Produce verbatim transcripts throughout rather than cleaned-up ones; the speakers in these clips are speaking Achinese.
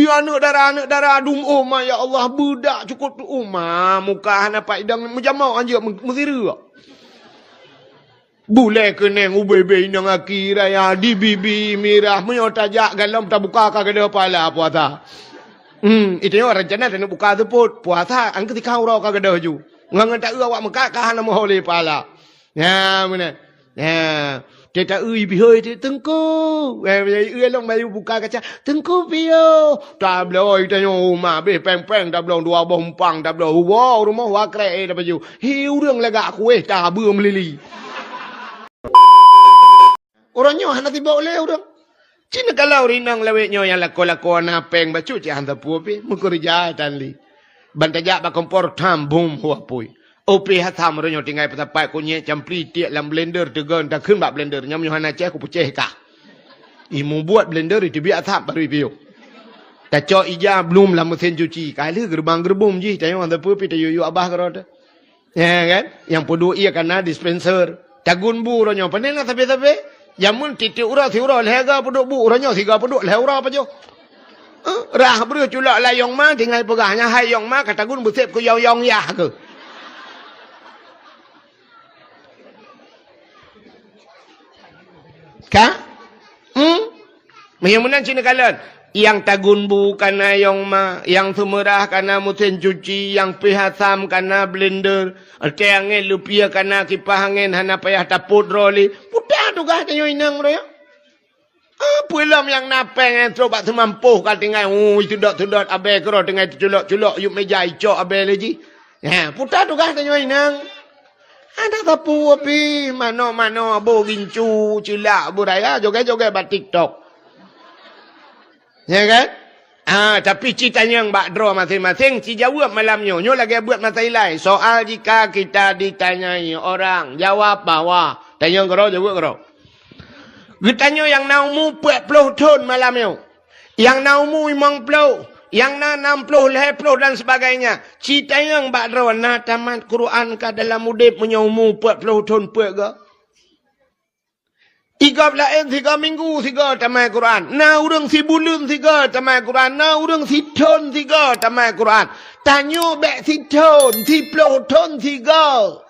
Di aneuk dara, aneuk dara dum, oh ma ya Allah, beudak cukôp tu, oh ma, muka hana pat idang, meujamok anjeuk, meusireuk. Bulèe keuneng, ubé-bé inong aki raya, di bibi mirah, meunyoe tajak galom tabuka ka gadôh pahala puasa. Hmm, itu nyoe rencana taneuk buka seupôt, puasa, angkeutika uroe ka gadôh ju. Ngon, ngon taeu awak meukat ka hana meuho lé pahala. Nyan meunan. Nyan. Teuta eu bihôi teuh, "Teungku." Eh, eu lôn bayeue buka kaca, "Teungku piôh." Tabloe tanyoe uma beh péng-péng tabloe dua boh umpang tabloe. Woe rumoh wa krek eh tapaju. Hi ureueng lagak kueh tabeuem lili. Uroe nyoe hana sibok lé ureueng. Cit neukalon rinong lawét nyoe nyang lakoe-lakoe na péng bacut cit han sapeue pih, meukeureuja tan lé. Ban tajak bak kompor tham bum hu apui. Upih asam uroe nyoe tinggai peusapat kunyét campli tiek lam blender teugon takheun bak blender, nyan meunyoe hana ceh kupeuceh kah. Imu buet blender iteubiet asam baru ipiôh. Tacok ija blum lam mesin cuci, ka lheueh geureubang-geureubum jih, tanyoe han sapeue pih tayue-yue abah keudroe teuh. Ya kan? Nyang peuduek ié ka na dispenser. Tagun bu uroe nyoe, pane na sabe-sabe. Jameun tiep-tiep uroe siuroe lhèe ga peuduek bu, uroe nyoe siga peuduek lhèe uroe pajoh. Eh, rhah breuh culok lam yong ma, tinggai peugah nyan hai yong ma, ka tagun beusép keu yong-yong yah keuh. Ka? Hmm? Meunyoe meunan cit neukalon, nyang tagun bu ka na yong ma, nyang seumeurah ka na meusén cuci, nyang pih asam ka na blender, watèe angén leupie ka na kipah angén hana payah tapot droe lé. Peue teugaih tanyoe inong droe nyoe? Ah, peue lom nyang na péng nyang trok bak seumampôh ka tinggai, ui, seudot-seudot abèe keudroe tinggai teuculok-culok yup meuja icok abèe lé jih. Ha, peue teugaih tanyoe inong? Hana sapeue pih, manoe-manoe, boh gincu, ceulak, boh raya, jogèt-jogèt bak TikTok. Ya kan? Ah, tapi ci tanyong bak droe maséng-maséng, ci jaweueb malam nyoe. Nyoe lagèe buet masa ilai. Soal jika kita ditanyai orang, jawab bahwa. Tanyong keudroe, jaweueb keudroe. Geutanyoe nyang na umu peuet ploh thon malam nyoe. Nyang na umu limong ploh, nyang na nam ploh, lhèe ploh dan sebagainya. Ci tanyong bak droe na tamat Quran ka dalam udép meunyoe umu peuet ploh thon peuet goe? Igob laén sigoe minggu sigoe tamai Quran. Na ureueng sibuleuen sigoe tamai Quran. Na ureueng sithon sigoe tamai Quran. Tanyoe bèk sithon, siploh thon sigoe.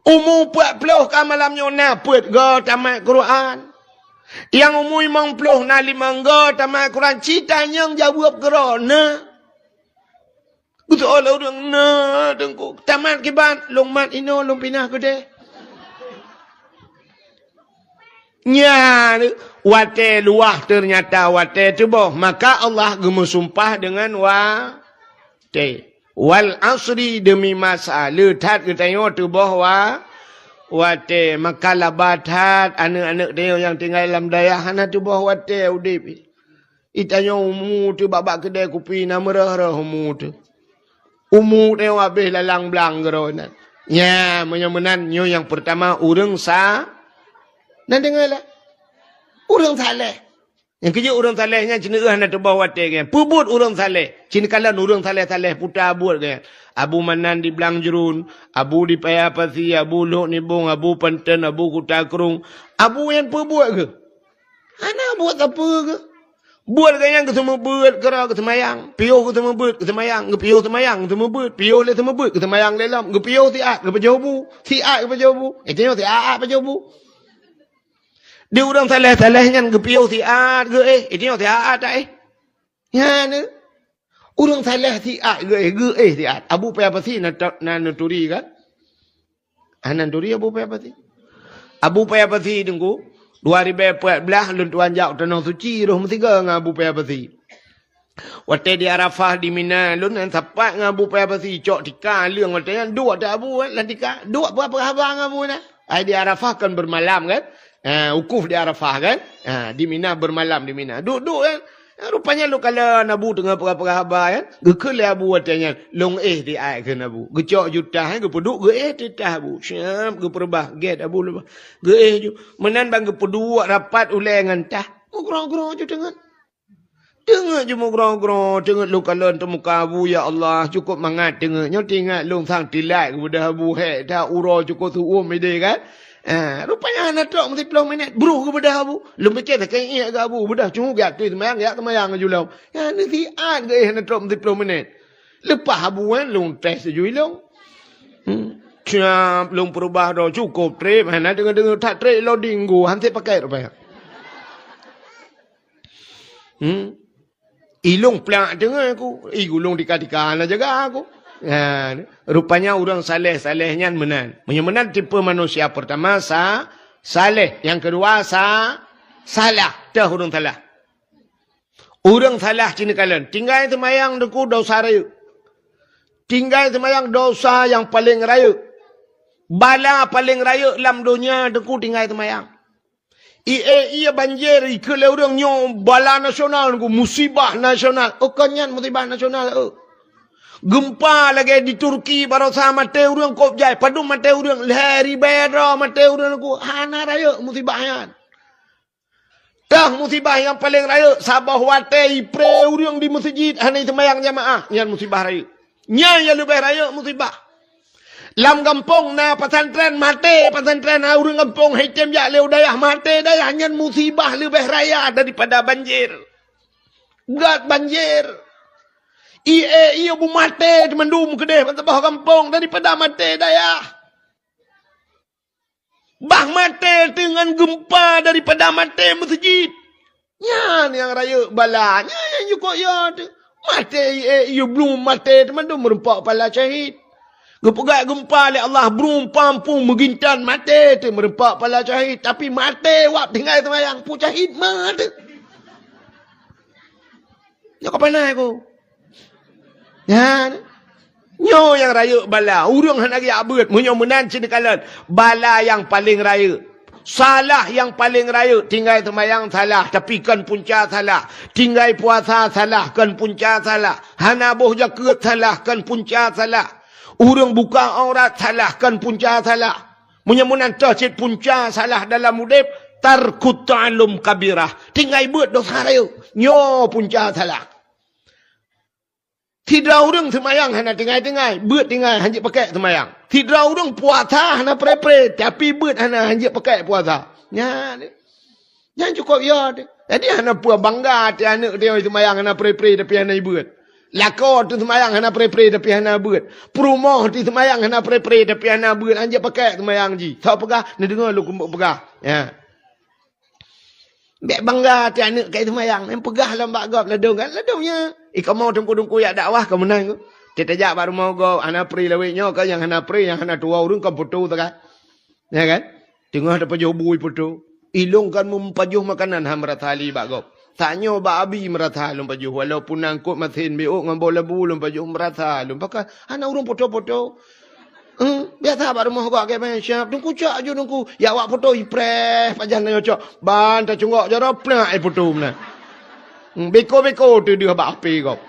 Umu peuet ploh ka malam nyoe na peuet goe tamai Quran. Nyang umu limong ploh na limong goe tamai Quran. Ci tanyong jaweueb keudroe na. Geuseuôt lé ureueng, "Na, Teungku, tamat kiban, lôn mat inoe, lôn pinah keudéh." Nyan, watèe luwah teunyata watèe teuboh, maka Allah geumeusumpah deungon watèe. "Wal asri," demi masa, le that geutanyoe teuboh wa-, watèe, maka laba that aneuk-aneuk tanyoe nyang tinggai lam dayah hana teuboh watèe udép. Itanyoe umu teuh bak-bak keudè kupi na meureuh-reuh umu teuh. Umu teuh habéh lalang blang keudroe nyan. Nya, meunyoe meunan, nyoe nyang peurtama ureueng sa-, na deungö lé? Ureueng saleh. Nyang keujeuet ureueng saleh nyan ci neu'euh hana teuboh watèe geuh. Peubuet ureueng saleh. Ci neukalon ureueng saleh-saleh puta buet geuh. Abu Manan di Blang Jruen, Abu di Paya Pasi, Abu Lhok Nibong, Abu Panton, Abu Kuta Krueng. Abu nyan peubuet geuh. Hana buet sapeue geuh. Buet geuh nyan geuseumeubeuet keudroe geuseumayang. Piôh geuseumeubeuet geuseumayang. Geupiôh seumayang geuseumeubeuet. Piôh lé seumeubeuet geuseumayang lé lom. Geupiôh siat geupajoh bu. Siat geupajoh bu. Itanyoe siat-at pajoh bu. Di ureueng saleh-saleh nyan geupiôh siat geuéh. Itanyoe siat-at taéh. Nyan. Ureueng saleh siat geuéh, geuéh siat. Abu Paya Pasi na, na neuturi kan? Hana neuturi Abu Paya Pasi. Abu Paya Pasi Teungku, dua ribèe peuet blah lôn tuan jak u Tanoh Suci roh meusigoe ngon Abu Paya Pasi. Watèe di Arafah di Mina lôn nyan sapat ngon Abu Paya Pasi, cok tika leueng watèe nyan duek watèe Abu kan, lam tika. Duek peugah-peugah haba ngon Abu nyan. Ai di Arafah kan bermalam kan? Ah, wukuf di Arafah kan? Ah, di Mina bermalam di Mina. Duek-duek kan? Rupanya lôn kalon Abu teungoh peugah-peugah haba nyan. Geukheun lé Abu watèe nyan, "Lôn éh siat," kheun Abu. Geucok jutah, eh, geupeuduek, geuéh titah Abu. Siap geupeureubah, gét Abu leubeh. Geuéh ju. Meunan ban geupeuduek rapat ulèe ngon tah. Meugroe-groe ju teungeut. Teungeut ju meugroe-groe, teungeut lôn kalon teumuka Abu, "Ya Allah, cukôp mangat teungeut. Nyoe teuingat lôn sang tilat geubeudôh Abu hék that uroe cukôp seuuem idéh kan?" Ha, rupanya hana trok meusiplôh minét. Bruh geubeudah Abu. Lôn pike sakét iék geuh Abu. Beudah cunguh geujak teuh seumayang, geujak seumayang laju lom. Ya, nasihat geuh hana trok meusiplôh minét. Leupah Abu nyan lôn tes laju ilong. Hmm. Siap lôn peurubah droe, cukôp trép. Hana deungoe-deungoe that trép loading gu. Hanté pakai rupanya. Hmm. Ilong plak teungoh ku, i gulong tika-tika na jaga ku. Ha, rupanya ureuëng saleh-saleh nyan meunan. Meunyoe meunan tipe manusia pertama sa, saleh, nyang keudua sa, salah. Teuh ureuëng salah. Ureuëng salah cit neukalon, tinggai seumayang teungku dosa rayeuk. Tinggai seumayang dosa nyang paleng rayeuk. Bala paleng rayeuk lam donya teungku tinggai seumayang. Ie, ie banjir ikeu lé ureuëng nyoe bala nasional, musibah nasional. Oh, kon nyan musibah nasional, oh. Gempa lagée di Turki barosa maté ureuëng kôb jai, padum maté ureuëng, lhée ribée droe maté ureuëng ku, hana rayeuk musibah nyan. Teuh musibah nyang paleng rayeuk, saboh watée ipré ureuëng di meuseujid hana iseumayang jamaah, nyan musibah rayeuk. Nyan nyang leubeh rayeuk musibah. Lam gampông na pesantren maté, pesantren na ureuëng gampông haitem jak lé u dayah maté dayah, nyan musibah leubeh raya daripada banjir. Gét banjir. Ie, ie bu maté teumandum keudeh ban saboh gampông daripada maté dayah. Bah maté teungon gempa daripada maté meuseujid. Nyan nyang rayeuk bala, nyan nyang jukuk yo teuh. Maté ie, ie blum maté teumandum meureumpok pala syahid. Geupeugah gempa lé Allah blum pampung meugintan maté teuh meureumpok pala syahid, tapi maté wab tinggai seumayang pu syahid ma teuh. Nyoe ka panai ku. Nyan. Nyoe nyang rayeuk bala. Ureuëng hana geujak beuet. Meunyoe meunan cit neukalon. Bala nyang paleng rayeuk. Salah nyang paleng rayeuk. Tinggai seumayang salah. Tapi kon punca salah. Tinggai puasa salah. Kon punca salah. Hana boh jakeuet salah. Kon punca salah. Ureuëng buka aurat salah. Kon punca salah. Meunyoe meunan toh cit punca salah dalam udeb. Tarkut ta'allum kabirah. Tinggai beuet dosa rayeuk. Nyoe punca salah. Sidroe ureuëng seumayang hana tinggai-tinggai, beuet tinggai hanjeuet pakek seumayang. Sidroe ureuëng puasa hana pre-pre, tapi beuet hana hanjeuet pakek puasa. Nyan, nyan cukôp yo teuh. Jadi hana peue bangga até aneuëk teuh seumayang hana pre-pre tapi hana ibeuet. Lakoe teuh seumayang hana pre-pre tapi hana beuet. Peurumoh teuh seumayang hana pre-pre tapi hana beuet, hanjeuet pakek seumayang jih. Soe peugah, neudeungoe lôn keuneuk peugah. Ya. Bék bangga até aneuëk ka seumayang, nyang peugah lom bak gob ladôm kan, ladôm nyan. Ih, kamoe teungku-teungku jak dakwah ka meunan ku. Teutajak bak rumoh gob, hana pre lawét nyoe kan, nyang hana pre, nyang hana tuwoe ureuëng kan poto sagai. Ya kan? Teungoh tapajoh bui poto. Ilong kan meupajoh makanan han meurasa lé bak gob. Tanyoe bak abi meurasa lôn pajoh, walaupun na eungkôt masén biôk ngon boh labu lôn pajoh meurasa lôn pakai. Hana ureuëng poto-poto. Eh, biasa bak rumoh gak, gak main siap. Teungku cok aju teungku. Ya awak poto ipreh pajan nyoe cok. Ban tacunggok jaroe plak ai poto meunan. Hmm, beko-beko teudeuh bak api gob.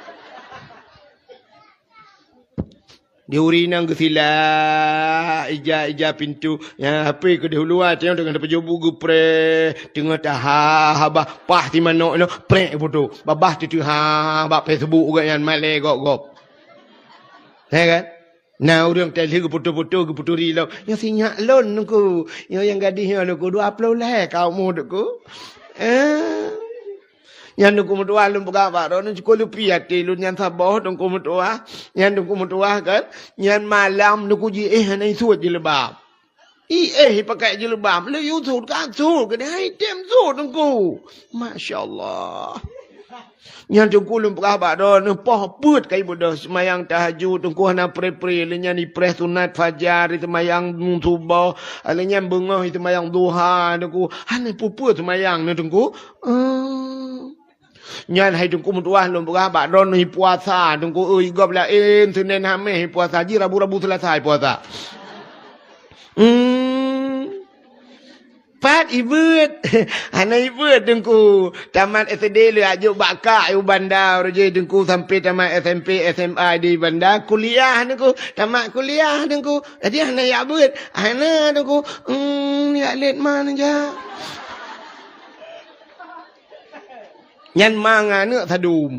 Di uri nang geusilak ija-ija pintu. Ya, api keudeh luwa tengok dengan teupeujobu geupreh. Teungoh taha haba pah ti manok nyoe prek poto. Babah teuteha bak Facebook gak nyan malée gob-gob. Ya kan? Na ureuëng teuh lheueh geupoto-poto, geuputuri lom. Nyoe sinyak lôn teungku. Nyoe nyang gadih nyoe teungku, dua ploh lhée ka umu teungku. Eh. Nyan teungku meutuah lôn peugah bak droeneuh, cukôp leupie até lôn nyan saboh teungku meutuah. Nyan teungku meutuah kan. Nyan malam teungku jiéh hana isuet jilbab. Iéh ipakai jilbab, lé yue sut ka sut, keuneuk hai tem sut teungku. Masya Allah. Nyan teungku lôn peugah bak droeneuh, poh peuet ka ibeudôh seumayang tahajud teungku hana pre-pre, lé nyan ipreh sunat fajar, iseumayang suboh, lé nyan beungoh iseumayang duha teungku. Hana peue-peue seumayang nyoe teungku. Eh. Nyan hai teungku meutuah lôn peugah bak droeneuh ipuasa teungku, oi gob laén Senin Hamis ipuasa, ji Rabu-Rabu Selasa ipuasa. Hmm. Pat ibeuet. Hana ibeuet teungku. Tamat S D lé ajok bak kak u Banda, rojai teungku sampai tamat S M P, S M A di Banda, kuliah teungku. Tamat kuliah teungku. Jadi hana yak beuet. Hana teungku. Hmm, yak let man aja. Nyan ma ngon aneuëk sadum.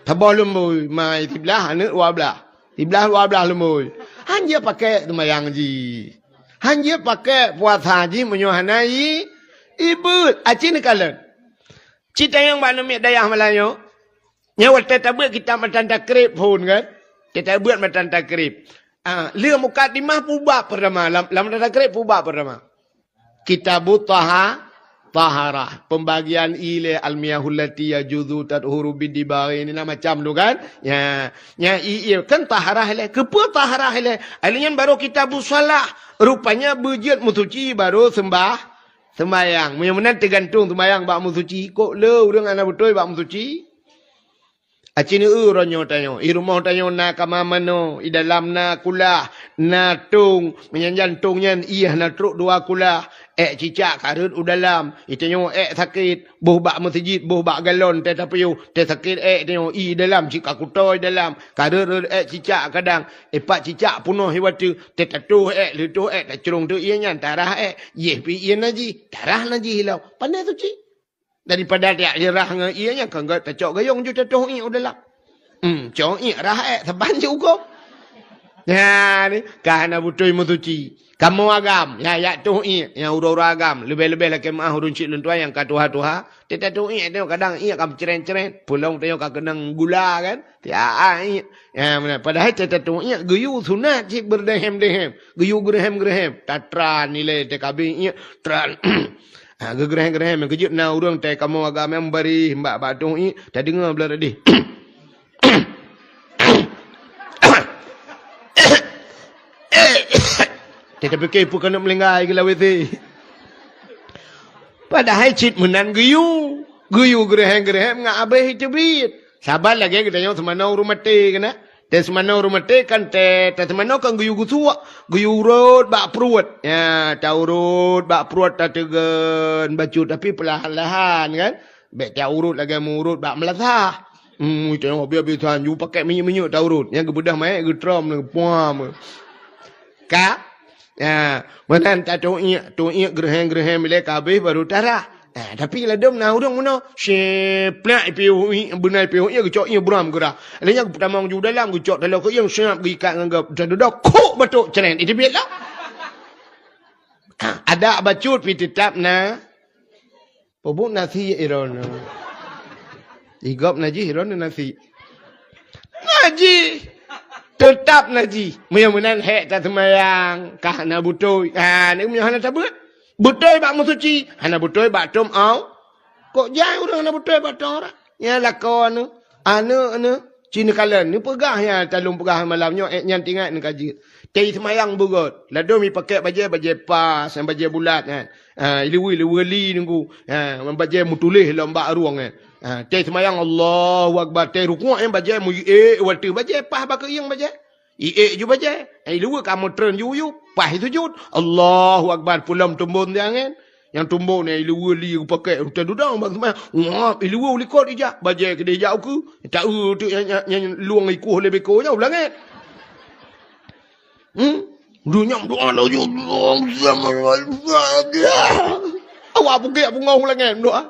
Saboh lumbôi, ma siblaih aneuëk dua blaih. Siblaih dua blaih lumbôi. Hanjeuet pakek seumayang jih. Hanjeuet pakai puasa jih meunyoe hana i-, ibeuet. Aci neukalon. Cit tanyong bak aneuk miet dayah malam nyoe. Nyoe watèe tabeuet kitab matan takrib phôn kan? Kita buet matan takrib. Ah, le mukadimah peue bab pertama. Lam, lam matan takrib peue bab pertama. Kitabut taha-, taharah. Pembagian ilèe al-miyahul lati yajuzu tathuru bid dibaghi. Ini na macam tu kan? Ya. Nya i, i, kan taharah ilèe. Keupeue taharah ilèe? Ai lheueh nyan baru kitabus shalah. Rupanya beujeuet meusuci baru sembah-, sembahyang. Meunyoe meunan teugantung sembahyang bak meusuci. Kok le ureueng hana beutôi bak meusuci? Aci neu-eu uroe nyoe tanyoe. I rumoh tanyoe na kama manoe, i dalam na kulah, na tong. Meunyan jan tong nyan ié hana trok dua kulah. Èk cicak ka rhot u dalam. I tanyoe èk sakét, boh bak meuseujid, boh bak galon, teuh tapiôh, teuh sakét èk tanyoe, i dalam cit ka kutoe i dalam. Ka rhot-rhot èk cicak kadang. Ipat cicak punoh i watèe, teuh tatoh èk, leutoh èk, tacrông teuk ié nyan, tarah èk. Yeh pih ié najih, tarah najih ilong. Pandai suci. Daripada tajak jeurah ngon ié nyan, ka gèt tacok gayông ju tatoh iék u dalam. Hmm, cok iék rah èk saban ju hukôm. Nyan, ka hana beutôi meusuci. Kamoe agam, ya, yak toh iék, nyang uroe-uroe agam. Leubeh-leubeh lakèe meu'ah ureueng chik lôn tuha nyang ka tuha-tuha. Teuh tatoh iék, tengok kadang iék ka meucrén-crén. Peulông tengok ka keunong gula kan. Tiak iék. Ya, meunan. Padahai teuh tatoh iék, geuyue sunat cit beureudehem-dehem. Geuyue geureuhem-geureuhem. Tatran ilèe teuh ka abéh iék. Tran. Ha, geugeureuhem-geureuhem, meukeujeuet na ureueng tai kamoe agam nyang barih bak, bak toh iék, tadeungoe blah tadi. Teuh tapike peue keuneuk meulinggai geulawét teuh. Padahai cit meunan geuyue. Geuyue geureuhem-geureuhem ngat abéh teubiet. Saban lagèe geutanyoe seumanoe ureueng maté keunan. Teuh seumanoe ureueng maté kan teuh, teuh seumanoe kan geuyue geusuak, geuyue rhot bak pruet. Ya, taurot bak pruet tateugon bacut, tapi peulahan-lahan kan. Bèk taurot lagèe meurot bak meulasah. Hmm, tengok biasa-biasa ju pakai minyeuk-minyeuk taurot. Nyang geubeudoh manyét geutrom, puam. Ka? Ya, meunan tatoh iék, toh iék geureuhem-geureuhem ilèe ka abéh baru tarah. Ha, tapi ladôm na ureueng meunoe, siplak ipiôh iék, beuna ipiôh iék, geucok iék buram geurah. Lheueh nyan geupeutamong ju dalam, geucok taloe keu iék, siap geuikat ngon gop. Teudodo, kok batok cren, iteubiet lah. Ha, adak bacut pih teutap na. Peubuet nasi iron. Igop najih iron nasi. Najih. Teutap najih. Meunyoe meunan hék taseumayang, ka hana beutôi. Ha, ni meunyoe hana tabeuet. Beutôi bak meusuci, hana beutôi bak tom au. Kok jai ureueng hana beutôi bak tom aurat? Nyan lakoe aneuk, aneuk, aneuk, ci neukalon, neupeugah nyan, talôn peugah malam nyoe, ék nyan teuingat neuka jeuet. Tei seumayang beugöt, ladôm ipakèk bajèe, bajèe pas, nyang bajèe bulat nyan. Ha, iluweue, iluweue li nunggu. Ha, bajèe meutuléh lom bak rueng nyan. Ha, tei seumayang Allahu Akbar, tei rukuk nyan bajèe meuék watèe, bajèe pas bak keuieng bajèe. Iék ju bajèe, eh, iluweue ka meutreun ju yub, paih sujud. Allahu Akbar, peulom tumbon di angén. Nyang tumbon nyan iluweue li geupakèk, untée dudang bak seumayang. Wah, iluweue u likot ijak, bajèe keudeh ijak ukeue. Taeu teuk nyang, nyang, nyang lueng ikoh lé beko nyan u langét. Hmm? Dunyam doa laju. Awak pugek bungong u langét doa.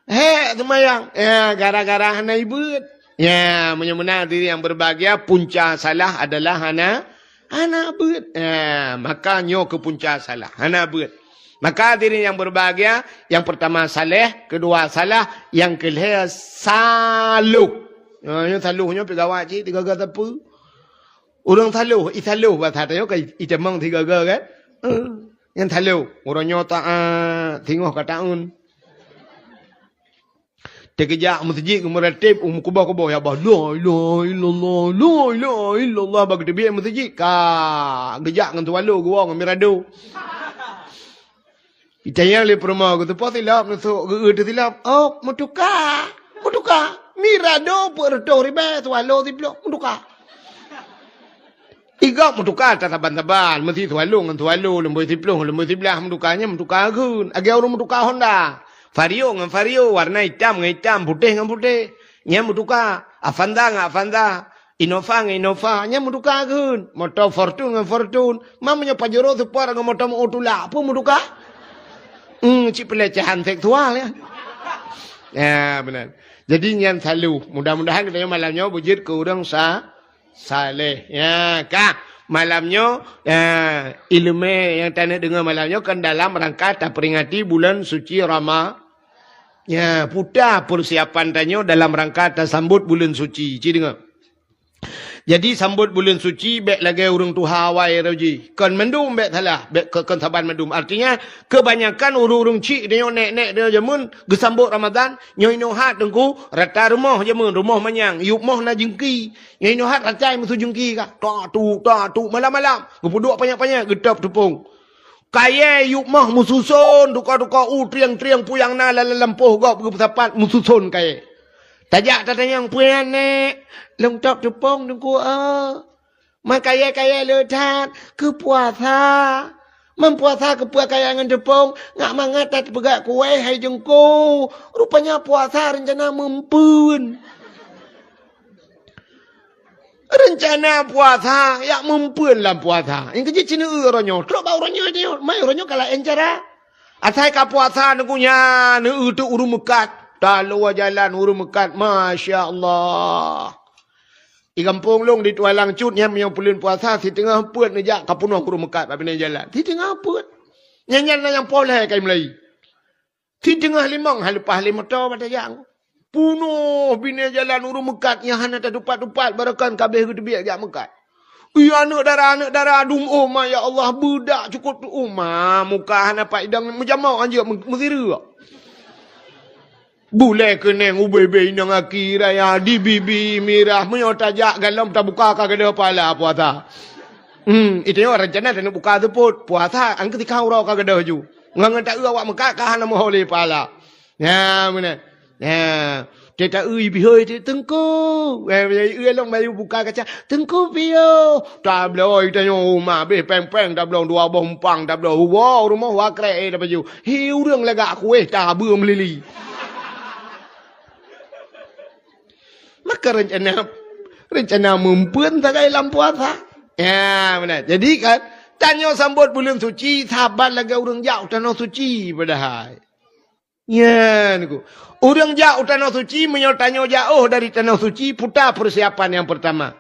Hék seumayang. Ya, gara-gara hana ibeuet. Ya, meunyoe meunan hadirin yang berbahagia, punca salah adalah hana, hana beuet. Ya, maka nyoe keu punca salah, hana beuet. Maka hadirin yang berbahagia, yang pertama saleh, kedua salah, yang kelhèe saloh. Ya, nyoe saloh nyoe pih gawat cit, tiga-tiga sapeue. Ureueng saloh, i saloh basa tanyoe ka i-, itamong sigaga kan? Eh, nyan saloh. Uroe nyoe taat, singoh ka taun. Teukeujak meuseujid geumeuratib, u meukuboh-kuboh, ya bah, "La ilaha illallah, la ilaha illallah," bah geuteubiet meuseujid, ka geujak ngon swallow geuwoe ngon mirado. Itanyong lé peurumoh, geuteupeu silop neusok, geu-eu teusilop. Oh, meutuka. Meutuka. Mirado peuet reutôh ribèe, swallow siplôh. Meutuka. Igop meutuka tasaban-saban. Meusi swallow ngon swallow, leumbôi siplôh ngon leumbôi siblaih meutuka. Nyan meutuka kheun. Lagèe ureueng meutuka Honda. Vario ngon Vario, warna itam ngon itam, putéh ngon putéh. Nyan meutuka. Avanza ngon Avanza. Innova ngon Innova, nyan meutuka kheun. Moto Fortuner ngon Fortuner. Ma meunyoe Pajero Sport ngon moto meu tulak, peue meutuka? Hmm, cit pelecehan seksual, ya. Ya, beuna. Jadi, nyan saloh. Mudah-mudahan geutanyoe malam nyoe beujeuet keu ureueng sa-, saleh. Ya, ka. Malam nyoe, eh, ileumèe nyang taneuk deungoe malam nyoe kan dalam rangka taperingati buleuen suci Rama-, ya, puta peusiapan tanyoe dalam rangka tasambot buleuen suci. Ci deungoe. Jadi, sambot buleuen suci bèk lagèe ureueng tuha awai roh jih. Kon mandum bèk salah, bèk ke-, kon saban mandum. Artinya, kebanyakan ureueng-ureueng chik tanyoe, nèk-nèk tanyoe jameun geusambot Ramadan, nyoe inoe hat teungku, rata rumoh jameun, rumoh manyang, yup moh na jeungki. Nyoe inoe hat rata meusu jeungki ka. Tak tu, tak tu, malam-malam. Geupeuduek panyang-panyang, geutôb teupông. Kayèe yup moh meususon, tuka-tuka u trieng-trieng puyang na lam lampôh gob geupeusapat meususon kayèe. Tajak tatanyong peue nyan, Nèk? Lôn tôb teupông, Teungku, oh. Man kayèe-kayèe le that keu puasa. Man puasa keupeue kayèe ngon teupông, ngat mangat tapeugah kuéh hai Teungku. Rupanya puasa reuncana meumpeuen. Reuncana puasa, jak meumpeuen lam puasa. Nyang keujeuet ci neueu uroe nyoe, trok bak uroe nyoe, mai uroe nyoe ka laén cara. Asai ka puasa Teungku nyan, neueu teuk ureueng meukat. Taloe jalan ureueng meukat, masya Allah. Di gampông lôn di Tualang Cut nyan meunyoe buleuen puasa, siteungoh peuet neujak ka peunoh ureueng meukat bak binéh jalan. Siteungoh peuet. Nyan, nyan na nyang poh lhèe ka imeulai. Siteungoh limong han leupah lé moto bak tajak. Peunoh binéh jalan ureueng meukat nyang hana tatupat-tupat, barokon ka abéh geuteubiet jak meukat. Ih, aneuk dara, aneuk dara, dum oma, ya Allah, beudak cukôp tu oma, muka hana pat idang meujamoe anjeuk meu-, meusireuk. Bulèe keuneng ubé-bé inong aki raya di bibi mirah, meunyoe tajak galom tabuka ka gadôh pahala puasa. Hmm, itu nyoe rencana taneuk buka seupôt, puasa angkeutika uroe ka gadôh ju. Ngon, ngon taeu awak meukat ka hana meuho lé pahala. Nyan meunan. Nyan. Teuta ui bihôi teuh, "Teungku." Eh, ui lom bayu buka kaca, "Teungku piôh." Tabloe tanyoe uma, abéh péng-péng tabloe dua boh umpang, tabloe uwoe rumoh wakrek, eh, tapaju. Hi ureueng lagak kuéh tabeue meulili. Maka rencana, rencana meumpeuen sagai lam puasa. Ya, meunan. Jadi kan, tanyoe sambot buleuen suci, saban lagèe ureueng jak u tanoh suci padahai. Nyan ku. Ureueng jak u tanoh suci, meunyoe tanyoe jak óh dari tanoh suci, puta peusiapan nyang peurtama.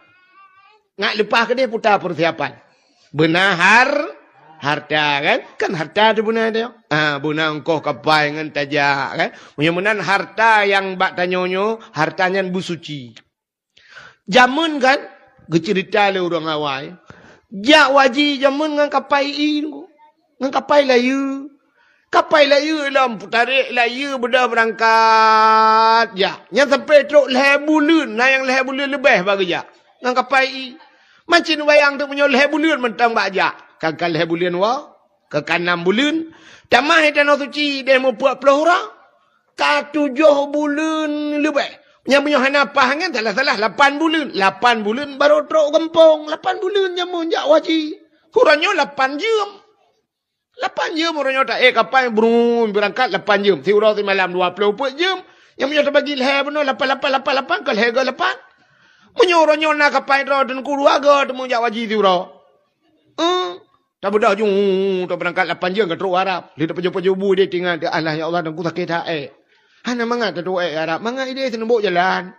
Ngat leupah keudeh puta peusiapan. Beuna har-, harta kan? Kan harta teuh beuna teuh. Ah, beuna ongkoh kapai ngon tajak kan? Meunyoe meunan harta nyang bak tanyoe nyoe, harta nyan beusuci. Jameun kan, geuceurita lé ureueng awai, jak u haji jameun ngon kapai ié, ngon kapai layeue. Kapai layeue lom, peutarek layeue beudôh beurangkat jak. Nyan sampoe trok lhèe buleuen, na nyang lhèe buleuen leubeh bak geujak. Ngon kapai ié. Macin wayang teuk meunyoe lhèe buleuen mantong bak jak. Ka, ka lhèe buleuen woe, ka, ka nam buleuen. Tamah i tanoh suci deh meupeuet ploh uroe. Ka tujoh buleuen leubeh. Nyang meunyoe hana paih nyan salah-salah, lapan buleuen. Lapan buleuen barô trok gampông. Lapan buleuen jameun jak u haji. Uroe nyoe lapan jeuem. Lapan jeuem uroe nyoe taék kapai brung beurangkat lapan jeuem. Siuroe simalam dua ploh peuet jeuem. Nyang meunyoe tabagi lhèe bunoe lapan, lapan, lapan, lapan, ka lhèe goe lapan. Meunyoe uroe nyoe na kapai droe teungku dua goe teumeuh jak u haji siuroe. Eh, tabeudôh ju, tabeurangkat lapan jeuem ka trok u Arab. Lheueh tapajoh-pajoh bu idéh teuingat, "Ya Allah, ya Allah, teungku sakét that ék." Hana mangat tatrok ék Arab, mangat idéh sineubok jalan.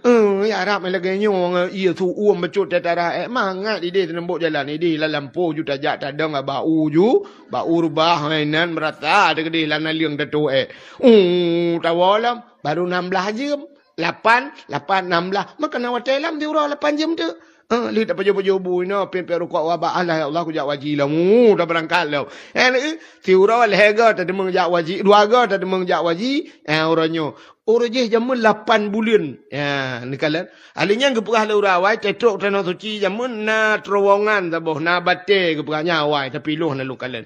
Eh, ya Arab, lagèe nyoe, ié su uem bacut teutarah ék, mangat idéh sineubok jalan. Idéh lam lampôh ju tajak tadong bak u ju, bak u reubah, hai nan meurasa teukeudéh lam naleueng tatrok ék. Uh, tawoe lom, baru nam blaih jeuem. Lapan, lapan, nam blaih. Maka na watèe lam siuroe lapan jeuem teuk. Eh, lheueh tapajoh-pajoh bu inoe, piep-piep rukok wabak, "Allah, ya Allah, kujak u haji lom." Uh, tabeurangkat lom. Eh, siuroe lhèe goe tateumeuh jak u haji, dua goe tateumeuh jak u haji. Eh, uroe nyoe. Uroe jih jameun lapan buleuen. Ya, neukalon. Ahli nyan geupeugah lé ureueng awai, tatrok tanoh suci jameun na terowongan saboh, na batèe geupeugah nyan awai, tapi lôn hana lôn kalon.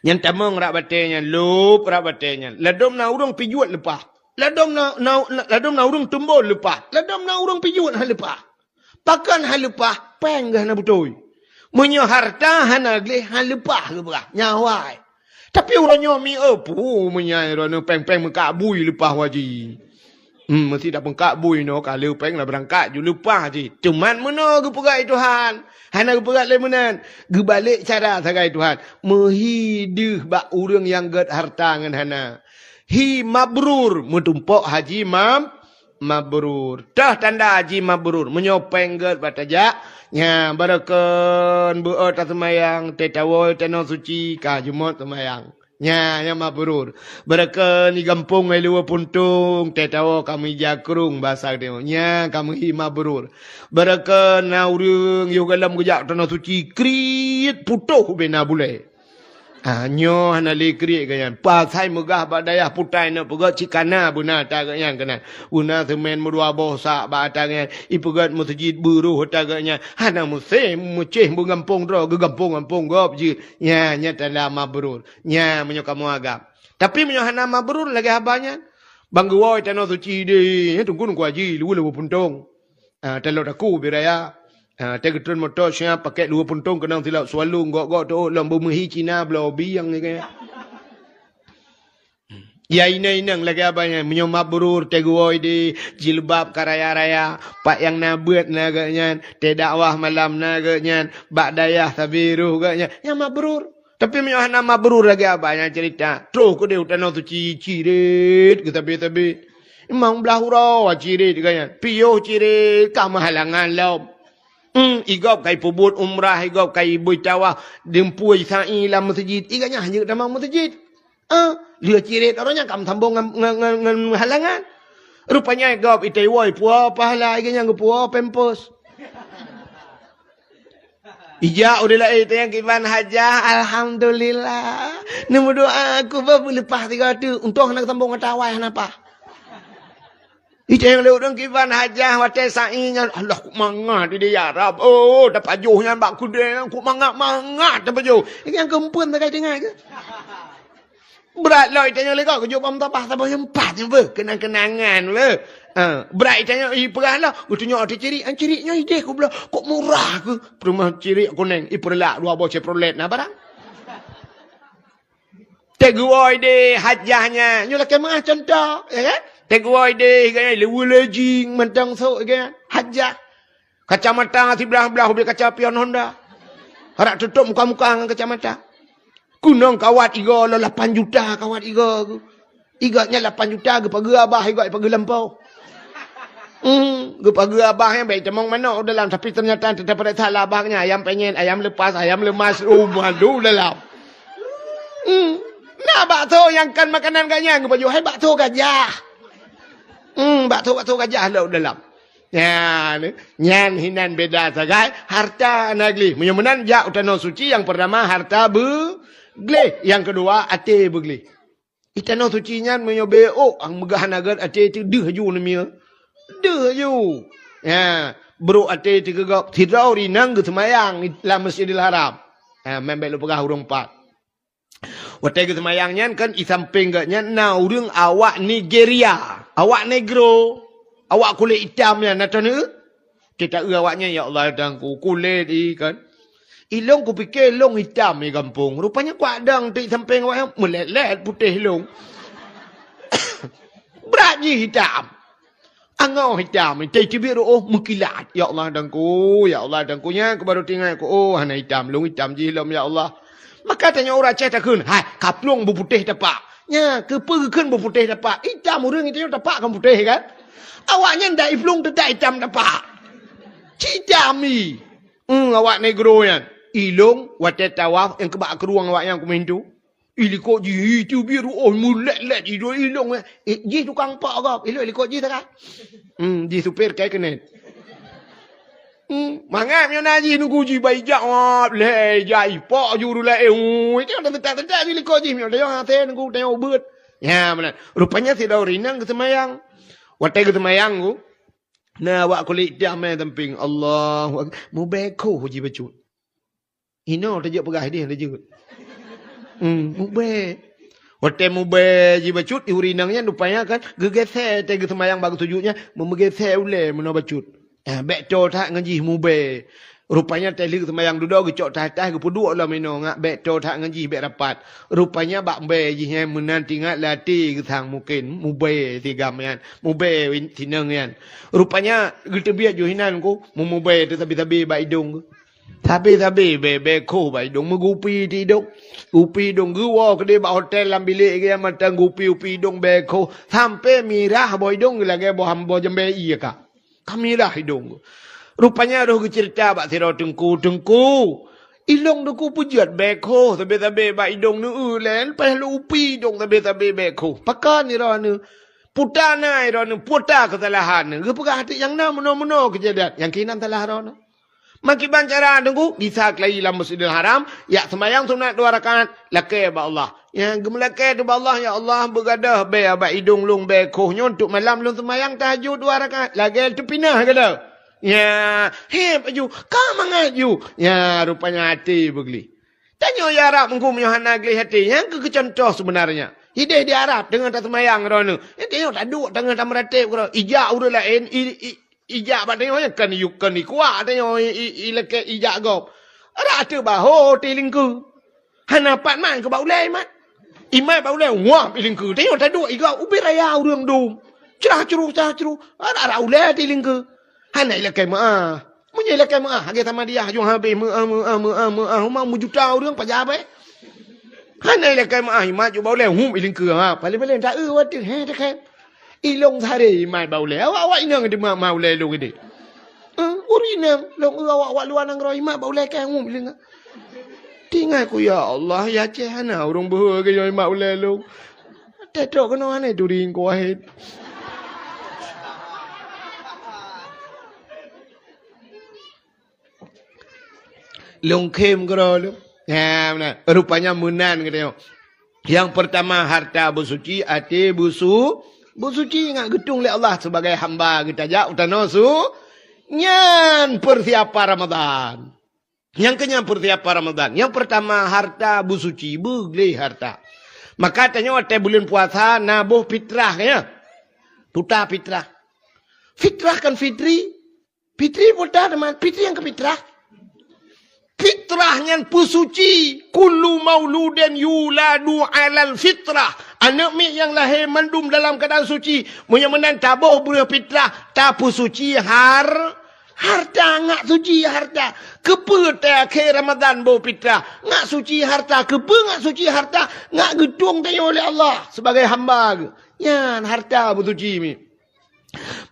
Nyan tamong rab batèe nyan, lôb rab batèe nyan. Ladôm na ureueng pijuet leupah. Ladôm na, na, na, ladôm na ureueng teumbon leupah. Ladôm na ureueng pijuet han leupah. Pakon han leupah, péng geuh hana beutôi. Meunyoe harta hana gleh han leupah geupeugah, nyan awai. Tapi uroe nyoe mi, oh, pu, meunyan droeneuh péng-péng meukak bui leupah u haji. Hmm, meusi tapeungkak bui inoe ka lheueh péng lah beurangkat ju leupah cit. Teuma meunoe geupeugah lé Tuhan. Hana geupeugah lé meunan. Geubalek cara sagai Tuhan. Meuhi deuh bak ureueng nyang gèt harta ngon hana. Hi mabrur, meutumpok haji mab-, Mabrur. Tah tanda haji mabrur. Meunyoe péng gét bak tajak, nya, barokon beuôt taseumayang, teuh tawoe tanoh suci, ka jumôt seumayang. Nya, nya mabrur. Barokon i gampông hai luwa puntông, teuh tawoe ka meuija krueng basa geutanyoe. Nya, ka meuhi mabrur. Barokon na ureuëng yoh gohlom geujak tanoh suci, kriet putôh ubé na bulée. Ah, nyoe hana lé kriet geuh nyan. Pasai meugah bak dayah putai na peugét cit kana beuna ata geuh nyan keunan. Beuna seumén meudua boh sak bak ata geuh nyan. Ipeugét meuseujid beuroh ata geuh nyan. Hana musém meucéh beugampông droe geugampông-gampông gob jeuet. Nya, nya tanda mabrur. Nya meunyoe kamoe agam. Tapi meunyoe hana mabrur lagée haba nyan, bang geuwoe tanoh suci deh, nyan teungku-teungku haji, luwa-luwa puntông. Ah, taloe daku ubé raya. Ah, teuh geutreun moto siap pakai luwa puntông keunong silop swallow gok-gok teuôt lom beumeuhi Cina bloe bieng ni kan. Ya inong-inong lagée haba nyan, meunyoe mabrur teuh geuwoe deh, jilbab ka raya-raya, pat nyang na beuet na geuh nyan, teuh dakwah malam na geuh nyan, bak dayah sabe roh geuh nyan, nyan mabrur. Tapi meunyoe hana mabrur lagée haba nyan ceurita, troh keudeh u tanoh suci ciret geuh sabe-sabe. Imam blah uroe ciret geuh nyan, piôh ciret ka meuhalangan lom. Hmm, i gob ka ipeubuet umrah, i gob ka ibui tawaf, deumpui sa'i lam meuseujid, i geuh nyan hana tamong meuseujid. Ah, lheueh ciret uroe nyan ka meusambong ngon, ngon, ngon, ngon halangan. Rupanya i gob i teuwoe puwoe pahala, i geuh nyan geupuwoe pampers. Ijak udeb laén teuh nyang kiban hajah, alhamdulillah. Neumeudoa aku bah beuleupah sigoe teuk, untông hana geusambong mata awai hana paih. Ijak nyang leuet dong kiban hajah watée sa'i nyan, Allah kok mangat di ya Rab. Oh, tapajoh nyan bak keudée nyan kok mangat-mangat tapajoh. Nyang keumpeuen sagai teungoh keuh. Brat lom tanyoe lé gob geujok bak meutabah saboh nyang pat nyoe beuh, keunang-keunangan beuh. Ha, brat tanyoe ipeugah lom, geutunyok ateueh cirik, an cirik nyoe ideh kubloe, kok murah keuh. Peurumoh cirik kuneng, ipeureulah dua boh Chevrolet na barang. Teuh geuwoe deh hajah nyan, nyoe lakée meuah contoh, ya kan? Teuh geuwoe deh gaya leuweue lejing mantong sôk, ya kan? Hajah. Kacamata siblah-blah ubé kaca pion Honda. Harap tutup muka-muka ngon kacamata. Kunong kawat igoe lom lapan juta kawat igoe geuh. Igoe nyan lapan juta geupageue abah igoe ipageue lampôh. Hmm, geupageue abah nyan bèk itamong manok u dalam, tapi teunyata teupeuriksa lé abah nyan ayam penyet, ayam lepas, ayam leumas, oh, madu dalam. Hmm, na bakso nyang kon makanan geuh nyan geupajoh, hai bakso gajah. Hmm, bakso-bakso gajah lom u dalam. Nyan, nyan hinan beda sagai harta hana gleh. Meunyoe meunan jak u tanoh suci nyang peurtama harta beugleh, nyang keudua até beugleh. I tanoh suci nyan meunyoe beuôk ang meugah hana gét até teuh deuh ju neumiyeu. Deuh ju. Ya, brok até teuh keu gob sidroe ureueng inong geuseumayang lam Masjidil Haram. Ha, meunan bèk lôn peugah ureueng pat. Watèe geuseumayang nyan kan i sampéng geuh nyan na ureueng awak Nigeria, awak negro, awak kulét itam nyan na teuneuk. Teuta eu awak nyan, "Ya Allah, dangku kulét i kan. Ilông kupike lông itam i gampông. Rupanya kuadang teuk i sampéng awak nyan meulét-lét putéh lông." Brat jih itam. Angoh itam, teubiet reuôh meukilat. "Ya Allah, dangku, ya Allah, dangku, nyan ku baru teuingat ku, oh, hana itam, lông itam jih lom, ya Allah." Maka tanyoe ureueng Aceh takheun, "Hai, kaplueng beuputéh tapak." Nya, keupeue geukheun beuputéh tapak? Itam ureueng tanyoe tapak kan putéh kan? Awak nyan dak iplueng teutak itam tapak. Cit itam i. Hmm, awak negro nyan. Ilông watèe tawaf nyang keubak keurueng awak nyan kumintu. Ilikot jih, itu biru, oh, mulek-lek, itu ilông, eh. Eh, jih tukang pok gob, ilông ilikot jih sagai. Hmm, jih supir kai keunan. Hmm, mangat nyoe na jih nunggu jih bai jak, wah, leh, jai pok juru laén, eh, ui, itu dah tetak-tetak jih likot jih, nyoe dah hase nunggu dah ubeuet. Ya, meunan. Rupanya sidroe ureueng inong geuseumayang. Watèe geuseumayang ku, na awak kulét itam mé sampéng, Allahu Ak-, mubèe khoh jih bacut. Inoe tajak peugah idéh tajak. Hmm, mubèe. Watèe mubèe jibacut, ureueng inong nyan rupanya kan geugeusé, watèe geuseumayang bak geusujut nyan, meumeugeusé ulèe meunoe bacut. Ah, bèk toe that ngon jih mubèe. Rupanya watèe lheueh seumayang dudoe geucok taih-taih geupeuduek lom inoe ngat bèk toe that ngon jih bèk rapat. Rupanya bak mubèe jih nyan meunan teuingat lam até geusang mungken mubèe sigam nyan, mubèe win-, sinong nyan. Rupanya geuteubiet ju hinan ku, meumubèe teuh sabe-sabe bak idông ku. Sabe-sabe bèe, bèe khoh bak idông, meugupi di idông. Gupi idông geuwoe keudéh bak hotel lam bilék geuh, mantong gupi-gupi idông bèe khoh. Sampoe mirah boh idông lagèe boh, boh jambèe ié ka. Ka mirah idông. Rupanya roh geuceurita bak sidroe teungku, "Teungku, ilông teungku peujeuet bèe khoh sabe-sabe bak idông neueu lé, leupah lôn gupi idông sabe-sabe bèe khoh." Pakon droeneuh? Peue na droeneuh, peue keusalahan neuh? Geupeugah até nyang na meunoe-meunoe keujadian, nyang keunan salah droeneuh. Makiban cara teungku, gisa keulayi lam Masjidil Haram, jak seumayang sunat dua rakaat, lakèe bak Allah. Nyang geumeulakèe teuh bak Allah, "Ya Allah, beugadôh bèe bak idông lôn bèe khoh nyoe, untuk malam lôn seumayang tahajud dua rakaat." Lagèe teupinah gata. Nya, hèb aju, ka mangat ju. Nya, rupanya até beugleh. Tanyoe ya Rab, meunyoe hana gleh até, nyang keu keucuntoh seubeunarnya. Idéh di Arab teungoh taseumayang droeneuh. Nyan tanyoe taduek teungoh tameuratéb keudroe. Ijak ureueng laén, i, i, ijak bak tanyoe nyan kon iyue, kon ikuak tanyoe i, i, ilakèe ijak gob. Rata teubaho teuh ilingkeue. Hana pat mat keu bak ulèe imat. Imat bak ulèe, wah, ilingkeue. Tanyoe taduek igob ubé raya ureueng dum. Crah cruh, crah cruh. Rata-rata ulèe teuh ilingkeue. Hana ilakèe meu'ah. Meunyoe ilakèe meu'ah, lagèe Samadiyah, jong habéh meu'ah, meu'ah, meu'ah, meu'ah, uma meujuta ureueng pajan bèe. Hana ilakèe meu'ah, imat ju bak ulèe, hum, ilingkeue, ha, paléng-paléng taeu watèe, he, takheun. Ilông sehari imat bak ulèe, awak-awak inong teuma ma ulèe lôn geude. Eh, ureueng inong, lôn eu awak-awak luwa nanggroe imat bak ulèe kèe, hum, ilingkeue. Teuingat ku, ya Allah, ya Aceh hana ureueng beuhe keu nyoe imat ulèe lôn. Tetok keunoe hana turi ku wahid. Lôn khém keudroe lôn. Ha, meunan. Rupanya meunan geutanyoe. Nyang peurtama, harta beusuci, até beusu-, beusuci ngat geutueng lé Allah sibagai hamba geuh tajak u tanoh su-, nyan peusiapan Ramadhan. Nyang keunyan peusiapan Ramadhan. Nyang peurtama, harta beusuci, beugleh harta. Maka tanyoe watèe buleuen puasa na boh fitrah, ya. Tuta fitrah. Fitrah kon fitri. Fitri peue teuma, fitri nyang keu fitrah. Fitrah nyan peusuci, kullu mauludin yuladu alal fitrah. Aneuk miet nyang lahé mandum dalam keuadaan suci. Meunyoe meunan taboh breueh fitrah, tapeusuci har-, harta, ngat suci harta. Keupeue teuakhé Ramadhan boh fitrah? Ngat suci harta. Keupeue ngat suci harta? Ngat geutueng tanyoe lé Allah sibagai hamba geuh. Nyan harta beusuci mi.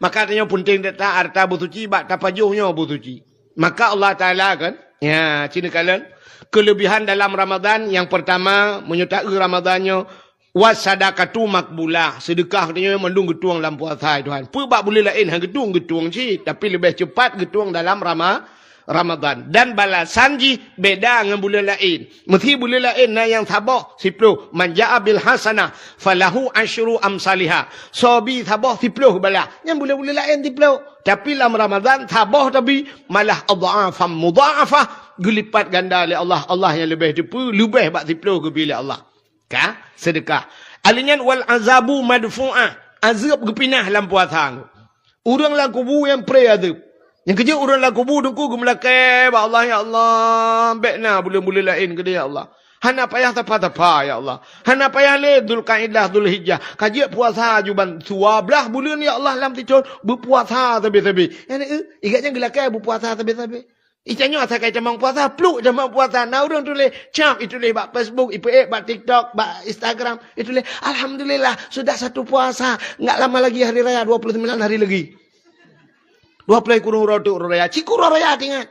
Maka tanyoe peunteng that-that harta beusuci bak tapajoh nyoe beusuci. Maka Allah Taala kan, ya, ci neukalon, keuleubihan dalam Ramadhan nyang peurtama, meunyoe taeu Ramadhan nyoe, was sadaqatu maqbulah, seudeukah tanyoe mandum geutueng lam puasa, hai Tuhan. Peue bak buleuen laén han geutueng, geutueng cit, tapi leubeh ceupat geutueng dalam Rama-, Ramadhan. Dan balasan jih beda ngon buleuen laén. Meusi buleuen laén na nyang saboh siploh, "Man jaa bil hasanah falahu asyru amsaliha." Soe bi saboh siploh balaih. Nyan buleuen-buleuen laén siploh. Tapi lam Ramadhan saboh tabi malah adhafan mudha'afah, geulipat ganda lé Allah. Allah nyang leubeh teupeue, leubeh bak siploh geubi lé Allah. Ka? Seudeukah. Alèh nyan wal azabu madfu'ah. Azeub geupinah lam puasa. Ureueng lam kubu nyang pré azeub. Nyang keujeuet ureueng lam kubu teungku geumeulakèe bak Allah, "Ya Allah, bèk na buleuen-buleuen laén keudéh, ya Allah. Hana payah sapa-sapa, ya Allah. Hana payah lé Zulkaidah, Zulhijjah. Ka jeuet puasa aju ban dua blaih buleuen, ya Allah, lam sithon. Beupuasa sabe-sabe." Nyan, eh, i gobnyan geulakèe beupuasa sabe-sabe. Itanyoe asai ka itamong puasa, pluek itamong puasa. Na ureueng tuléh, cap ituléh bak Facebook, ipeuék bak TikTok, bak Instagram, ituléh, "Alhamdulillah, sudah satu puasa. Enggak lama lagi hari raya, dua puluh sembilan hari lagi." Dua ploh sikureueng uroe teuk uroe raya. Sikureueng uroe raya teuingat.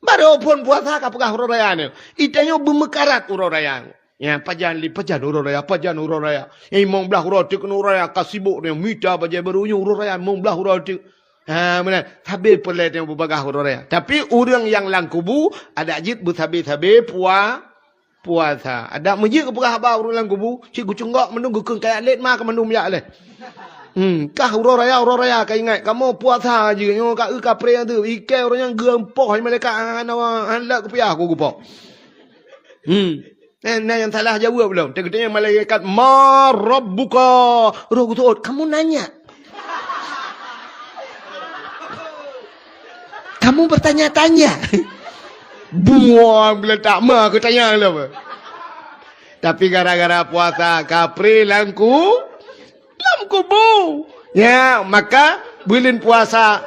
Barô phon puasa ka peugah uroe raya nyoe. Itanyoe beumeukarat uroe raya. Ya, pajan li, pajan uroe raya, pajan uroe raya. Ya, limong blaih uroe teuk keunoe uroe raya, ka sibok nyoe mita bajèe barô nyoe uroe raya, limong blaih uroe teuk. Ha, meunan. Sabe peureulèe tanyoe beubagah uroe raya. Tapi ureueng nyang lam kubu, adak jeuet beusabe-sabe pua-, puasa. Adak meujeuet geupeugah haba ureueng lam kubu, cit geucunggok mandum geukheun kajak lét ma ka mandum jak lé. Hmm, kah uroe raya, uroe raya ka ingat, kamoe puasa jih, nyoe ka eu kapré tu, ikèe ureueng nyan geupoh lé malaikat hana, hana lé kupiah ku geupoh. Hmm. Eh, na nyang salah jaweueb lom. Teukeudeh malaikat, "Ma rabbuka?" Roh geuseuôt, "Kamu nanya." Kamu bertanya-tanya. Buang bila tak ma aku tanya lah. Tapi gara-gara puasa kapré lam ku-, lam kubu. Ya, maka buleuen puasa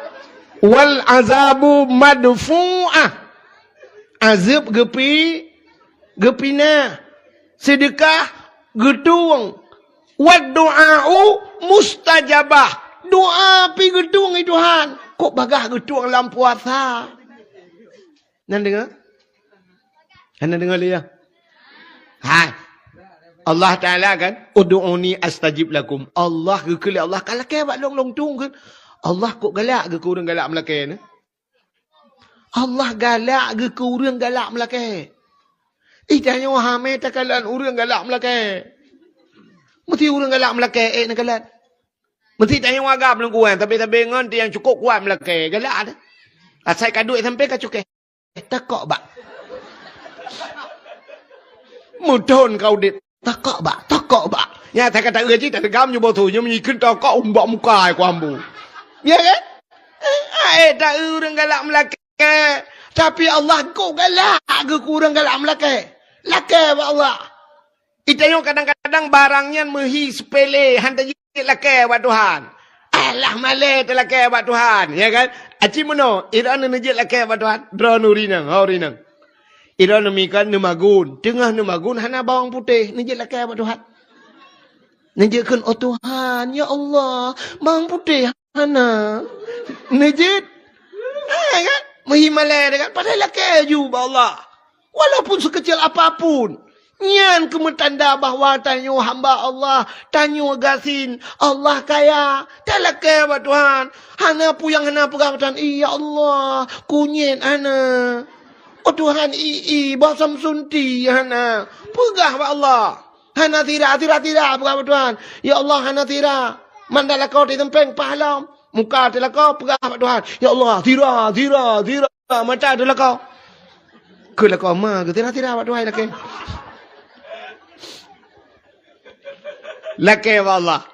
wal azabu madfu'ah. Azeueb geupi-, geupinah. Seudeukah geutueng. Wad du'a'u mustajabah. Doa pi geutueng lé Tuhan. Kok bagaih geutueng lam puasa? Nan deungoe? Hana deungoe lé, ya? Hai. Allah Taala kan, "Ud'uni astajib lakum." Allah geukheun lé Allah, ka lakée bak lôn, lôn tueng kheun. Allah kok galak geuh keu ureuëng galak meulakée nyoe? Allah galak geuh keu ureuëng galak meulakée. Ih, tanyoe hamé takalon ureuëng galak meulakée. Meusti ureuëng galak meulakée ék neukalon. Meusti tanyoe agam lôn kuwan, tapi-tapi ngon nyang cukôp kuat meulakée, galak dah. Asai ka duek sampoe ka cukée. Takok bak. Meuthon ka udeb. Takok bak, takok bak. Nyan that ka taeu cit, tadeungam nyoe boh su, nyoe meunyoe ikheun takok umbak muka ai ku ambu. Ya kan? Eh, ta ureuëng galak meulakée. Tapi Allah kok galak geuh keu ureuëng galak meulakée. Lakée bak Allah. Ita nyoe kadang-kadang barang nyan meuhi seupele, han tajeuet lakée bak Tuhan. Alah malée talakée bak Tuhan, ya kan? Aci meunoe, droeneuh neujeuet lakée bak Tuhan, droeneuh rinang, ho rinang. Droeneuh mi kan neumagun, teungoh neumagun hana bawang putéh, neujeuet lakée bak Tuhan. Neujeuet kheun, "Oh Tuhan, ya Allah, bawang putéh hana." Neujeuet. Ha, kan? Meuhi malée dia kan, padahai lakée ju bak Allah. Walaupun sekecil apapun, nyan keuh meutanda bahwa tanyoe hamba Allah, tanyoe gasien, Allah kaya. Talakée bak Tuhan, hana peue nyang hana peugah bak Tuhan, "Ih, ya Allah, kunyét hana. Oh Tuhan, ih, ih, balsam sunti hana." Peugah bak Allah. Hana sira, sira, sira, peugah bak Tuhan, "Ya Allah, hana sira." Mandum lakoe teutumpéng paih lom. Muka teuh lakoe, peugah bak Tuhan, "Ya Allah, sira, sira, sira." Mata teuh lakoe. Keu lakoe ma geuh sira-sira bak Tuhan lakée. Lakée bak Allah.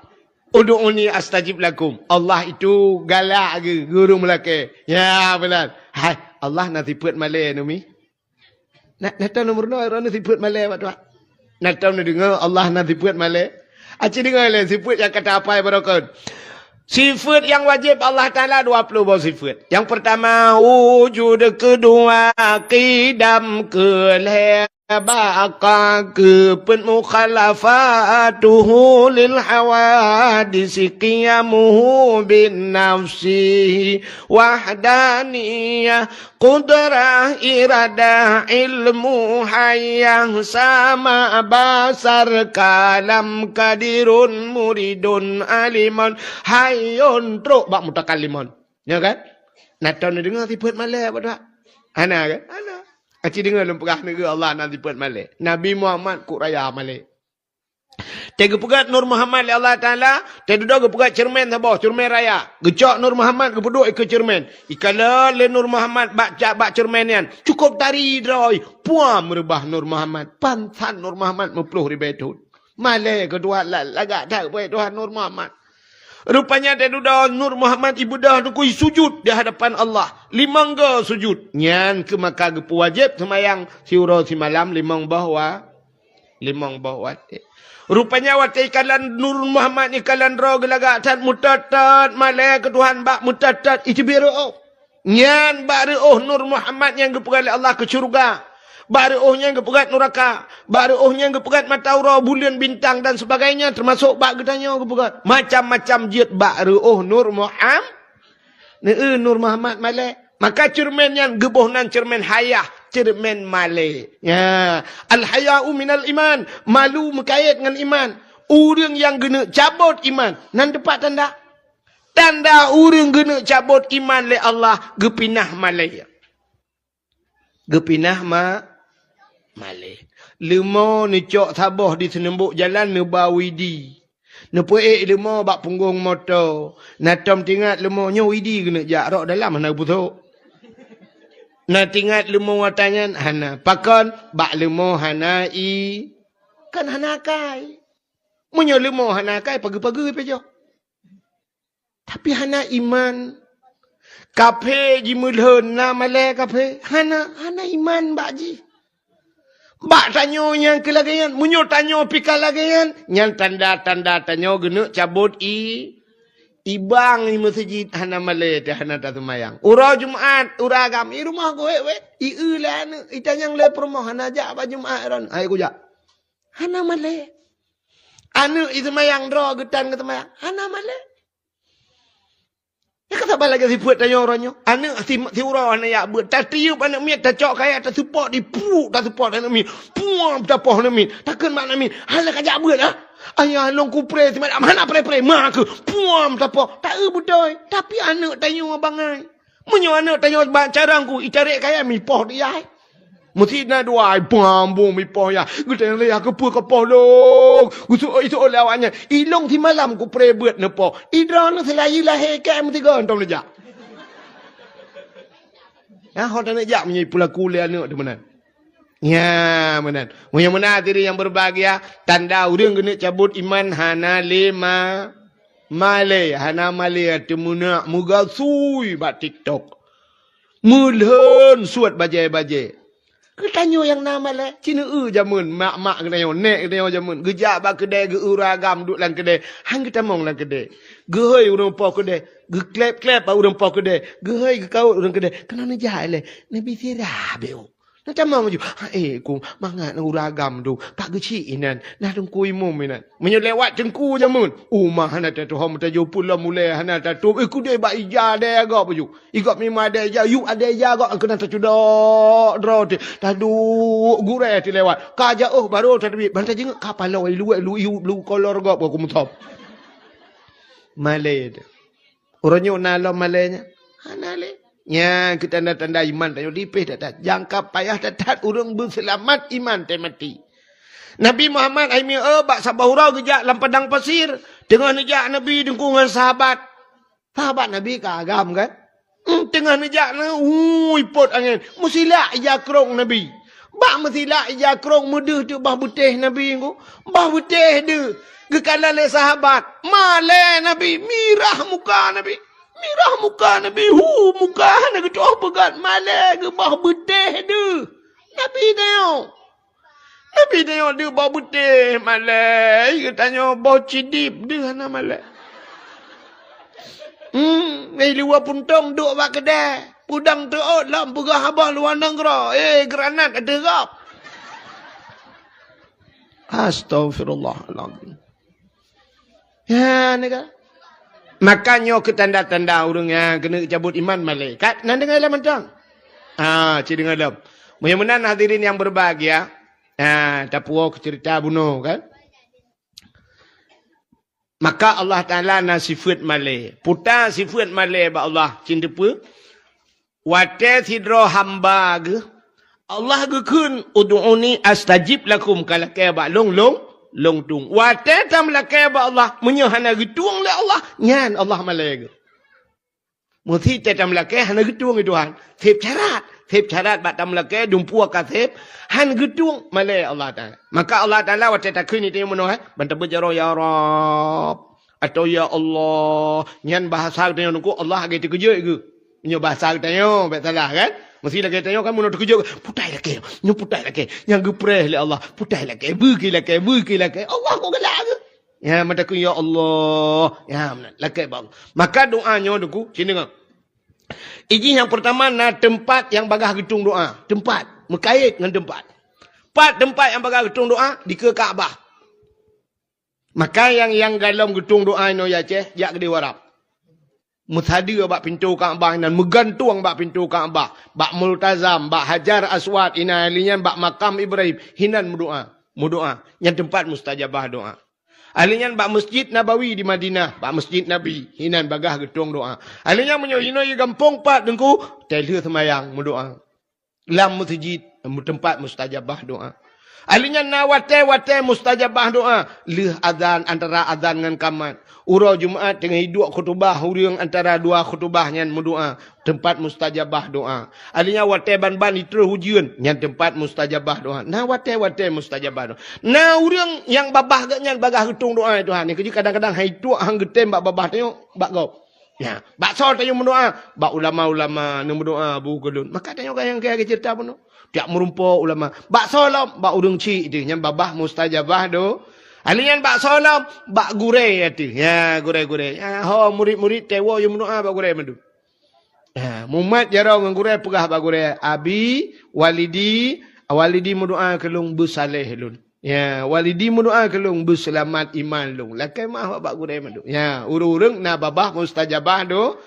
"Ud'uni astajib lakum." Allah itu galak geuh guru meulakée. Ya, beuna. Hai, Allah na sifeuet malée nyoe mi. Na, na tom neumeurunoe droeneuh sifeuet malée bak Tuhan. Na tom neudeungoe Allah na sifeuet malée. Aci deungoe lé sifeuet nyang ka tahapai baroe kon. Sifeuet nyang wajéb Allah Taala dua ploh boh sifeuet. Nyang peurtama, wujud, keudua, qidam, keulhée, baqa, keupeuet, mukhalafatuhu lil hawadisi, qiyamuhu bin nafsi, wahdaniyah, qudrah, iradah, ilmu, hayah, sama, basar, kalam, qadirun, muridun, alimun, hayyun, trok bak mutakallimun. Ya kan? Na tom neudeungoe sifeuet malée bak Tuhan? Hana kan? Hana. Aci deungoe lôn peugah, neugeu Allah na sifeuet malée. Nabi Muhammad kok raya malée. Teugeupeugot Nur Muhammad lé Allah Taala, teududoe geupeugét ceureumen saboh, ceureumen raya. Geucok Nur Muhammad geupeuduek ikeue ceureumen. Ikalon lé Nur Muhammad bak ca-, bak ceureumen nyan. Cukôp tari droe, puam reubah Nur Muhammad. Pansan Nur Muhammad meuploh ribée thon. Malée keu Tuhan la-, lagak that bak Tuhan Nur Muhammad. Rupanya teududoe Nur Muhammad ibeudôh teungku sujut di hadapan Allah. Limong go sujut. Nyan keuh maka geupeuwajéb seumayang siuroe simalam limong boh wa-, Limong boh watée. Rupanya watée ikalon Nur Muhammad ikalon droe geulagak that meutot-tot malée keu Tuhan bak meutot-tot iteubiet reuôh. Nyan bak reuôh Nur Muhammad nyang geupeugét lé Allah keu syeuruga. Bak reuôh nyang geupeugét nuraka. Bak reuôh nyang geupeugét mata uroe, buleuen, bintang dan sebagainya, teumasok bak geutanyoe geupeugét. Macam-macam jeuet bak reuôh Nur Muhammad. Neu-eu Nur Muhammad malée. Maka ceureumen nyan geuboh nan ceureumen hayah, ceureumen malée. Ya, al-haya'u minal iman, malu meukayét ngon iman. Ureuëng nyang geuneuk cabot iman, nan teupat tanda. Tanda ureuëng geuneuk cabot iman lé Allah geupinah malée. Geupinah ma-, malée. Leumo neucok saboh di seunumbok jalan neuba widi. Neupeuék leumo bak punggong moto. Na tom teuingat leumo nyoe widi keuneuk jak rok dalam hana geupusok. Na teuingat leumo ata nyan hana. Pakon? Bak leumo hana i-, kan hana akai. Meunyoe leumo hana akai, pageue-pageue pih jok. Tapi hana iman. Kaphé jimeulhon na malée kaphé. Hana, hana iman bak jih. Bak tanyoe nyang keu lagée nyan, meunyoe tanyoe pih ka lagée nyan, nyan tanda-tanda tanyoe geuneuk cabot i-, Ibang i meuseujid hana malée teuh hana taseumayang. Uroe Jumat, uroe agam, i rumoh geuwét-wét, i eu lé aneuk, itanyong lé peurumoh hana jak bak Jumat ron. Hai kujak. Hana malée. Aneuk i seumayang droe geutan keu seumayang. Hana malée. Nyang ka saban lagée sifeuet tanyoe uroe nyoe. Aneuk si, si uroe hana jak beuet. Tatiyeub aneuk miet, tacok kayée, taseupok di puk, taseupok aneuk miet. Puam tapoh aneuk miet. Takheun bak aneuk miet, "Hana ka jak beuet, ha? Ayah lôn kupré simalam hana pré-pré ma keuh." Puam tapoh. Ta eu beutôi. Tapi aneuk tanyoe bangai. Meunyoe aneuk tanyoe bak carông ku, itarek kayée mipoh di yah. Meusti na dua ai bambong mipoh yah. Geutanyong lé yah keupeue kapoh lôn. Geuseuôt-seuôt lé awaknyan. I lôn simalam kupré beuet neupoh. I droeneuh seulayeue lahé kée meusigoe tom neujak. Nah, ho taneuk jak meunyoe ipeulaku lé aneuk teuh meunan. Nya, meunan. Meunyoe meunan hadirin yang berbahagia, tanda ureuëng keuneuk cabot iman hana lé ma-, malée, hana malée teumeunak meugasui bak TikTok. Meulhon suet bajée-bajée. Geutanyoe nyang na malée, cineu jameun mak-mak geutanyoe, nék geutanyoe jameun. Geujak bak keudée geu-eu ureuëng agam duek lam keudée, han geutamong lam keudée. Geuhôi ureuëng po keudée, geukleb-kleb bak ureuëng po keudée. Geuhôi geukawot ureuëng keudée, keunoe neujak ilée, neubi sira beu. Neutamong ju, "Hai ku, mangat na ureuëng agam tu, pak geuchik inan, na teungku imum inan." Meunyoe lewat teungku jameun, uma hana tatuho meutajô pulom ulée hana tatôb, eh, kudée bak ija dée gob ju. Igob mima dée ija, yub adée ija gob keunan tacudok droe teuh. Taduek gurée teuh lewat. Ka jauh barô tateubiet, ban tajingeuk ka paloe luwée lu yub lu kolor gob ku meusom. Malée teuh. Uroe nyoe na lom malée nyan? Hana lé. Nyan keuh tanda-tanda iman tanyoe dipéh that-that. Nyang ka payah that-that ureuëng beuseulamat iman teuh maté. Nabi Muhammad hai mieu bak saboh uroe geujak lam padang pasir. Teungoh neujak Nabi teungku ngon sahabat. Sahabat Nabi ka agam kan? Hmm, teungoh neujak na, ui, pot angén. Meusilak ija krông Nabi. Bak meusilak ija krông meudeuh teuk bah beutéh Nabi nyoe. Bah beutéh deuh. Geukalon lé sahabat. Malée Nabi. Mirah muka Nabi. Mirah muka Nabi. Hu muka hana geutuoh peugét. Malée geuh bah beutéh deuh. Nabi nyoe. Nabi tanyoe deuh boh beutéh malée, geutanyoe boh cidib deuh hana malée. Hmm, ngai luwa puntông duek bak keudée. Peudong teuôt lom peugah haba luwa nanggroe. Eh, granat ateueh gob. Astagfirullahalazim. Ya, nega. Maka nyoe keu tanda-tanda ureuëng nyang keuneuk cabot iman malaikat. Nan deungoe lé mantong? Ah, ci deungoe lom. Meunyoe meunan hadirin yang berbahagia, ah, tapuwoe keu cerita bunoe kan. Maka Allah Taala na sifeuet malée. Puta sifeuet malée bak Allah, cin teupeue? Watée sidroe hamba geuh, Allah geukheun, "Ud'uni astajib lakum," ka lakée bak lôn, lôn, lôn tueng. Watée tameulakée bak Allah, meunyoe hana geutueng lé Allah, nyan Allah malée geuh. Meusti tameulakée hana geutueng lé Tuhan. Seb syarat, seb syarat bak tameulakée dumpeue ka seb, han geutueng malée Allah Taala. Maka Allah Taala watée takheun di tanyoe meunoe, ban tabeuet jaroe, "Ya Rabb," atau "Ya Allah," nyan bahasa geutanyoe nungku Allah lagée teukeujot geuh. Nyoe bahasa geutanyoe, bék salah kan? Meusti lagée tanyoe kan meunoe teukeujot, putai lakée, nyoe putai lakée, nyang geupreh lé Allah, putai lakée, beuki lakée, beuki lakée. Allah kok galak geuh. Ya, meutakheun, "Ya Allah." Ya, meunan, lakée bak Allah. Maka doa nyoe nungku, sini ngok. Iji nyang pertama na teumpat nyang bagah geutueng doa. Teumpat, meukayét ngon teumpat. Pat teumpat nyang bagah geutueng doa, dikeue Ka'bah. Maka nyang, nyang galom geutueng doa inoe ya Aceh, jak keudeh Arab. Meusadeue bak pintoe Ka'bah inan, meugantueng bak pintoe Ka'bah, bak Multazam, bak Hajar Aswad inan, lheueh nyan bak makam Ibrahim, hinan meudoa. Meudoa. Nyan teumpat mustajabah doa. Lheueh nyan bak Masjid Nabawi di Madinah, bak Masjid Nabi, hinan bagah geutueng doa. Lheueh nyan meunyoe inoe i gampông pat teungku, teulheueh seumayang meudoa. Lam meuseujid, teumpat mustajabah doa. Lheueh nyan na watée-watée mustajabah doa, lheueh azan, antara azan ngon kamat. Uroe Jumat teungoh iduek khutubah ureuëng antara dua khutubah nyan meudoa, teumpat mustajabah doa. Lheueh nyan watée ban-ban itroh ujeuen, nyan teumpat mustajabah doa. Na watée-watée mustajabah doa. Na ureuëng nyang babah geuh nyan bagah geutueng doa, "Ya Tuhan," nyan keujeuet kadang-kadang han ituek han geutem bak babah tanyoe, bak gob. Ya, bak soe tanyoe meudoa? Bak ulama-ulama nyang meudoa bu keu lôn. Maka tanyoe ka nyang keu cerita bunoe. Tiep meurumpok ulama. Bak soe lom? Bak ureuëng chik teuh nyang babah mustajabah do-, Ahli nyan bak soe lom, bak gurée ateueh. Ya, gurée-gurée. Ya, ho murit-murit teuwoe yue meudoa bak gurée mandum. Ya, mumat jaroe ngon gurée peugah bak gurée, "Abi, walidi, walidi meudoa keu lôn beusaléh lôn." Ya, walidi meudoa keu lôn beuseulamat iman lôn. Lakée meu'ah bak gurée mandum. Ya, ureuëng-ureuëng na babah mustajabah do.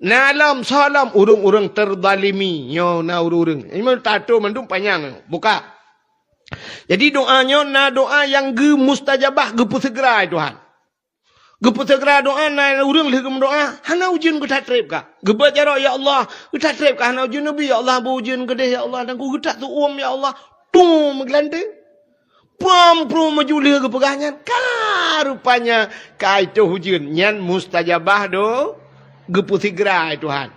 Na lom, soe lom ureuëng-ureuëng teuzalimi. Nyoe na ureuëng-ureuëng. Imam tato mandum panyang. Buka. Jadi doa nyoe na doa nyang geumustajabah, geupeuseugera lé Tuhan. Geupeuseugera doa na ureuëng lheueh geumeudoa, hana ujeuen geuthatreb ka. Geubeuet jaroe, "Ya Allah, geuthatreb ka hana ujeuen neubi, ya Allah, beu ujeuen keudeh, ya Allah, dan ku geutak teuuem, ya Allah." Tung meugeulanteng. Pom pru meuju lheueh geupeugah nyan, ka rupanya ka itôh ujeuen. Nyan mustajabah do, geupeuseugera lé Tuhan.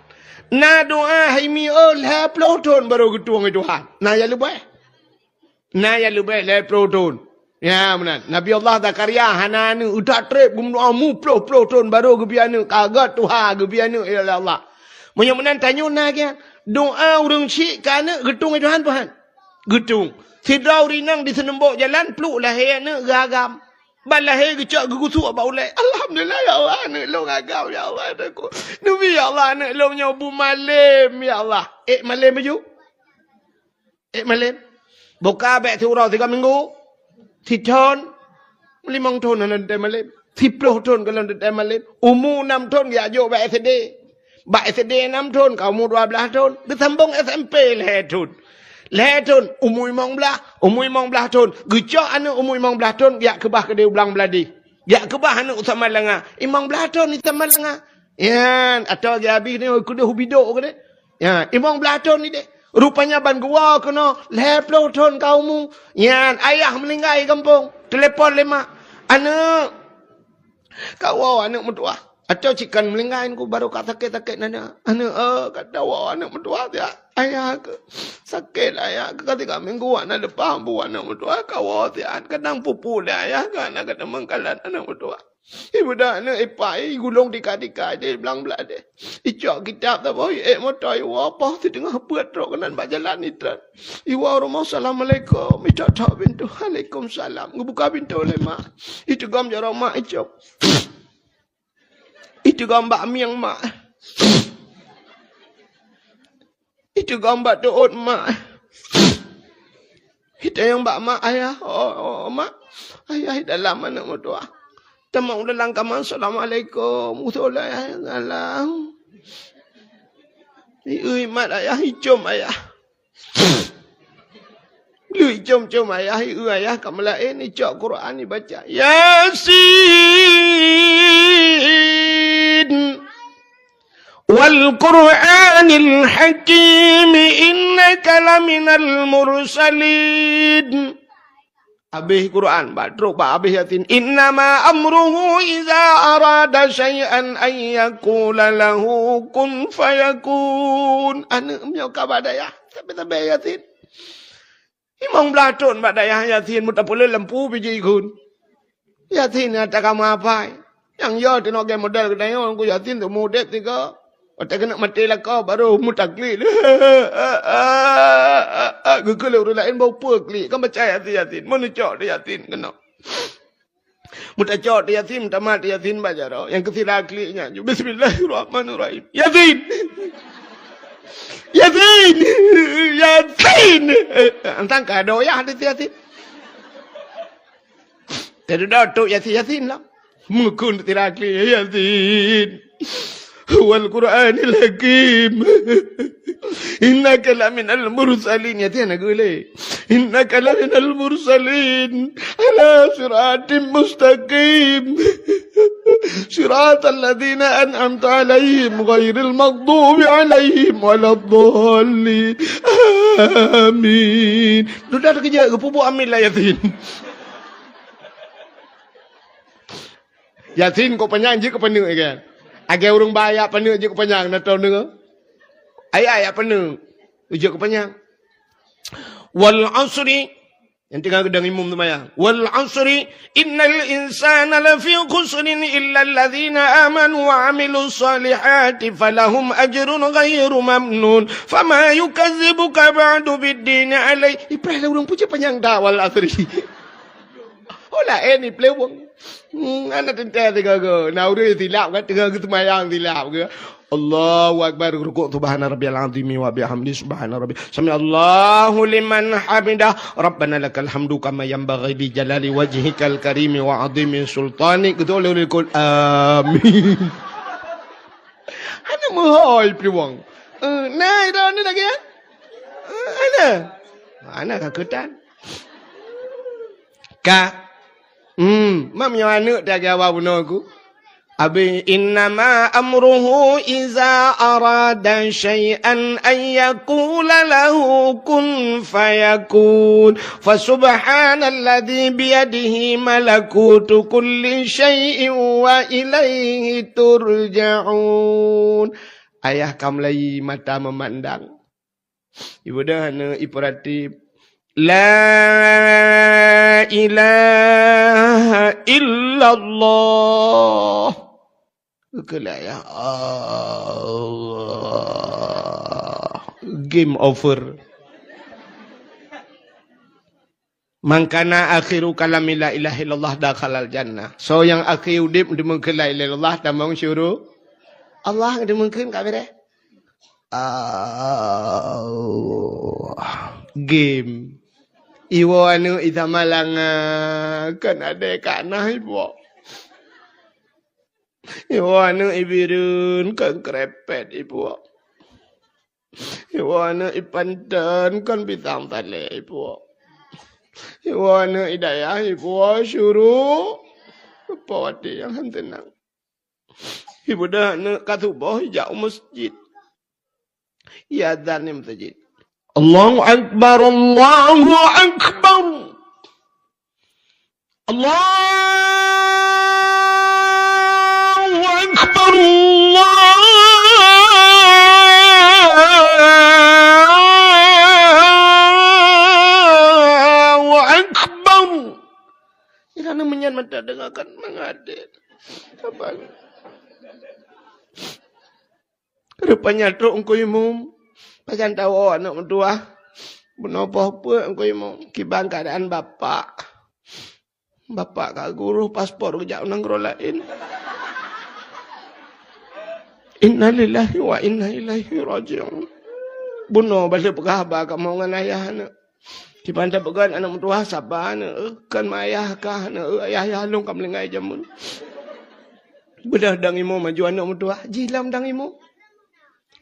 Na doa hai mi, oh, lhée ploh thon barô geutueng lé Tuhan. Na nyang leubeh. Na nyang leubeh lhée ploh thon. Ya, meunan. Nabi Allah Zakaria hana aneuëk, utak treb geumeudoa muploh-ploh thon barô geubri aneuëk, ka gét tuha geubri aneuëk lé Allah. Meunyoe meunan tanyoe na kian, doa ureuëng syik keu aneuëk geutueng lé Tuhan, Tuhan. Geutueng. Sidroe ureuëng inong di seuneumbok jalan pluek lahé aneuëk geuagam. Ban lahé geucok geugusuk bak ulée. "Alhamdulillah ya Allah, aneuëk lôn agam ya Allah, neubi ya Allah, aneuëk lôn nyoe beumalem ya Allah." Ék malem baju? Ék malem. Boka bék siuroe sigoe minggu. Sithon. Limong thon hana teumalem. Siploh thon ka lôn teumalem. Umu nam thon geujak jok bak S D. Bak S D nam thon ka umu dua blaih thon. Geusambong S M P lhée thon. Lhée thon umu limong blaih, umu limong blaih thon. Geucok aneuëk umu limong blaih thon geujak keubah keudeh u Blang Bladeh. Geujak keubah aneuëk u Samalanga. Limong blaih thon di Samalanga. Nyan, atau lagée Abi ni keudeh u bidok keudeh. Ya, limong blaih thon ideh. Rupanya ban geuwoe keunoe lhée ploh thon ka umu. Nyan, ayah meuninggai gampông. Telepon lé mak. "Aneuëk, ka woe aneuëk meutuah." Atau cit kan meuninggai ku barô ka sakét-sakét nyan. "Aneuëk, eh, ka tawoe aneuëk meutuah siat. Ayah keu sakét, ayah keu ka tiga minggu hana leupah bu aneuëk meutuah, ka woe siat. Kadang pupu lé ayah ka hana ka teumeung kalon aneuëk meutuah." Ibeudôh aneuëk ipai gulong tika-tika di Blang Bladeh. Icok kitab saboh, iék moto iwoe, poh siteungoh peuet trok keunan bak jalan itreun. Iwoe rumoh, "Assalamualaikum." Icok-cok pintoe, "Waalaikumsalam." Geubuka pintoe lé mak. Iteugom jaroe mak icok. Iteugom bak mieng mak. Iteugom bak teuôt mak. Itanyong bak mak, "Ayah, oh, oh, mak, ayah di dalam aneuëk meutuah." Tamong dalam kama, "Assalamualaikum." Usul ayah, "Salam." Ieu mat ayah, icom ayah. Lheueh icom-com ayah, ieu ayah ka meulaén, icok Quran ibaca. Yasin. Wal Qur'anil Hakim, innaka laminal mursalin. Habéh Quran, bak trok bak habéh Yasin. Innama amruhu iza arada syai'an an yaqula lahu kun fayakun. Aneuëk meunyoe ka bak dayah, sabe-sabe Yasin. Limong blaih thon bak dayah Yasin meutapeuleuen lampu biji ikheun. Yasin nyang takameuhafai. Nyang yo teunoe lagée model geutanyoe, Teungku Yasin teuma udeb sigoe. Watée keuneuk maté lakoe barô meutaklik. Geukheun lé ureuëng laén bak upeue klik, kan baca Yasin, Yasin. Meuneucok di Yasin keunoe. Meutacok di Yasin, meutamat di Yasin bak jaroe. Nyang keusira klik nyan, "Bismillahirrahmanirrahim." Yasin! Yasin! Yasin! Entang ka doyah di Yasin. Jadi dah tu Yasin, Yasin lah. Mukun tira klik, "Yasin." Wal Qur'anil Hakim. Innaka laminal mursalin. Ya, tian lagu le. Innaka laminal mursalin. Ala siratim mustaqim. Siratal ladzina an'amta alaihim ghairil maghdubi alaihim waladdallin. Amin. Dudah terkejut, geupubuet amin lah Yasin. Yasin kok panyang jeuet keu paneuk, kan? Lagée ureuëng ba ayat paneuk jeuet keu panyang, na tau deungoe? Ayat-ayat paneuk jeuet keu panyang. Wal asri, nyang teungoh geudong imum seumayang. Wal asri, innal insana lafi khusrin illal ladzina amanu wa amilus salihati falahum ajrun ghairu mamnun. Fama yukazzibuka ba'du bid dini alai. Ipreh lé ureuëng pucet panyang dah wal asri. Ko laén ni peuleuwong. Hmm, hana teuntèe sigoe-goe. Na ureueng silap kan, teungoh geuseumayang silap ke. Allahu Akbar, rukuk, subhana rabbiyal azimi wa bihamdi, subhana rabbi. Sami Allahu liman hamidah. Rabbana lakal hamdu kama yanbaghi li jalali wajhikal karimi wa azimi sultanik. Gitu, oleh, oleh, kul. Amin. Hana meuhôi peuleuwong. Eh, na ida ni lagi, ya? Eh, hana. Hana ka keutan. Ka. Hmm, mam nyoe aneuk tak gawa bunoe ku. Abi, innama amruhu iza arada syai'an an yaqula lahu kun fayakun. Fa subhanalladzi biyadihi malakutu kulli syai'in wa ilaihi turja'un. Ayah ka mulai mata memandang. Ibu dah aneuk ipeuratif. La ilaha illallah. Keulah ya Allah. Game over. Man kana akhiru kalami la ilaha illallah dakhalal jannah. Soe nyang akhé udeb deungon la ilaha illallah tamong syuruga. Allah deungon ka beureh. Ah, game. Iwoe aneuk i Samalanga kan adé ka na iboh. Iwoe aneuk i Bireuen kan krepet iboh. Iwoe aneuk i Panton kan pisang saleh iboh. Iwoe aneuk i dayah iboh syuruga. Apa watèe nyang han teunang. Ibu dah aneuk ka suboh ijak u masjid. Iazan di masjid. Allahu Akbar, Allahu Akbar. Allahu Akbar, Allahu Akbar. Di sana menyan mata dengarkan mengadir. Abang. Rupanya trok Teungku Imum. Pajan tawoe aneuk meutuwah. Bunoe poh peuet Teungku Imum. Kiban keuadaan bapak. Bapak ka geuroh paspor geujak u nanggroe laén. Innalillahi wa inna ilaihi raji'un. Bunoe bah lheueh peugah haba kamoe ngon ayah aneuk. Kiban tapeugah aneuk meutuwah saba aneuk, eh, kon ma ayah kah aneuk, eh, ayah-ayah lôn ka meuninggai jameun. Beudôh dang imo maju aneuk meutuwah, jih lam dang imo.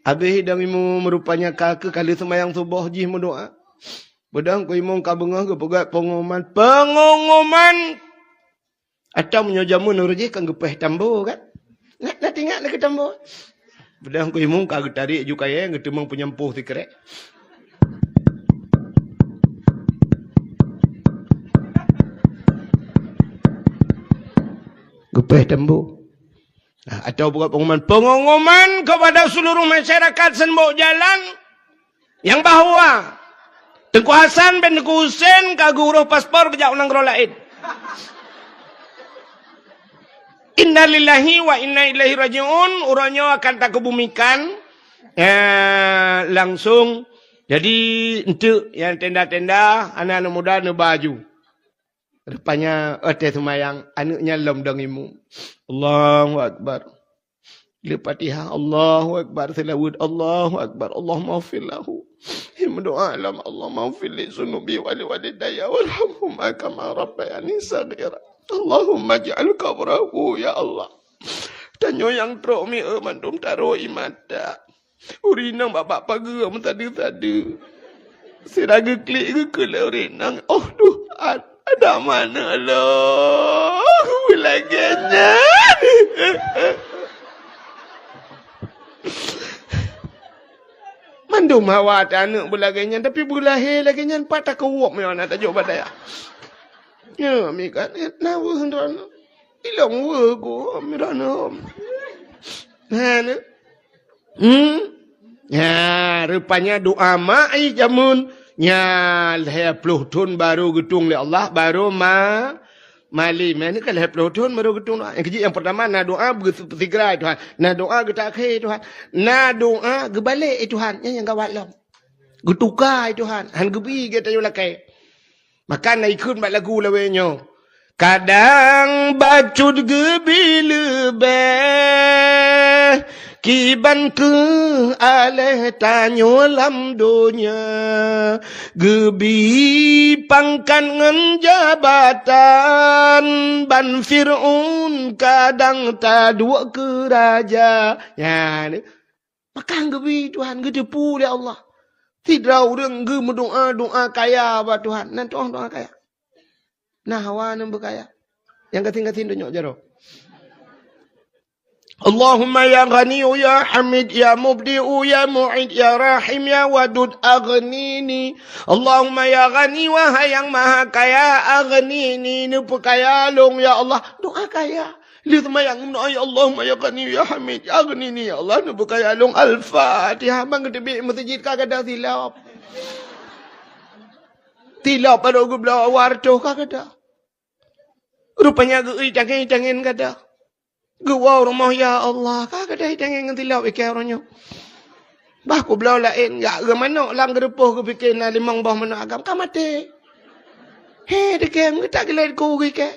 Abéh dang imo meurupanya ka keuh ka lheueh seumayang suboh jih meudoá. Beudôh Teungku Imum ka beungoh geupeugah pengumuman, pengumuman! Atau meunyoe jameun ureueng jih kan geupéh tambo kan? Na, na teuingat lagèe tambo? Beudôh Teungku Imum ka geutarek ju kayèe, geuteumong peunyampoh sikrek. Geupéh tambo. Nah, atau buat pengumuman, pengumuman kepada seluruh masyarakat Seumbok Jalan, nyang bahwa Teungku Hasan bin Teungku Husen ka geuroh paspor geujak u nanggroe laén. Innalillahi wa inna ilaihi raji'un, uroe nyoe akan takeubumikan, eh, langsung. Jadi, enteuk nyang tenda-tenda, aneuk-aneuk muda neuba aju. Rupanya, watèe seumayang, aneuk nyan lom dang imo. Allahu Akbar. Lheueh Fatihah, Allahu Akbar, seulaweuet, Allahu Akbar, Allahummaghfir lahu. Meudoá lom, Allahummaghfir li dzunubi wa li walidayya warhamhuma kama rabbayani shaghira. Allahumma ij'al qabrahu, ya Allah. Tanyoe nyang trok mieu mandum taroh ie mata. Ureueng inong bak-bak pageue meusadeue-sadeue. Sira geuklik geukheun lé ureueng inong, "Oh Tuhan, adak mana lôn beulagèe nyan?" Mandum hawa até aneuk beulagèe nyan, tapi beulahé lagèe nyan pat takeuwok meunyoe na tajok bak dayah. Nyoe mi kan na weueh droeneuh. Ilong weueh ku droeneuh. Nah, nyoe. Hmm? Nya, rupanya doa mak ai jameun. Nya, lhèe ploh thon baru geutueng lé Allah, baru ma-, malém. Nya, nyoe kan lhèe ploh thon baru geutueng doa. Nyang keujeuet nyang peurtama na doa beugeusigra, "Tuhan, na doa geutakhé, Tuhan. Na doa geubalek, eh, Tuhan." Nyan nyang gawat lom. Geutuka, eh, Tuhan. Han geubri geutanyoe lakèe. Maka na ikheun bak lagu lawét nyoe. Kadang bacut geubi leubeh, kiban kheueh aléh tanyoe lam donya. Geubi pangkat ngon jabatan, ban Fir'aun kadang taduek keu raja. Nyan, maka geubi Tuhan geuteupeue lé Allah. Sidroe ureuëng geumeudoá doá kaya bak Tuhan, nan Tuhan doá kaya. Nah, hawa nyang beukaya. Nyang gasien-gasien tunyok jaroe. Allahumma ya Ghaniyu ya Hamid ya Mubdi'u ya Mu'id ya Rahim ya Wadud aghnini. Allahumma ya Ghani, wahai nyang maha kaya, aghnini, neupeukaya lôn ya Allah. Doá kaya. Lheueh seumayang meudoá, ya Allahumma ya Ghani ya Hamid aghnini, ya Allah neupeukaya lôn. Al-Fatihah. Ban geuteubiet meuseujid ka gata silop. Silop padub geubloe awai reutôh ka gata. Rupanya geu-ui tangieng-tangieng gata. Geuwoe rumoh, ya Allah, ka gata tangieng ngon silop iké uroe nyoe. Bah kubloe laén, jak geumanok lam geureupôh geupike na limong boh manok agam, ka maté. He, dikém geutak gilai ku geuiké.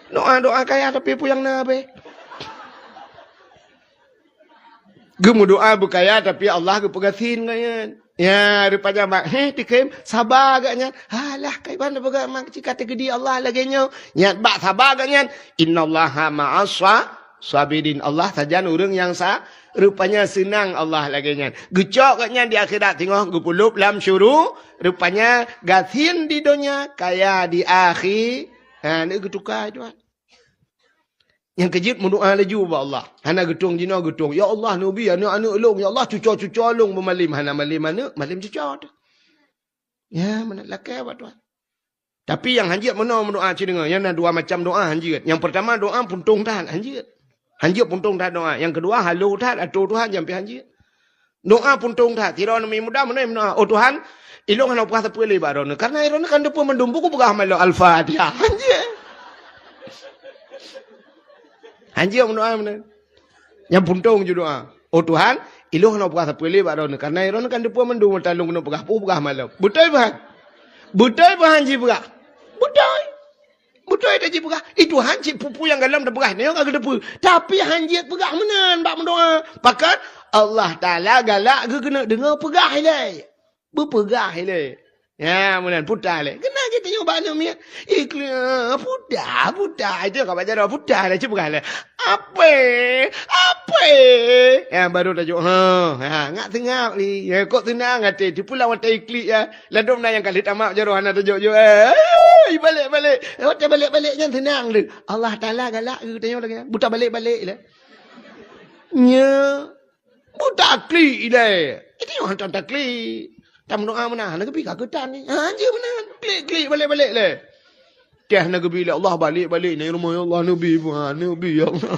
Doá-doá kaya tapi peue nyang na abéh. Geumeudoá beukaya tapi Allah geupeugasien gobnyan. Ya, rupanya mak, heh, dikém, saba gobnyan. Alah, kaiban peugah mak cit ka teukeudi Allah lagée nyoe. Nyan bak saba gobnyan. Innallaha ma'as sa-, sabirin. Allah sajan ureuëng nyang sa-, rupanya seunang Allah lagée nyan. Geucok gobnyan di akhirat singoh geupeulob lam syuru-, rupanya gasien di donya, kaya di akhi-, ha, ni geutuka Tuhan. Nyang keujeuet meudoá laju bak Allah. Hana geutong jinoe geutong. "Ya Allah, neubi aneuëk-aneuëk lôn. Ya Allah, cuco-cuco lôn beumalem." Hana malem aneuëk, malem cuco teuh. Ya, meunan lakée bak Tuhan. Tapi nyang hanjeuet meunoe meudoá cit deungoe. Nyan na dua macam doá hanjeuet. Nyang peurtama doá puntông that hanjeuet. Hanjeuet puntông that doá. Nyang keudua halo that atô Tuhan jampi hanjeuet. Doá puntông that. Sidroe aneuk muda meunoe meudoá, "Oh Tuhan, ilôn hana peugah sapeue lé bak droeneuh, kareuna droeneuh kan teupeue mandum buku peugah malok Al-Fatihah." Hanjeuet. Hanjeuet meudoá meunan. Nyang puntông ju doá, "Oh Tuhan, ilôn hana peugah sapeue lé bak droeneuh, kareuna droeneuh kan teupeue mandum mata lôn keuneuk peugah, peue peugah malok." Beutôi Tuhan? Beutôi Tuhan jipeugah? Beutôi. Beutôi teuh jipeugah, "Ih Tuhan, cit peue-peue nyang gohlom teupeugah nyoe ka geuteupeue." Tapi hanjeuet peugah meunan bak meudoá. Pakon? Allah Taala galak geuh keuneuk deungoe peugah ilée. Beupeugah ilée. Ya, meunan puta ilée. Keunan geutanyoe bak aneuk miet. Ikli-, puta, puta. Itu ka bak jaroe puta ilée, cit peugah ilée. "Ape? Ape?" Ya, baru tajok, ha, ha, ngak seungab lé. Ya, kok seunang até. Tipu lam watée iklik ya. Ladom na nyang ka lheueh tamat jaroe hana tajok-jok, eh. "Ai, balek-balek." Eh, watée balek-balek nyan seunang lé. Allah Taala galak geutanyoe lagée nyan. Buta balek-balek lé. Nya. Buta klik ilée. Itu nyang hantom taklik. Tameudoá meunan, hana geubi ka geutan ni. Ha, jeuet meunan. Klik-klik balek-balek lé. Teuh na geubi lé Allah balek-balek nyan rumoh, "Ya Allah, neubi, neubi, ya Allah.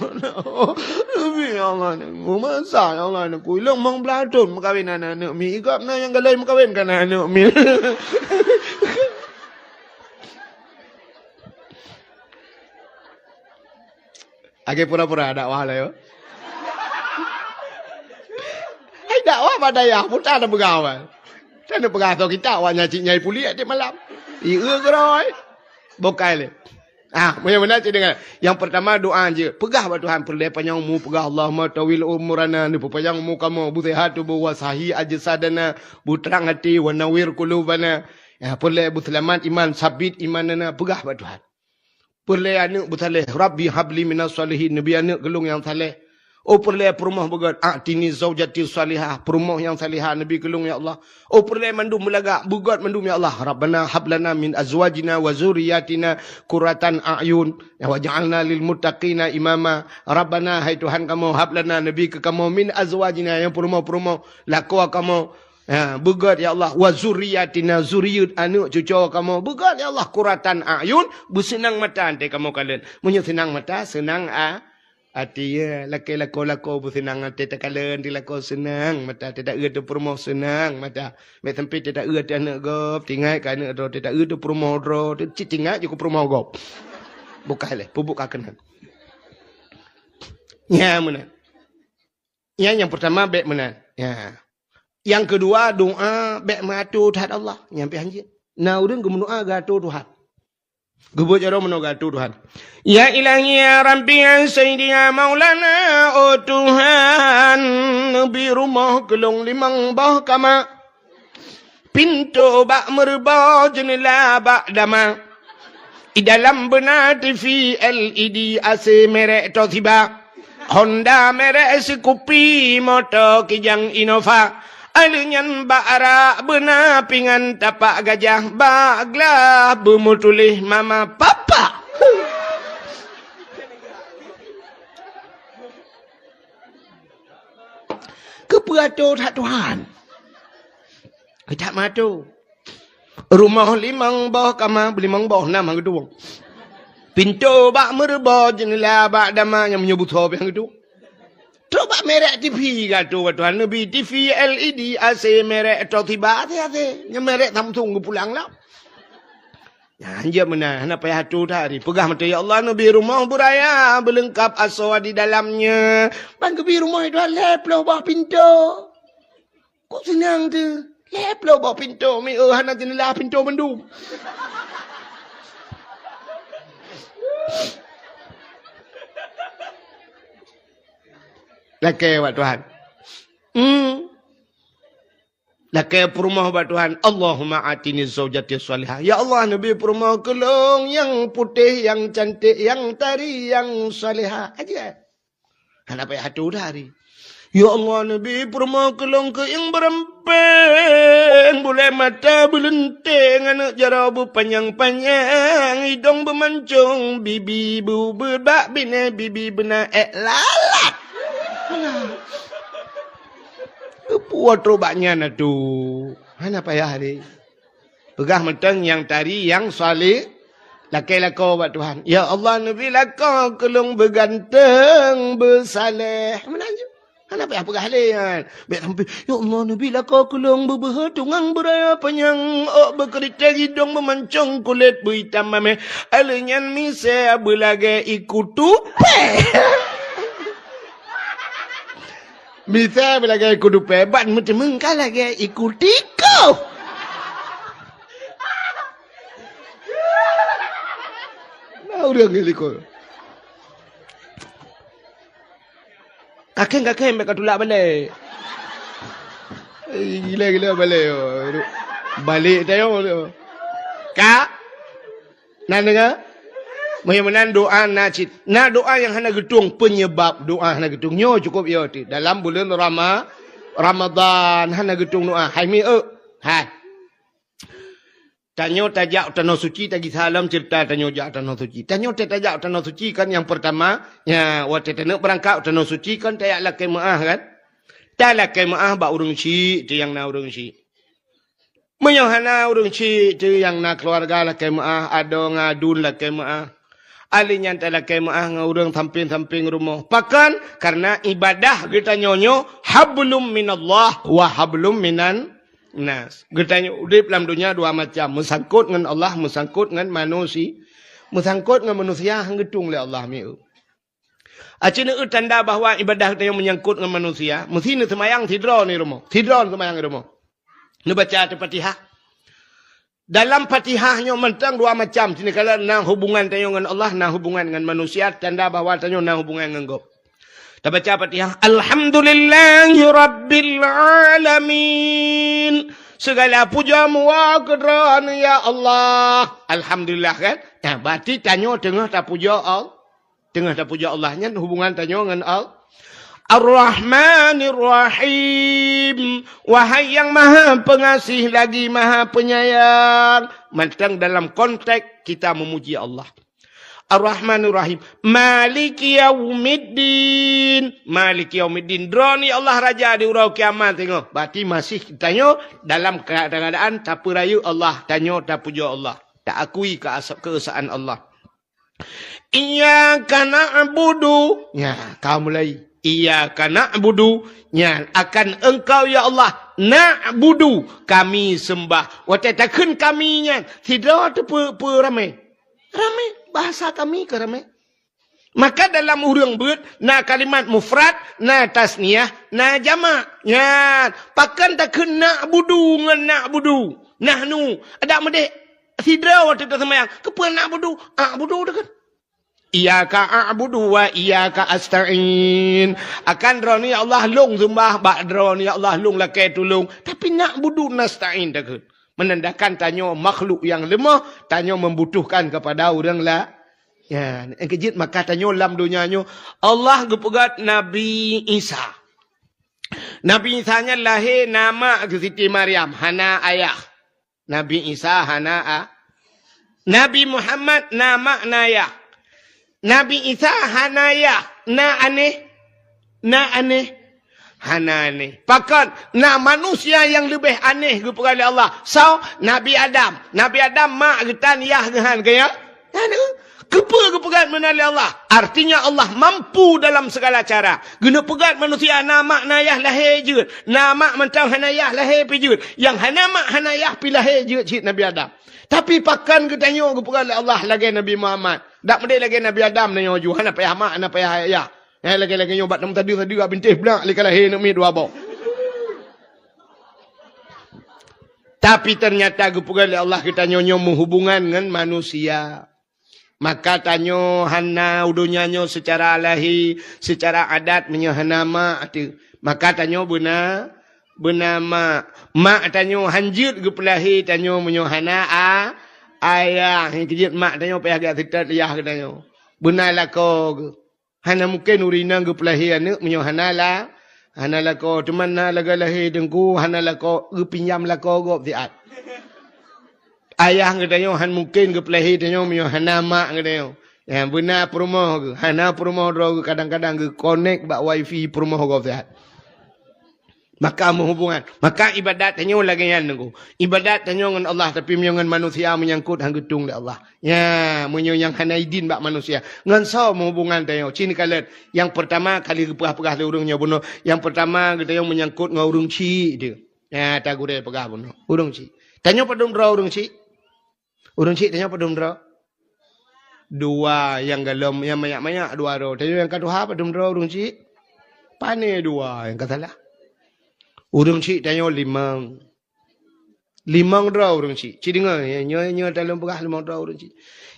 Neubi, ya Allah, neubi. Masa, ya Allah, neubi. Ilôn limong blaih thon meukawen aneuk miet. Igop na nyang galai meukawen ka na aneuk miet." Lagée pura-pura dakwah lé, yo. Hai dakwah bak dayah, puta na peugah awai. Tan peugah soe kitab awak nyan cit nyai puléh tiep malam. Ieu keurôi. Bukai lé. Ah, meunyoe meunan cit deungon. Nyang peurtama doá jeuet. Peugah bak Tuhan peureulée panyang umu, peugah, "Allahumma tawil umurana," neupeupanyang umu kamoe, "bu seuhat tuboh, wa sahi ajsadana," bu trang até, "wa nawir qulubana." Ya, peureulée bu seulamat iman, sabit imanana, peugah bak Tuhan. Peureulée aneuk beusaleh, "Rabbi habli minas shalihin," neubi aneuk keu lôn nyang saleh. Oh peureulée peurumoh beugét, "A'tini zaujati shalihah," peurumoh nyang salihah neubi keu lôn ya Allah. Oh peureulée mandum meulagak, beugét mandum ya Allah. "Rabbana hablana min azwajina wa zurriyatina qurratan a'yun waj'alna lil muttaqina imama." Rabbana, hai Tuhan kamoe, hablana, neubi keu kamoe, min azwajina, nyang peurumoh-peurumoh lakoe kamoe, ha, beugét ya Allah, wa zurriyatina, zuriet aneuk cucoe kamoe, beugét ya Allah, qurratan a'yun, beuseunang mata até kamoe kalon. Meunyoe seunang mata, seunang a-, até, ya, lakée lakoe-lakoe beuseunang até takalon, di lakoe seunang mata, teuta eu teuh peurumoh seunang mata. Bék sampai teuta eu teuh aneuk gob, tingat keu aneuk droe, teuta eu teuh peurumoh droe, teuta cit tingat ju keu peurumoh gob. Bukai lé, peubuet ka keunan. Nya meunan. Nyan nyang peurtama bék meunan. Ya. Nyang keudua doá bék meuato that Allah. Nyan pih hanjeuet. Na ureuëng geumeudoá geuato Tuhan. Geubeuet jaroe meunoe geuatô Tuhan. Ya Ilahi, ya Rabbi, ya Sayyidi, ya Maulana, oh Tuhan, neubi rumoh keu lôn limong boh kama. Pintoe bak meureuboh, jeunela bak dama. I dalam beuna T V L E D, A C merek Toshiba. Honda merek Scoopy, moto Kijang Innova. Aleuh nyan bak arak beuna pingan tapak gajah, bak glah beumeutuléh mama papa. Keupeue atô that Tuhan? Keucak meuatô. Rumoh limong boh kama, limong boh nam han geutueng. Pintoe bak meureuboh, jeunela bak dama, nyang meunyoe beusoe pih han geutueng. Trok bak merek T V geuatô, Tuhan, neubi T V L E D, A C merek Toshiba, até-até. Nyang merek Samsung geupulang lom. Nyan jeuet meunan, hana payah atô that. Peugah mantong, "Ya Allah, neubi rumoh beuraya, beuleungkap asoe di dalamnya." Ban geubi rumoh, Tuhan, lhèe ploh boh pintoe. Kok seunang teuh? Lhèe ploh boh pintoe, mi, eh, hana jeunela pintoe mandum. Lakèe bak Tuhan. Hmm. Lakèe peurumoh bak Tuhan. Allahumma atini zaujati shalihah. Ya Allah, neubi peurumoh keu lôn nyang putéh, nyang cantik, nyang tari, nyang shalihah. Aja. Hana payah atô that. Ya Allah, neubi peurumoh keu lôn keu nyang beureumpeng, bulèe mata beuleunteng, aneuk jaroe beupanyang-panyang, idong beumancong, bibi beubeubak binéh, bibi beuna èk lalat. Alah. Keupeue trok bak nyan atô? Hana payah lé. Peugah mantong nyang tari, nyang shaleh, lakèe lakoe bak Tuhan. "Ya Allah, neubi lakoe keu lôn beuganteng, beusaleh." Meunan ju. Hana payah peugah lé nyan. Bèk sampai, "Ya Allah, neubi lakoe keu lôn beubeuhe tungang beuraya panyang, ôk beukeuritèe, idong beumancong, kulét beuitam mamèh." Alèh nyan misèe beulagèe iku tupèe. Misèe beulagèe iku tupèe, ban meuteumeung ka lagèe iku tikôh. Na ureueng ngon likot. Kakeng-kakeng bèk katulak balek. Eh, gila-gila balek, oh. Balek tayo, oh. Ka? Na deungoe? Meunyoe meunan doa na cit. Na doa nyang hana geutueng, peunyeubab doa hana geutueng. Nyoe cukôp yo teuh. Dalam buleuen Rama-, Ramadhan hana geutueng doa. Hai mi, eu. Hai. Tanyoe tajak u Tanoh Suci, tagisa lom ceurita tanyoe jak u Tanoh Suci. Tanyoe tajak u Tanoh Suci kan nyang peurtama, nya, watèe taneuk beurangkat u Tanoh Suci kan tajak lakèe meu'ah kan? Talakèe meu'ah bak ureueng syik, teuh nyang na ureueng syik. Meunyoe hana ureueng syik teuh nyang na keuluwarga lakèe meu'ah, adoe ngon aduen lakèe meu'ah. Alèh nyan talakèe meu'ah ngon ureueng sampéng-sampéng rumoh. Pakon? Kareuna ibadah geutanyoe nyoe hablum minallah wa hablum minan nas. Geutanyoe udép lam donya dua macam, meusangkot ngon Allah, meusangkot ngon manusi-, meusangkot ngon manusia han geutueng lé Allah, mieu. Aci neueu tanda bahwa ibadah geutanyoe meunyangkot ngon manusia, meusi neuseumayang sidroe ni rumoh. Sidroe neuseumayang di rumoh. Neubaca ateueh Fatihah. Dalam Fatihah nyoe mantong dua macam. Sinoe kala na hubungan tanyoe ngon Allah, na hubungan ngon manusia, tanda bahwa tanyoe na hubungan ngon gob. Tabaca Fatihah, "Alhamdulillahi rabbil alamin." Segala puja meuwoe keu Droeneuh, ya Allah. Alhamdulillah, kan? Nah, berarti tanyoe teungoh tapuja Allah. Teungoh tapuja Allah, nyan hubungan tanyoe ngon Allah. Ar-Rahmanir Rahim. Wahai Nyang Maha Pengasih lagi Maha Penyayang. Mantong dalam konteks kita memuji Allah. Ar-Rahmanir Rahim. Maliki yaumiddin. Maliki yaumiddin. Droeneuh Allah Raja di uroe kiamat teungoh. Berarti masih tanyoe dalam keadaan tapeurayeuk Allah, tanyoe tapuja Allah. Taakui keasa-, keesaan Allah. Iyyaka na'budu. Nya, ka mulai. Iyyaka na'budu. Nya, akan Engkau, ya Allah, na'budu, kami sembah. Watèe takheun kami nyan, sidroe teuh peu-, peu ramé? Ramé, bahasa kami ka ramé. Maka dalam ureueng beuet na kalimat mufrad, na tasniah, na jamak. Nyan, pakon takheun na'budu ngon na'budu? Nahnu, adak meudeh. Sidroe watèe taseumayang, keupeue na'budu? A'budu teuh kan. Iyyaka a'budu wa iyyaka asta'in. Akan Droeneuh ya Allah lôn seumbah, bak Droeneuh ya Allah lôn lakèe tulông. Tapi na'budu nasta'in takheun. Menandakan tanyoe makhluk nyang leumoh, tanyoe membutuhkan kepada ureueng la-, ya, nyang keujeuet maka tanyoe lam donya nyoe Allah geupeugöt Nabi Isa. Nabi Isa nyan lahé na mak geuh Siti Maryam, hana ayah. Nabi Isa hana a-, Nabi Muhammad na mak na yah. Nabi Isa hana yah, na anéh, na anéh, hana anéh. Pakon na manusia nyang leubeh anéh geupeugah lé Allah. Soe? Nabi Adam. Nabi Adam mak geuh tan, yah geuh han, keu ya? Hana. Keupeue geupeugah meunan lé Allah? Artinya Allah mampu dalam segala cara. Geuneuk peugah manusia na mak na yah lahé jeuet. Na mak mantong hana yah lahé pih jeuet. Nyang hana mak hana yah pih lahé jeuet cit Nabi Adam. Tapi pakon geutanyoe geupeugah lé Allah lagèe Nabi Muhammad? Dak meudeh lagèe Nabi Adam nyoe ju, hana payah mak, hana payah yah. Eh, lagèe-lagèe nyoe bak teumeusadeue-sadeue bintéh blak lé ka lahé aneuk miet dua boh. Tapi ternyata geupeugah lé Allah geutanyoe nyoe meuhubungan ngon manusia. Maka tanyoe hana u donya nyoe seucara lahé, seucara adat meunyoe hana mak teuh. Maka tanyoe beuna, beuna mak. Mak tanyoe han jeuet geupeulahé tanyoe meunyoe hana a-, ayah. Nyang keujeuet mak tanyoe payah geujak seutôt yah geutanyoe. Beuna lakoe geuh. Hana mungken ureueng inong geupeulahé aneuk meunyoe hana la-, hana lakoe. Teuma na lagèe lahé teungku, hana lakoe, geupinjam lakoe gob siat. Ayah geutanyoe han mungken geupeulahé tanyoe meunyoe hana mak geutanyoe. Ya, beuna peurumoh geuh. Hana peurumoh droe geuh, kadang-kadang geukonek bak wifi peurumoh gob siat. Maka meuhubungan. Maka ibadat tanyoe lagèe nyan teungku. Ibadat tanyoe ngon Allah, tapi meunyoe ngon manusia meunyangkot han geutueng lé Allah. Ya, meunyoe nyang hana idin bak manusia. Ngon soe meuhubungan tanyoe? Ci neukalon. Nyang peurtama kali geupeugah-peugah lé ureueng nyoe bunoe. Nyang peurtama geutanyoe meunyangkot ngon ureueng chik teuh. Ya, ta gurèe peugah bunoe. Ureueng chik. Tanyoe padum droe ureueng chik? Ureueng chik tanyoe padum droe? Dua, nyang galom, nyang manyak-manyak dua droe. Tanyoe nyang ka tuha padum droe ureueng chik? Pané dua nyang ka salah. Ureueng chik tanyoe limong. Limong droe ureueng chik. Ci deungö, nyoe, nyoe talôn peugah limong droe ureueng chik.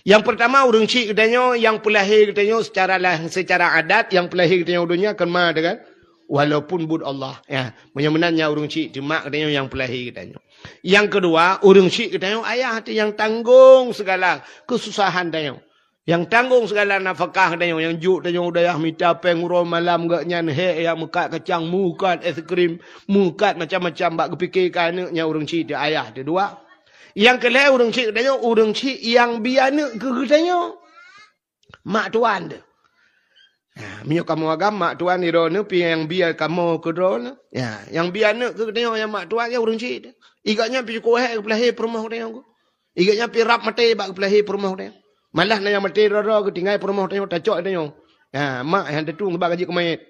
Nyang peurtama ureueng chik geutanyoe, nyang peulahé geutanyoe seucara lah-, seucara adat, nyang peulahé geutanyoe u donya kon ma teuh kan? Walaupun buet Allah. Ya, meunyoe meunan nyan ureueng chik, teuma geutanyoe nyang peulahé geutanyoe. Nyang keudua, ureueng chik geutanyoe ayah teuh nyang tanggong segala keususahan tanyoe. Nyang tanggong segala nafakah tanyoe, nyang jok tanyoe u dayah mita péng uroe malam, gobnyan hék jak meukat kacang, meukat es krim, meukat macam-macam bak geupike keu aneuk, nyan ureueng chik teuh ayah teuh dua. Nyang keu lhèe ureueng chik geutanyoe, ureueng chik nyang bi aneuk keu geutanyoe. Mak tuan teuh. Ha, meunyoe kamoe agam, mak tuan di droeneuh pih nyang bi kamoe keu droeneuh. Ya, nyang bi aneuk keu geutanyoe nyang mak tuan nyan ureueng chik teuh. Gobnyan pih cukôp hék geupeulahé peurumoh geutanyoe. Gobnyan pih rab maté bak geupeulahé peurumoh tanyoe. Malah na nyang maté droe-droe geutinggai peurumoh tanyoe tacok tanyoe. Ha, mak nyang teutung bak gaji keumayét.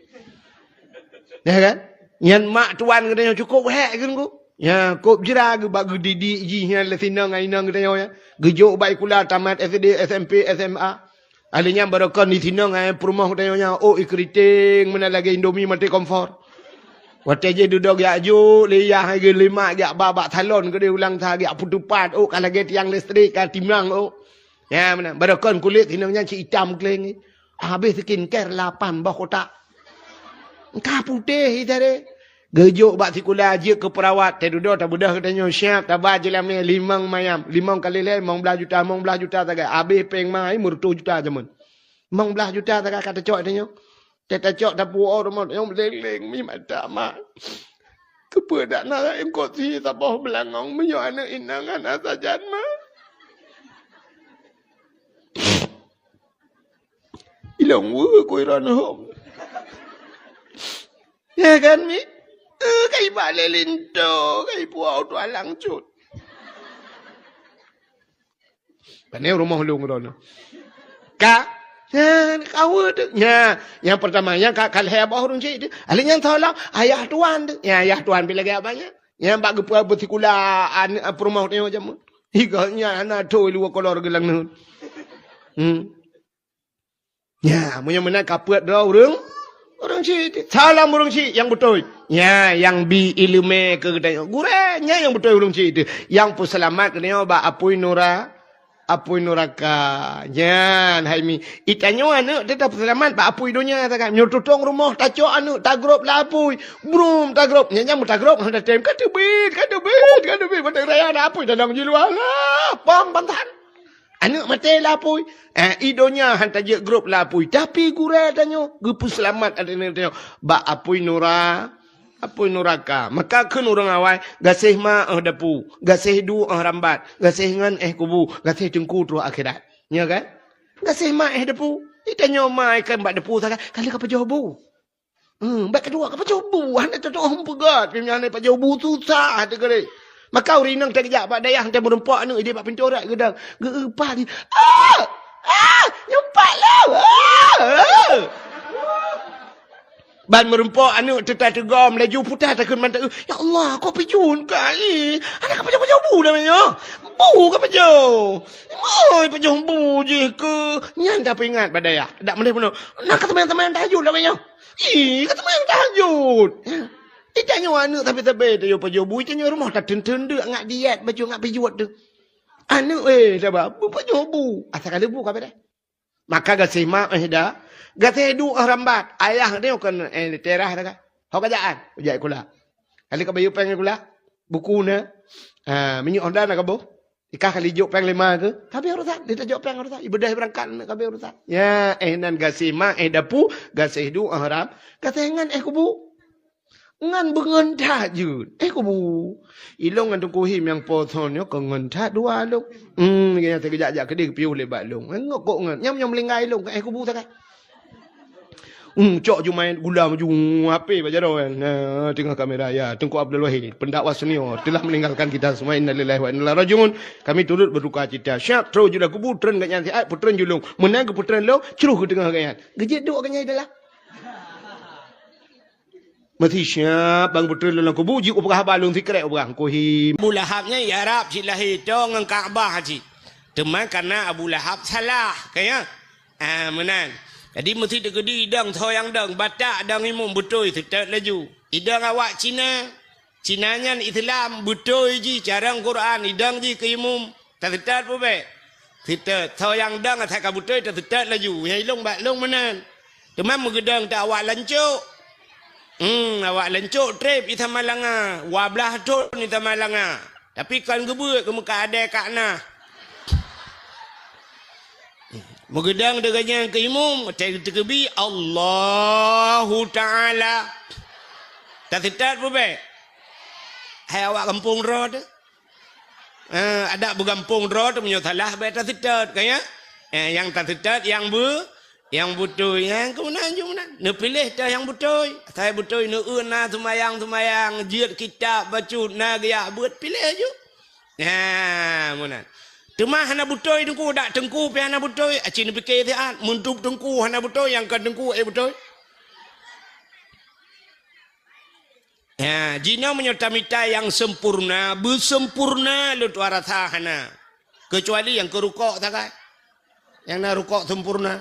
Ya kan? Nyan mak tuan geutanyoe cukôp hék geuh. Ya, kôp jra geuh bak geudidik jih nyan lé sinong ngon inong geutanyoe nyan. Geujok bak sikula tamat S D, S M P, S M A. Ahli nyan barokon di sinong ngon peurumoh geutanyoe nyan, ôk ikeuriteng meunan lagèe Indomie maté kompor. Watèe jih dudoe geujak jok lé yah, geuleumak geujak ba bak salon keudéh ulang sa geujak peutupat, ôk ka lagèe tiang listrik ka timang ôk. Nyan meunan, barokon kulét sinong nyan cit itam gleng. Habéh skincare lapan boh kotak. Ka putéh ita deh. Geujok bak sikula jeuet keu peurawat, teududoe tabeudôh geutanyoe siap, taba jeulamé limong mayam, limong kali lhèe, limong blaih juta, limong blaih juta sagai. Habéh péng ma hai meureutoh juta jameun. Limong blaih juta sagai ka tacok tanyoe. Teuh tacok tapuwoe rumoh tanyoe, leng-leng mi mata mak. Keupeue dak na eungkôt sie saboh beulangong meunyoe aneuk inong hana sajan ma? Ilong weu ku iron hom. Ya kan, Mi? Eh, kai bak lé linto, kai puwoe tualang cut. Pane rumoh lôn droeneuh. Ka? Nyan, kawa teuh. Nya, nyang peurtama, nyang ka, ka lhèe boh ureueng chik teuh. Ahli nyan tolong, ayah tuan teuh. Nya, ayah tuan pih lagèe abang nyan. Nyang bak geupeu-, beusikula aneuk peurumoh tanyoe jameun. Higa nyan hana thô luwa kolor geulang nyan. Hmm. Nya, meunyoe meunan ka peuet droe ureueng, Ureuëng syiek teuh. Salam ureuëng syiek nyang beutôi. Nyan nyang bi iéleumé keu geutanyoe. Gurée, nyan nyang beutôi ureuëng syiek teuh. Nyang peuseulamat geutanyoe bak apui nura-, apui nuraka. Nyan hai mi. Geutanyoe aneuëk teuh tapeuseulamat bak apui donya sagai. Meunyoe tutong rumoh tacok aneuëk tagrôb lam apui. Brum tagrôb. Nyan nyang meutagrôb hana tem. Ka teubiet, ka teubiet, ka teubiet. Batang raya na apui tadong jiluwa lah. Pom bantan. Aneuëk maté lam apui. Eh, i donya han tajeuet grôb lam apui. Tapi gurée tanyoe geupeuseulamat aneuëk tanyoe bak apui nura-, apui nuraka. Maka kheun ureuëng awai, gaséh ma óh dapu, gaséh du óh rambat, gaséh ngon éh kubu, gaséh teungku troh akhirat. Nyo kan? Gaséh ma éh dapu. Geutanyoe ma ikheun bak dapu sagai, ka lheueh ka pajoh bu. Hmm, bak keudua ka pajoh bu, hana teutoh peugöt, pih nyan pajoh bu susah teuh kali. Maka ureuëng inong teuh geujak bak dayah teuh meureumpok aneuëk idéh bak pintoe rot geudong. Geu-, geupa di. Ah! Ah! Nyumpat lom! Ah! Ah! Ban meureumpok aneuëk teuh tateugom laju puta takheun mantong, "Ya Allah, kok pijun kai? Hana ka pajoh-pajoh bu dah nyoe. Bu ka pajoh. Oi, pajoh bu jih keu." Nyan tapeuingat bak dayah. Dak meuleh bunoe. Na ka teumanyong-teumanyong tahajud dah nyoe. Ih, ka teumanyong tahajud. Geutanyoe aneuëk sabe-sabe tayue pajoh bu, geutanyoe rumoh tateun-teun deuk ngat diet, bacut ngat pijuet teuh. Aneuëk, eh, saba, beupajoh bu. Asa ka lheueh bu ka beureh. Maka gaséh ma éh da, gaséh du óh rambat. Ayah nyoe kon, eh, teurah dah ka. Ho kajak an, ujak sikula. Ka lheueh ka bayeue péng sikula. Buku na. Ah, minyeuk Honda na kaboh. Ikah kali jok péng lima keu, ka habéh urusan. Di tajok péng urusan. Ibeudôh beurangkat, ka habéh urusan. Ya, eh, nan gaséh ma, eh, dapu, gaséh du, ah, haram. Gaséh ngon, eh, kubu. Ngon beungon that jeuet. Eh, kubu. Ilong ngon Teungku Him nyang po thon nyoe, kon ngon that dua lôn. Hmm, nyang teugeujak-jak keudeh piôh lé bak lôn. Ngon kok ngon. Nyam-nyam meulinggai lôn, eh, kubu sagai. Hmm, cok Jumain gula maju, hmm, H P bak jaroe kan. Nah, tengah kamera, ya, Teungku Abdul Wahid, pendakwah senior, telah meninggalkan kita semua. Innalillahi wa inna ilaihi rajiun. Kami turut berduka cita. Siap, terus judah kubu, tren gobnyan siat, peutren julung. Meunan geupeutren lom, cruh geuteungoh gobnyan. Geujeuet duek gobnyan dalam. Masih siap, bang peutren lom kubu, jeuet upeugah haba lôn sikrek upeugah Teungku Him. Abu Lahab nyan i Arab cit lahé, toe ngon Ka'bah cit. Teuma karena Abu Lahab salah, kan ya? Ah, meunan. Jadi, meusti teukeudi idong, soe nyang dong, batak dong imum beutôi, seutôt laju. Idong awak Cina, Cina nyan Islam, beutôi jih carông Quran, idong jih keu imum, taseutôt peue bék? Seutôt. Soe nyang dong asai ka beutôi, taseutôt laju. Nyang ilong bak lôn meunan. Teuma meugeudong teuh awak lancok. Hmm, awak lancok treb i Samalanga, dua blaih thon i Samalanga. Tapi kon geubeuet keu meukat adé kak na. Meugeudong deungon nyang keu imum, watèe teukeubi, Allahu Ta'ala. Taseutôt peue bék? Hai awak gampông droe teuh. Eh, adak beugampông droe teuh meunyoe salah bék taseutôt, kan ya? Eh, nyang taseutôt nyang beu-, nyang beutôi, nyang keunan ju meunan. Neupiléh teuh nyang beutôi. Asai beutôi, neueu na seumayang-seumayang, jeuet kitab, bacut, na geujak beuet, piléh ju. Nah, meunan. Teuma hana beutôi teungku, dak teungku pih hana beutôi, aci neupiké siat, meudup teungku hana beutôi, nyang kon teungku ék beutôi. Ha, jinoe meunyoe tamita nyang sempurna, beusempurna lôn tuan rasa hana. Keucuali nyang keu rukok sagai. Nyang na rukok sempurna.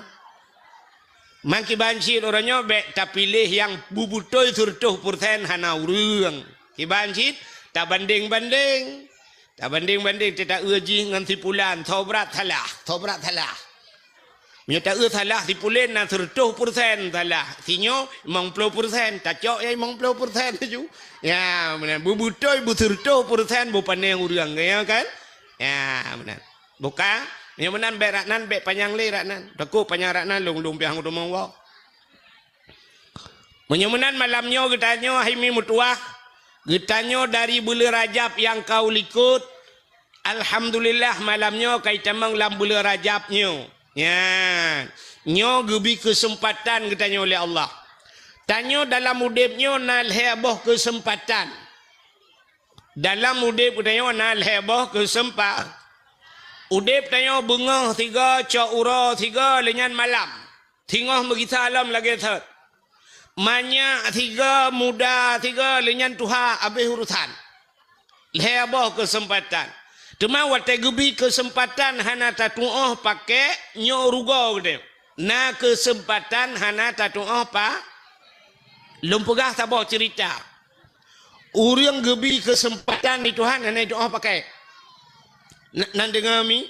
Mangkiban cit uroe nyoe bék tapiléh nyang beubeutôi seureutôh peureusén hana ureuëng. Kiban cit tabandeng-bandeng. Tabandeng-bandeng teuh taeu jih ngon si pulan, soe brat salah, soe brat salah. Meunyoe taeu salah si pulan na seureutôh peureusén salah, si nyoe limong ploh peureusén, tacok nyang limong ploh peureusén laju. Ya, meunan. Beubeutôi beuseureutôh peureusén beupanéh ureuëng, ya kan? Ya, meunan. Buka, meunyoe meunan bék rot nan, bék panyang lé rot nan. Takot panyang rot nan, lôn-lôn piah ngon teumong woe. Meunyoe meunan malam nyoe geutanyoe hai mi meutuwah, geutanyoe dari buleuen Rajab nyang ka u likot, alhamdulillah malam nyoe ka itamong lam buleuen Rajab nyoe. Nyan, nyoe geubi keuseumpatan geutanyoe lé Allah. Tanyoe dalam udeb nyoe na lhée boh keuseumpatan. Dalam udeb geutanyoe na lhée boh keuseumpa-, udeb tanyoe beungoh sigoe, cok uroe sigoe, lheueh nyan malam. Singoh meugisa lom lagée thot. Manyak sigoe, muda sigoe, lheueh nyan tuha, abéh urosan. Lhée boh keuseumpatan. Teuma watée geubi keuseumpatan hana tatuoh pakék, nyoe rugoe geutanyoe. Na keuseumpatan hana tatuoh pa-, Lôn peugah saboh cerita. Ureuëng geubi keuseumpatan di Tuhan hana jitu'oh pakai. N-, nan deungoe mi?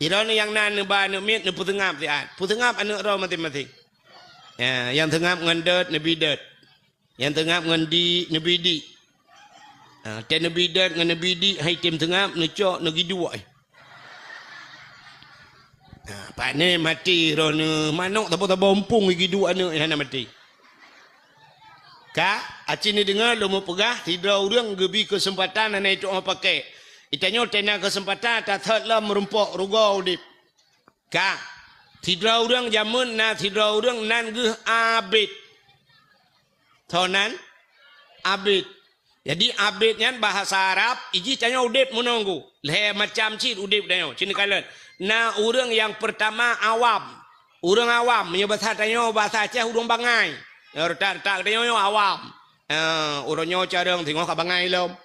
Sidroe nyang na neuba aneuëk miet neupeuseungab siat. Peuseungab aneuëk droe maséng-maséng. Ya, nyang seungab ngon dot neubi dot. Nyang seungab ngon di neubi di. Ha, teuh neubi dot ngon neubi di hai tem seungab neucok neugiduek. Ha, pane maté droeneueh manok tabo-tabo umpung giduek aneuëk hana maté. Ka, aci neudeungoe lôn meupeugah, sidroe ureuëng geubi keuseumpatan hana jitu'oh pakai. Geutanyoe teuh na keuseumpatan tathot lom meurumpok rugoe udeb. Ka, sidroe ureuëng jameun na sidroe ureuëng nan geuh Abed. Soe nan? Abed. Jadi Abed nyan bahasa Arab, ijih tanyoe udeb meununggu. Lhée macam cit udeb tanyoe. Cit neukalon. Na ureuëng nyang peurtama awam. Ureuëng awam, meunyoe basa tanyoe, basa Aceh ureuëng bangai. Nyang retak-retak tanyoe nyoe awam. Ha, ureuëng nyoe carông singoh ka bangai lom.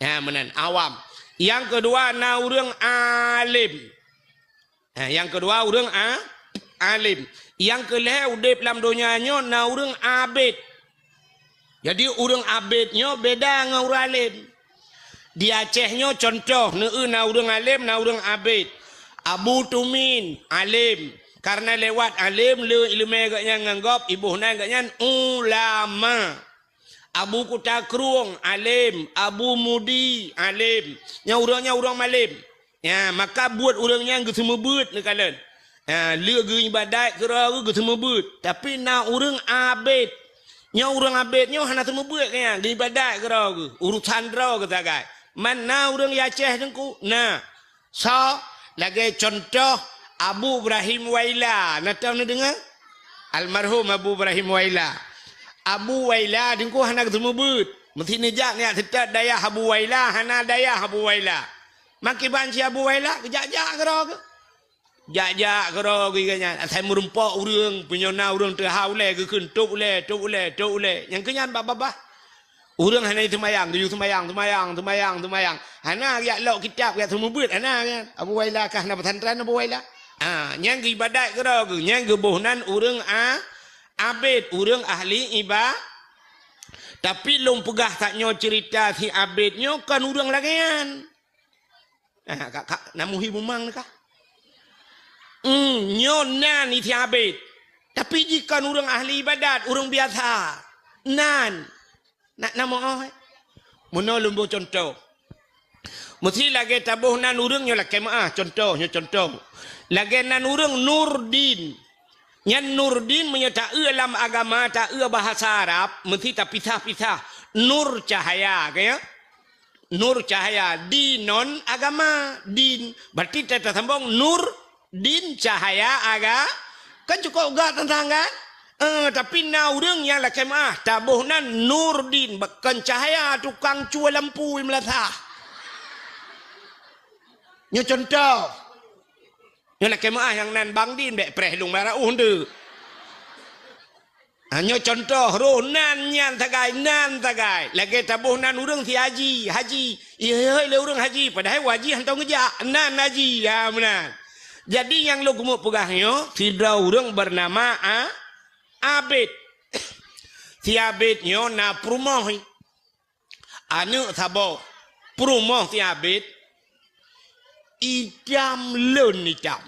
Ha, meunan, awam. Nyang keudua na ureuëng alem. Ha, nyang keudua ureuëng a-, alem. Nyang keulhée udeb lam donya nyoe na ureuëng abed. Jadi ureuëng abed nyoe beda ngon ureuëng alem. Di Aceh nyoe contoh, neueu na ureuëng alem, na ureuëng abed. Abu Tumin, alem. Karena lewat alem le ileumé geuhnyan ngon gob, iboh nan geuhnyan ulama. Abu Kuta Krueng, alem. Abu Mudi, alem. Nyang ureuëng nyan ureuëng malem. Ya, maka buet ureuëng nyan geuseumeubeuet neukalon. Ya, le geuibadat keudroe geuh geuseumeubeuet. Tapi na ureuëng abed. Nyoe ureuëng abed nyoe hana seumeubeuet keu nyan, geuibadat keudroe geuh. Urusan droe geuh sagai. Man na ureuëng Aceh teungku? Na. Soe? Lagée contoh Abu Ibrahim Waila. Na tau neudeungoe? Almarhum Abu Ibrahim Waila. Abu Waila teungku hana geuseumeubeuet. Meusti neujak nyak seutôt dayah Abu Waila, hana dayah Abu Waila. Makiban si Abu Waila, geujak-jak keudroe geuh. Jak-jak keudroe geuh nyan. Asai meurumpok ureuëng, punyona ureuëng teuhah ulée, geukheun tôb ulée, tôb ulée, tôb ulée. Nyang keu nyan babah-babah. Ureuëng hana seumayang, geuyue seumayang, seumayang, seumayang, seumayang. Hana jak lok kitab, jak seumeubeuet, hana nyan. Abu Waila kah na pesantren Abu Waila. Ha, nyan geuibadat keudroe geuh, nyan geuboh nan ureuëng a-, abed, ureuëng ahli iba-, Tapi lôn peugah tanyoe cerita si abed nyoe kon ureuëng lagée nyan. Ah, ka, ka, na muhi mumang kah? Hmm, nyoe nan isi abed. Tapi jih kon ureuëng ahli ibadat, ureuëng biasa. Nan. Nak na moh, eh? Meunoe lôn boh contoh. Meusti lagée taboh nan ureuëng nyoe lakée meuah, contoh, nyoe contoh. Lagée nan ureuëng Nurdin. Nyan Nurdin meunyoe taeu lam agama, taeu bahasa Arab, meusti tapisah-pisah. Nur cahaya, ka ya? Nur cahaya, din non agama, din. Berarti ta-, tasambong nur, din, cahaya, aga-, kan cukôp gak teuntang kan? Eh, tapi na ureuëng nyang lakée meuah, taboh nan nur din, kon cahaya tukang cue lampu meulathah. Nyoe contoh. Nyoe lakée meuah nyang nan bang din bék preh lung bara uh ndeuk. Ha, nyoe contoh roh nan nyan sagai, nan sagai. Lagée taboh nan ureuëng si haji, haji. Ihôi lé ureuëng haji, padahai haji hana tau geujak. Nan haji, ha, meunan. Jadi nyang lôn keumeuk peugah nyoe, sidroe ureuëng beunama A-, Abed. Si Abed nyoe na peurumoh. Aneuëk saboh, peurumoh si Abed, itam lôn itam.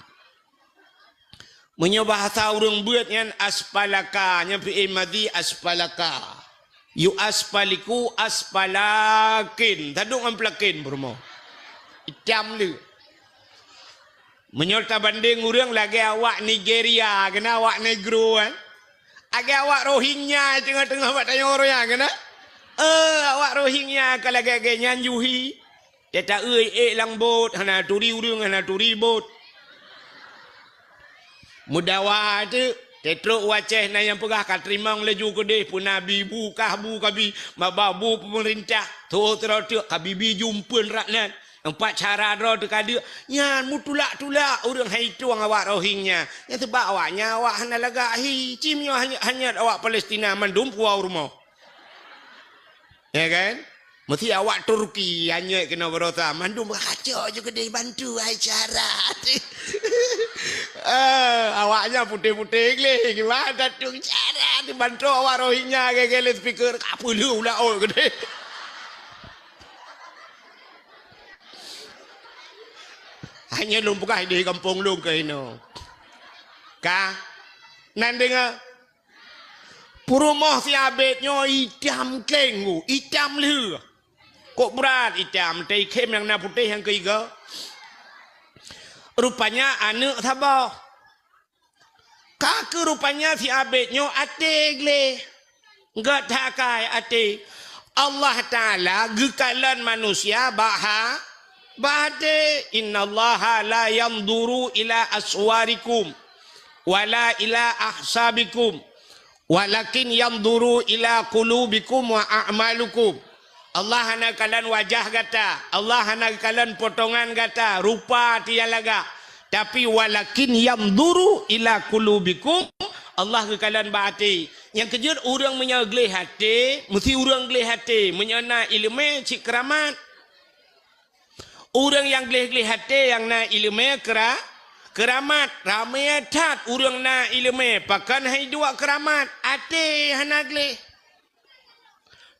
Meunyoe bahasa ureuëng beuet nyan aspalaka, nyan fi'il madhi aspalaka. Yu aspaliku aspalakin, taduek ngon pelakin peurumoh. Itam le. Meunyoe tabandeng ureuëng lagée awak Nigeria, keunan awak negro, eh. Lagée awak Rohingya teungoh-teungoh bak tanyoe ureuëng nyan, keunan. Eh, awak Rohingya ka lagée-lagée nyan juhi. Teuta eu ék lam bot, hana turi ureuëng, hana turi bot. Meudawa teuk, teutrok u Aceh na nyang peugah ka teurimong laju keudeh, peuna bi bu kah bu kabi, maba bu peumeurintah, tho teuroe teuk kabi bi jumpeuen rak nan. Empat cara droe teuka deuk, nyan meutulak-tulak ureuëng hai tueng awak Rohingya. Nyan seubab awak nyan awak hana lagak hi, cim nyoe hanyot, hanyot awak Palestina mandum puwoe rumoh. Ya kan? Meusti awak Turki hanyot keunoe baroesa, mandum kacok ju keudeh bantu hai cara. Eh, awak nyan putéh-putéh gleh, gimana tueng cara? Dibantu awak Rohingya gaya-gaya lé speaker, ka peuleueh ulah oi geude. Hanya lôn peugah di gampông lôn keu inoe. Ka? Nan deungoe? Peurumoh si Abed nyoe itam kleng gu, itam lheueh. Kok brat itam, teuikhém nyang na putéh nyang keuigoe. Rupanya aneuk saboh. Ka keuh rupanya si Abed nyoe até gleh. Gét that akai até. Allah Taala geukalon manusia bak ha-, bak até. "Innallaha la yanzuru ila aswarikum wala ila ahsabikum, walakin yanzuru ila qulubikum wa a'malukum." Allah hana kalon wajah gata, Allah hana kalon potongan gata, rupa tiang lagak. Tapi walakin yanzuru ila qulubikum, Allah geukalon bak até. Nyang keujeuet ureuëng meunyoe gleh até, meusti ureuëng gleh até, meunyoe na iéleumé cit keuramat. Ureuëng nyang gleh-gleh até nyang na iéleumé keura-, keuramat, ramé that ureuëng na iéleumé, pakon hai duek keuramat, até hana gleh.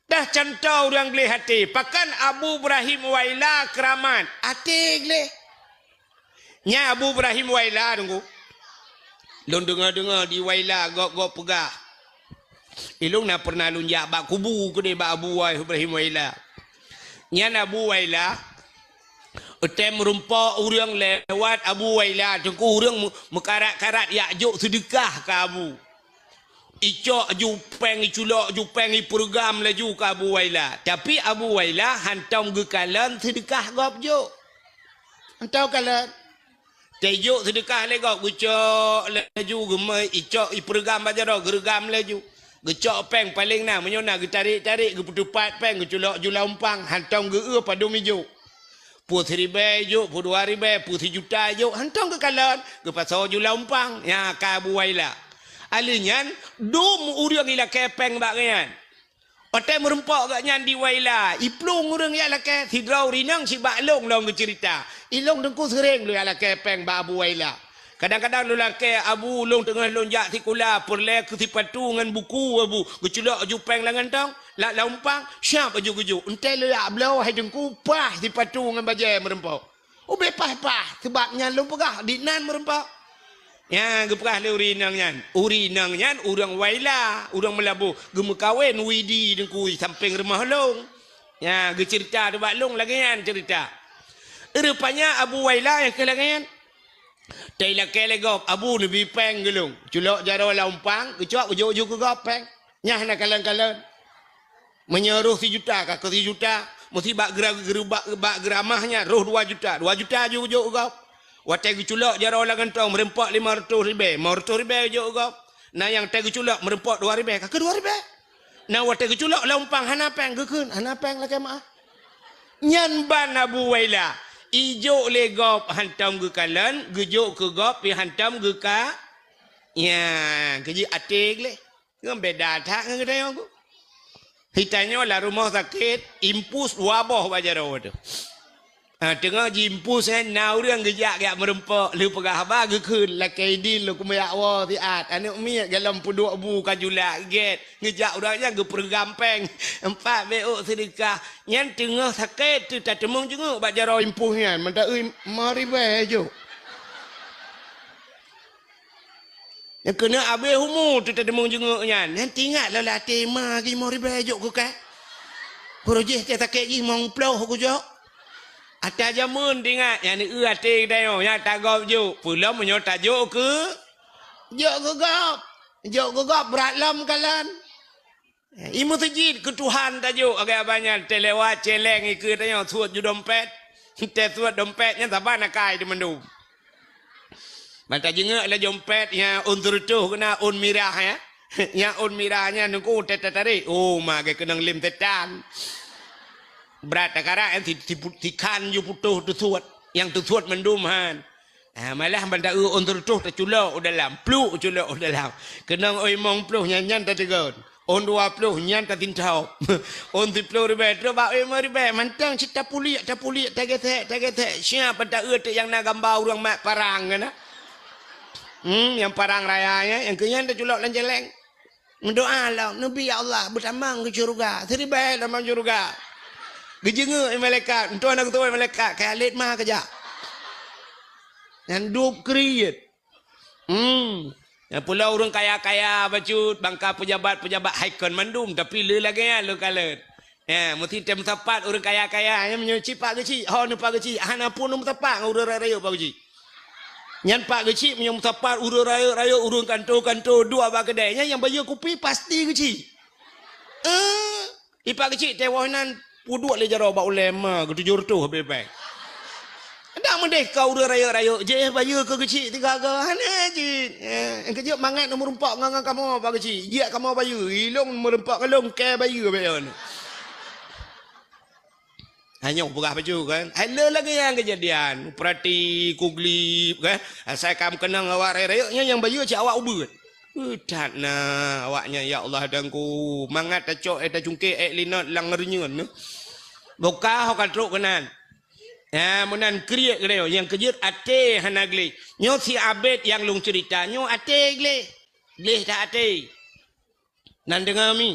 Dah cuntoh ureuëng gleh até, pakon Abu Ibrahim Waila keuramat, até gleh. Nyan Abu Ibrahim Waila, Teungku. Lôn deungoe-deungoe di Waila gob-gob peugah. Ilôn na pernah lôn jak bak kubu keudeh bak Abu Ibrahim Waila. Nyan Abu Waila, watée meurumpok ureuëng lewat Abu Waila, Teungku, ureuëng meu-, meukarat-karat jak jok seudeukah keu Abu. Icok ju péng, iculok ju péng, ipeureuguem laju keu Abu Waila. Tapi Abu Waila hántom geukalon seudeukah gob jok. Hántom kalon. Teuh jok seudeukah lé gob, geucok laju, geumeu icok ipeureuguem bak jaroe, geureuguem laju. Geucok péng paleng na, meunyoe na geutarek-tarek, geupeuteupat péng, geuculok ju lam umpang, hántom geu-eu padum ijok. Peue siribée ijok, peue dua ribée, peue sijuta ijok, hántom geukalon, geupasoe ju lam umpang. Nyan ka Abu Waila. Alheuh nyan, dum ureuëng ilakée péng bak gobnyan. Watée meurumpok gobnyan di Waila, iplueng ureuëng jak lakée, sidroe ureuëng inong sibak lôn lom geuceurita. Ilôn Teungku seuréng lôn jak lakée péng bak Abu Waila. Kadang-kadang lôn lakée, "Abu, lôn teungoh lôn jak sikula, peureulée keu sipatu ngon buku, Abu." Geuculok ju péng lam gantong, lam, lam umpang, siab laju geujok. Enteuk lôn jak bloe, hai Teungku, paih sipatu ngon bajée meurumpok. Ubé paih-paih, sabab nyan lôn peugah, di nan meurumpok. Nyan geupeugah lé ureuëng inong nyan. Ureuëng inong nyan ureuëng Waila, ureuëng Meulaboh. Geumeukawen Widi Teungku sampéng rumoh lôn. Nyan geuceurita bak lôn lagée nyan ceurita. Rupanya Abu Waila nyang keu lagée nyan. Teuh ilakée lé gob, "Abu, neubi péng keu lôn." Culok jaroe lam umpang, geucok geujok ju keu gob péng. Nyan hana kalon-kalon. Meunyoe roh sijuta, ka keu sijuta, meusti bak geura-, geura-, bak, bak geuramah nyan roh dua juta. Dua juta ju geujok keu gob. Watée geuculok jaroe lam gantong meurumpok limong reutôh ribée, limong reutôh ribée geujok keu gob. Na nyang teuh geuculok meurumpok dua ribée, ka keu dua ribée. Na watée geuculok lam umpang hana péng, geukheun, "Hana péng, lakée meuáh." Nyan ban Abu Waila. Ijok lé gob hántom geukalon, geujok keu gob pih hántom geuka-, nyan, keujeuet até gleh. Ngon beda that ngon geutanyoe. Geutanyoe lam rumoh sakét, impus dua boh bak jaroe teuh. Ha, teungoh jiimpus nyan, na ureuëng geujak geujak meurumpok, lheueh peugah haba geukheun, "Lakée idin lôn keumeujak woe siat, aneuëk miet golom peuduek bu ka julak gét." Geujak ureuëng nyan geupeureuguem péng, empat beuôk seudeukah. Nyan teungoh sakét teuh tateumeung jeungeuk bak jaroe impus nyan, mantong ui, limong ribée jok. Nyang keuneuk abéh umu teuh tateumeung jeungeuk nyan. Nyan teuingat lom lam até, "Ma, limong ribée jok keu kah." Peureujih teuh sakét jih limong ploh kujok. Ata jameun teuingat, nyan eu até geutanyoe, nyan tagob jok. Peulom meunyoe tajok keu, jok keu gob. Jok keu gob brat lom kalon. I meuseujid keu Tuhan tajok, agak banyak teulewat celeng ikeue tanyoe suet ju dompet. Teusuet dompet nyan saban akai di mandum. Ban tajeungeuk lam dompet nyan ôn seureutôh keunan ôn mirah ya. Nyan ôn mirah nyan nungku teutarek. Oh, ma geukeunong lem setan. Brat takarak nyan si, si, si khan ju putôh teusuet. Nyang teusuet mandum han. Ah, malah ban ta-eu ôn seureutôh taculok u dalam, pluk culok u dalam. Keunong ôn limong ploh nyan, nyan tateugon. Ôn dua ploh nyan tatintob. Ôn siploh ribée, trok bak ôn limong ribée, mantong cit tapuliek, tapuliek, tagesek, tagesek. Siap ban ta-eu teuk nyang na gamba ureuëng mat parang keunan. Hmm, nyang parang raya nyan, nyang keu nyan taculok lam jaleng. Meudoa lom, "Neubi ya Allah, beutamong keu syeuruga, siribèe tamong syeuruga." Geujeungeuk lé malaikat, "Enteuk na geutuwö malaikat, keu Khalid ma keujak." Nyan dub kriet. Hmm. Nyang pula ureuëng kaya-kaya bacut, bangka pejabat-pejabat hai kon mandum, tapi le lagèe nyan lôn kalon. Ya, meusti tem meusapat ureuëng kaya-kaya, nyan meunyoe cit Pak Geuchik, ho neu Pak Geuchik, hana pun meusapat ngon ureuëng rayeuk Pak Geuchik. Nyan Pak Geuchik meunyoe meusapat ureuëng rayeuk-rayeuk, ureuëng kanto-kanto, duek bak keudè, nyan nyang bayeue kupi pasti Geuchik. Eh, i Pak Geuchik teuh woh nan peuduek lé jaroe bak ulèe ma geutujoh reutôh bèe-bèe. Dak meudeh ka ureuëng rayeuk-rayeuk, jih bayeue keu Geuchik tiga go, hana jih. Eh, keujeuet mangat meureumpok ngon, ngon kamoe Pak Geuchik, jih kamoe bayeue, ilong meureumpok ngon lôn keu bayeue bèe nyoe. Hanyoe peugah bacut kan. Hai le lagèe nyan keujadian. Peurati kuglip kan. Asai ka meukeunong awak rayeuk-rayeuk nyan nyang bayeue cit awak ubeut. Eh, that na awak nyan, ya Allah Tuhanku. Mangat tacok, eh, tacungkek, eh, linot lam reunyeun. Boka ho ka trok keunan. Ya, meunan kriet keudéh nyang keujeuet até hana gleh. Nyoe si Abed nyang lôn ceurita, nyoe até gleh. Gleh that até. Nan deungoe mi.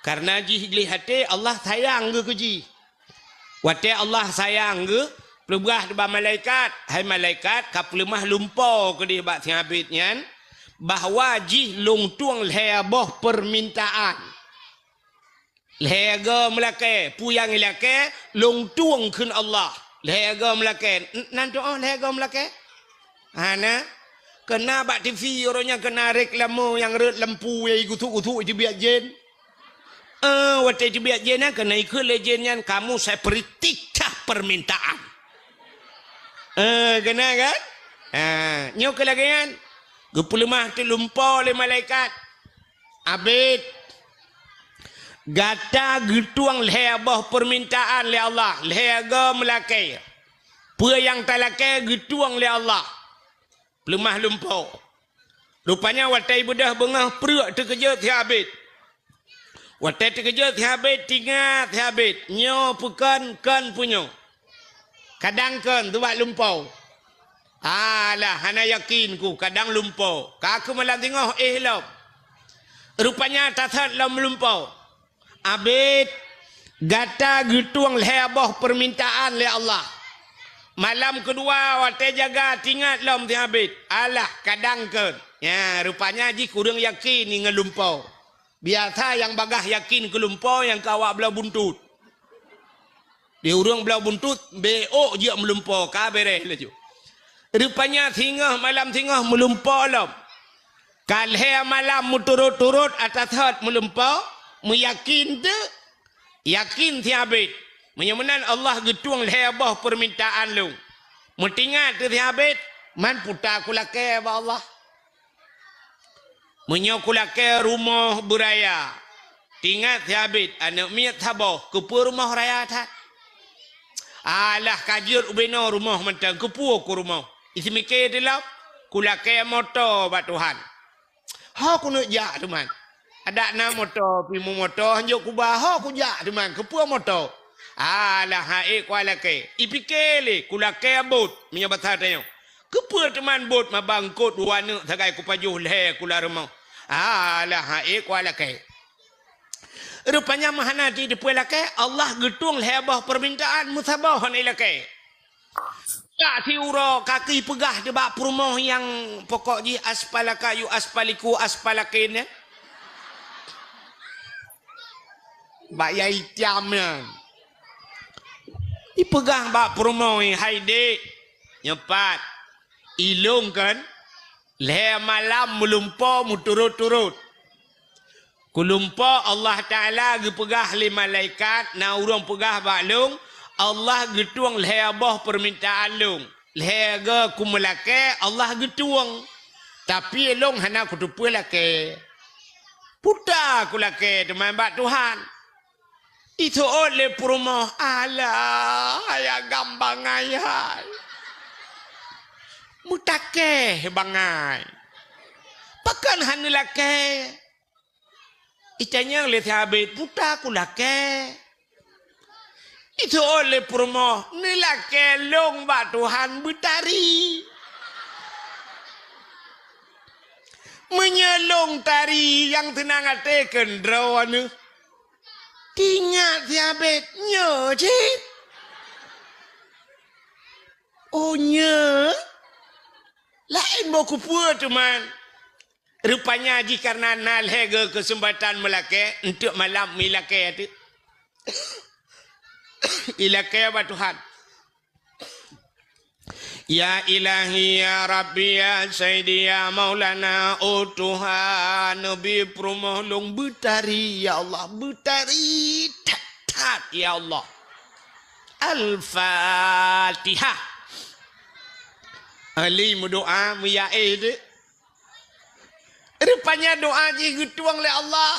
Kareuna jih gleh até, Allah sayang geuh keu jih. Watèe Allah sayang geuh, peugah bak malaikat, "Hai malaikat, ka peuleumah lumpo keudéh bak si Abed nyan, bahwa jih lôn tueng lhèe boh peumintaan." Lhèe go meulakèe, peue nyang ilakèe, lôn tueng kheun Allah. Lhèe go meulakèe, n-, nan tu'oh lhèe go meulakèe? Hana. Keuna bak T V uroe nyan keuna reklame nyang rhot lampu nyang gusuk-gusuk teubiet jén. Eh, watèe teubiet jén nyan keuna ikheun lé jén nyan, "Kamu saya beri tiga permintaan." Eh, keuna kan? Ha, nyoe keu lagèe nyan. Geupeuleumah teuk lumpo lé malaikat. Abed, gata geutueng lhèe boh peumintaan lé Allah, lhèe go meulakèe. Peue nyang talakèe geutueng lé Allah. Peuleumah lumpo. Rupanya watèe beudôh beungoh pruet teukeujot si Abed. Watèe teukeujot si Abed, teuingat si Abed, nyoe peue kon, kon peue nyoe. Kadang kon, teuh bak lumpo. Alah, hana yakin ku, kadang lumpo. Ka keuh malam singoh éh lom. Rupanya tasot lom lumpo. Abed, gata geutueng lhèe boh peumintaan lé Allah. Malam keudua watèe jaga, teuingat lom si Abed. Alah, kadang kon. Ya, rupanya jih kureueng yakin ngon lumpo. Biasa nyang bagaih yakin keu lumpo nyang keu awak bloe buntut. Di ureueng bloe buntut, bèk ôk jeuet meulumpo, ka bèrèh laju. Rupanya singoh malam singoh meulumpo lom. Ka lhèe malam meuturot-turot ata sot meulumpo, meuyakin teuk, yakin si Abed. Meunyoe meunan Allah geutueng lhèe boh peumintaan lôn. Meuteuingat teuk si Abed, man puta kulakèe bak Allah. Meunyoe kulakèe rumoh beuraya, teuingat si Abed aneuk miet saboh, keupeue rumoh raya that? Alah ka jeuet ubé noe rumoh mantong, keupeue ku rumoh? Iseumiké teulom, kulakèe moto bak Tuhan. Ho kuneuk jak teuma. Adak na moto, pih meumoto hanjeuet kuba, ho kujak teuma, keupeue moto? Alah, ha'ék kualakèe. Ipiké lé, kulakèe bot, meunyoe basa tanyoe. Keupeue teuma bot maba eungkôt dua aneuk sagai kupajoh lhèe kula rumoh? Alah, ha'ék kualakèe. Rupanya meuhana jiteupeue lakèe, Allah geutueng lhèe boh peumintaan, meusaboh hana ilakèe. Ka siuroe ka keuh ipeugah di bak peurumoh nyang pokok jih aspalaka yu aspaliku aspalakin, ya. Bak yai tiam nyan. Ipeugah bak peurumoh, "Hai dék, nyoe pat, ilôn kan lhèe malam meulumpo meuturot-turot. Kulumpo Allah Taala geupeugah lé malaikat, na ureueng peugah bak lôn, Allah geutueng lhèe boh peumintaan lôn. Lhèe go kumeulakèe, Allah geutueng. Tapi lôn hana kuteupeue lakèe. Puta kulakèe teuma bak Tuhan." Iseuôt lé peurumoh, "Alah, hai agam bangai hai. Meutakèe bangai. Pakon hana lakèe?" Itanyong lé si Abed, "Puta kulakèe." Iseuôt lé peurumoh, "Neulakèe lôn bak Tuhan beutari. Meunyoe lôn tari nyang seunang até keu droeneuh, tingat siabét nyoe cit. Oh, nyoe? Laén boh kupeue teuma. Rupanya jih kareuna na lhée geu keuseumpatan meulakée, eunteuk malam meulakée teuk. Ilakée bak Tuhan. Ya Ilahi, ya Rabbi, ya Sayyidi, ya Maulana, oh Tuhan, neubi peurumoh lôn beutari, ya Allah, beutari that-that, ya Allah. Al-Fatihah. Ahli meudoa, meuyaéh deh. Rupanya doa jih geutueng lé Allah.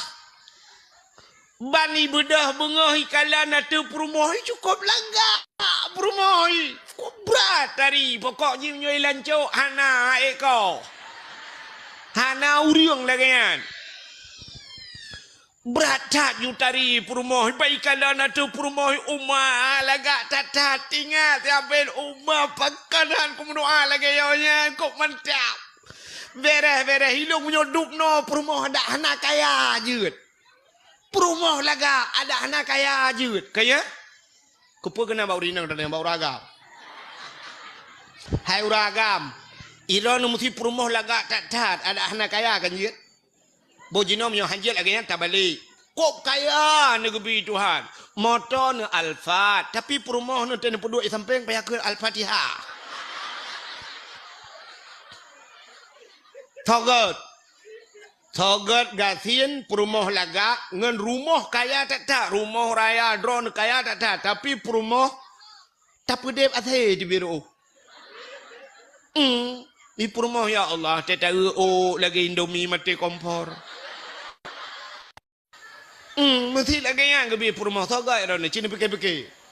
Ban ibeudôh beungoh ikalon ateueh peurumoh, cukôp lagak peurumoh. Cukôp brat tari, pokok jih meunyoe ilancok hana ék ko. Hana ureuëng lagée nyan. Brat that ju tari peurumoh, ban ikalon ateueh peurumoh uma lagak that-that. Ingat, siabét uma pakon han kumeudoa lagée nyoe nyan, kok mantap. Béréh-béréh ilong meunyoe dubnoe peurumoh adak hana kaya jeuet. Peurumoh lagak adak hana kaya jeuet. Kaya? Keupeue keunan bak ureuëng inong dan bak ureuëng agam? Hai ureuëng agam, ilôn meusi peurumoh lagak that-that, adak hana kaya kan jeuet? Boh jinoe meunyoe han jeuet lagée nyan tabalek. Kok kaya neugeubi Tuhan. Moto neu Alphard, tapi peurumoh neu teuh neupeuduek di sampéng payah keu Al-Fatihah. Sogot. Sogot gasien peurumoh lagak ngon rumoh kaya that-that, rumoh raya droeneuh kaya that-that, tapi peurumoh tapeudeb asée di biru. Hmm, di peurumoh ya Allah, teuh taeu ôk lagée Indomie maté kompor. Hmm, meusi lagée nyan geubi peurumoh sogai droeneuh, ci neupike-pike.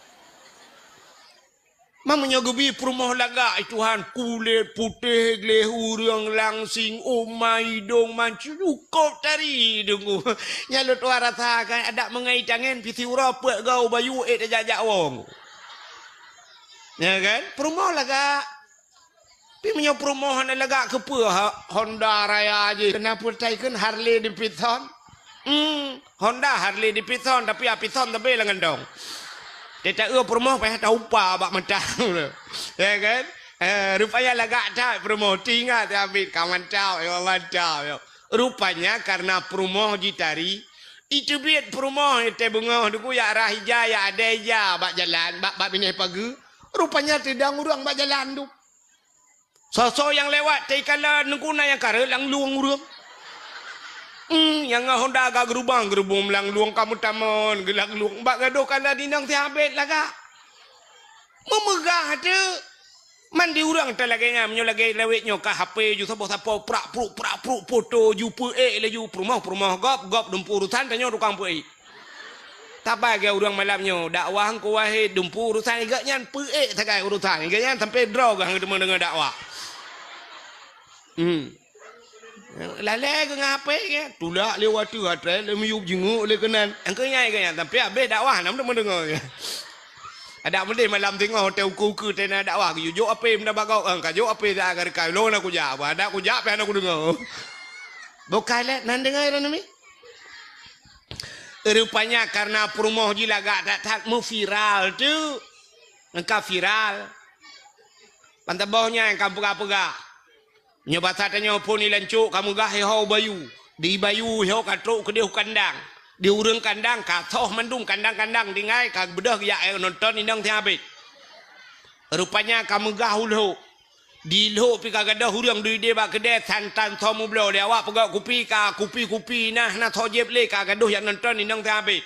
Meunyoe geubi peurumoh lagak, ai Tuhan, kulét putéh gleh ureuëng langsing, uma idong mancung, cukôp tari deungoe. Nyan lôn tuha rasa kan, adak meungai tangen pih siuroe peuet goe bayu ék tajak-jak wong. Ya kan? Peurumoh lagak. Tapi meunyoe peurumoh hana lagak keupeue ha-, Honda raya jih. Keunan peuretai kheun Harley Davidson. Hmm, Honda Harley Davidson, tapi Davidson tapi lam gantong. Teuh taeu peurumoh payah taupa bak mata. Ya kan? Eh, rupanya lagak that peurumoh. Tingat ya, Bit, ka mantap, ya mantap, ya. Rupanya karena peurumoh jitari, iteubiet peurumoh teuh beungoh deungoe jak rhah ija, jak adée ija bak jalan, bak, bak binéh pageue. Rupanya teudong ureuëng bak jalan tu. Soe-soe nyang lewat teuh ikalon deungoe na nyang kareuet lam lueng ureuëng. Hmm, nyang ngon Honda ka geurubang-geurubong lam lueng ka meutamon geulam lueng bak gadôh kalon inong sihabet lagak. Meumeugah teuk. Man di ureuëng teuh lagée nyan, meunyoe lagée lawét nyoe ka H P ju saboh sapo prak pruk prak pruk poto ju peuék laju peurumoh-peurumoh gob, gob dumpeue urosan tanyoe tukang peuék. Tabah geu ureuëng malam nyoe, dakwah Teungku Wahid dumpeue urosan geuh nyan peuék sagai urosan geuh nyan sampai droe geuh hana teuma deungoe dakwah. Hmm. Lalée geuh ngon H P geuh, tulak lé watée atré lé miyueb jinguk lé keunan. Engkeu nyai geuh nyan sampai habéh dakwah hana teuma deungoe. Adak meudeh malam singoh watée ukeue-ukeue teuh na dakwah geuyue jok H P meunan bak gob, ka jok H P dak ka reukai lôn na kujak, adak kujak pih hana kudeungoe. Boh ka lé nan deungoe droeneuh mi. Rupanya karena peurumoh jih lagak that-that meuviral teuk. Nyang ka viral. Ban saboh nyan ka peugah-peugah. Nyoe basa tanyoe phon ilancok ka meugah iho bayu. Di bayu iho ka trok keudeh u kandang. Di ureuëng kandang ka soh mandum kandang-kandang tinggai ka beudôh geujak nonton inong sihabet. Rupanya ka meugah u lhok. Di lhok pih ka gadôh ureuëng duek ideh bak keudè santan soe meubloe lé awak peugöt kupi ka kupi-kupi nah na soe jieb lé ka gadôh jak nonton inong sihabet.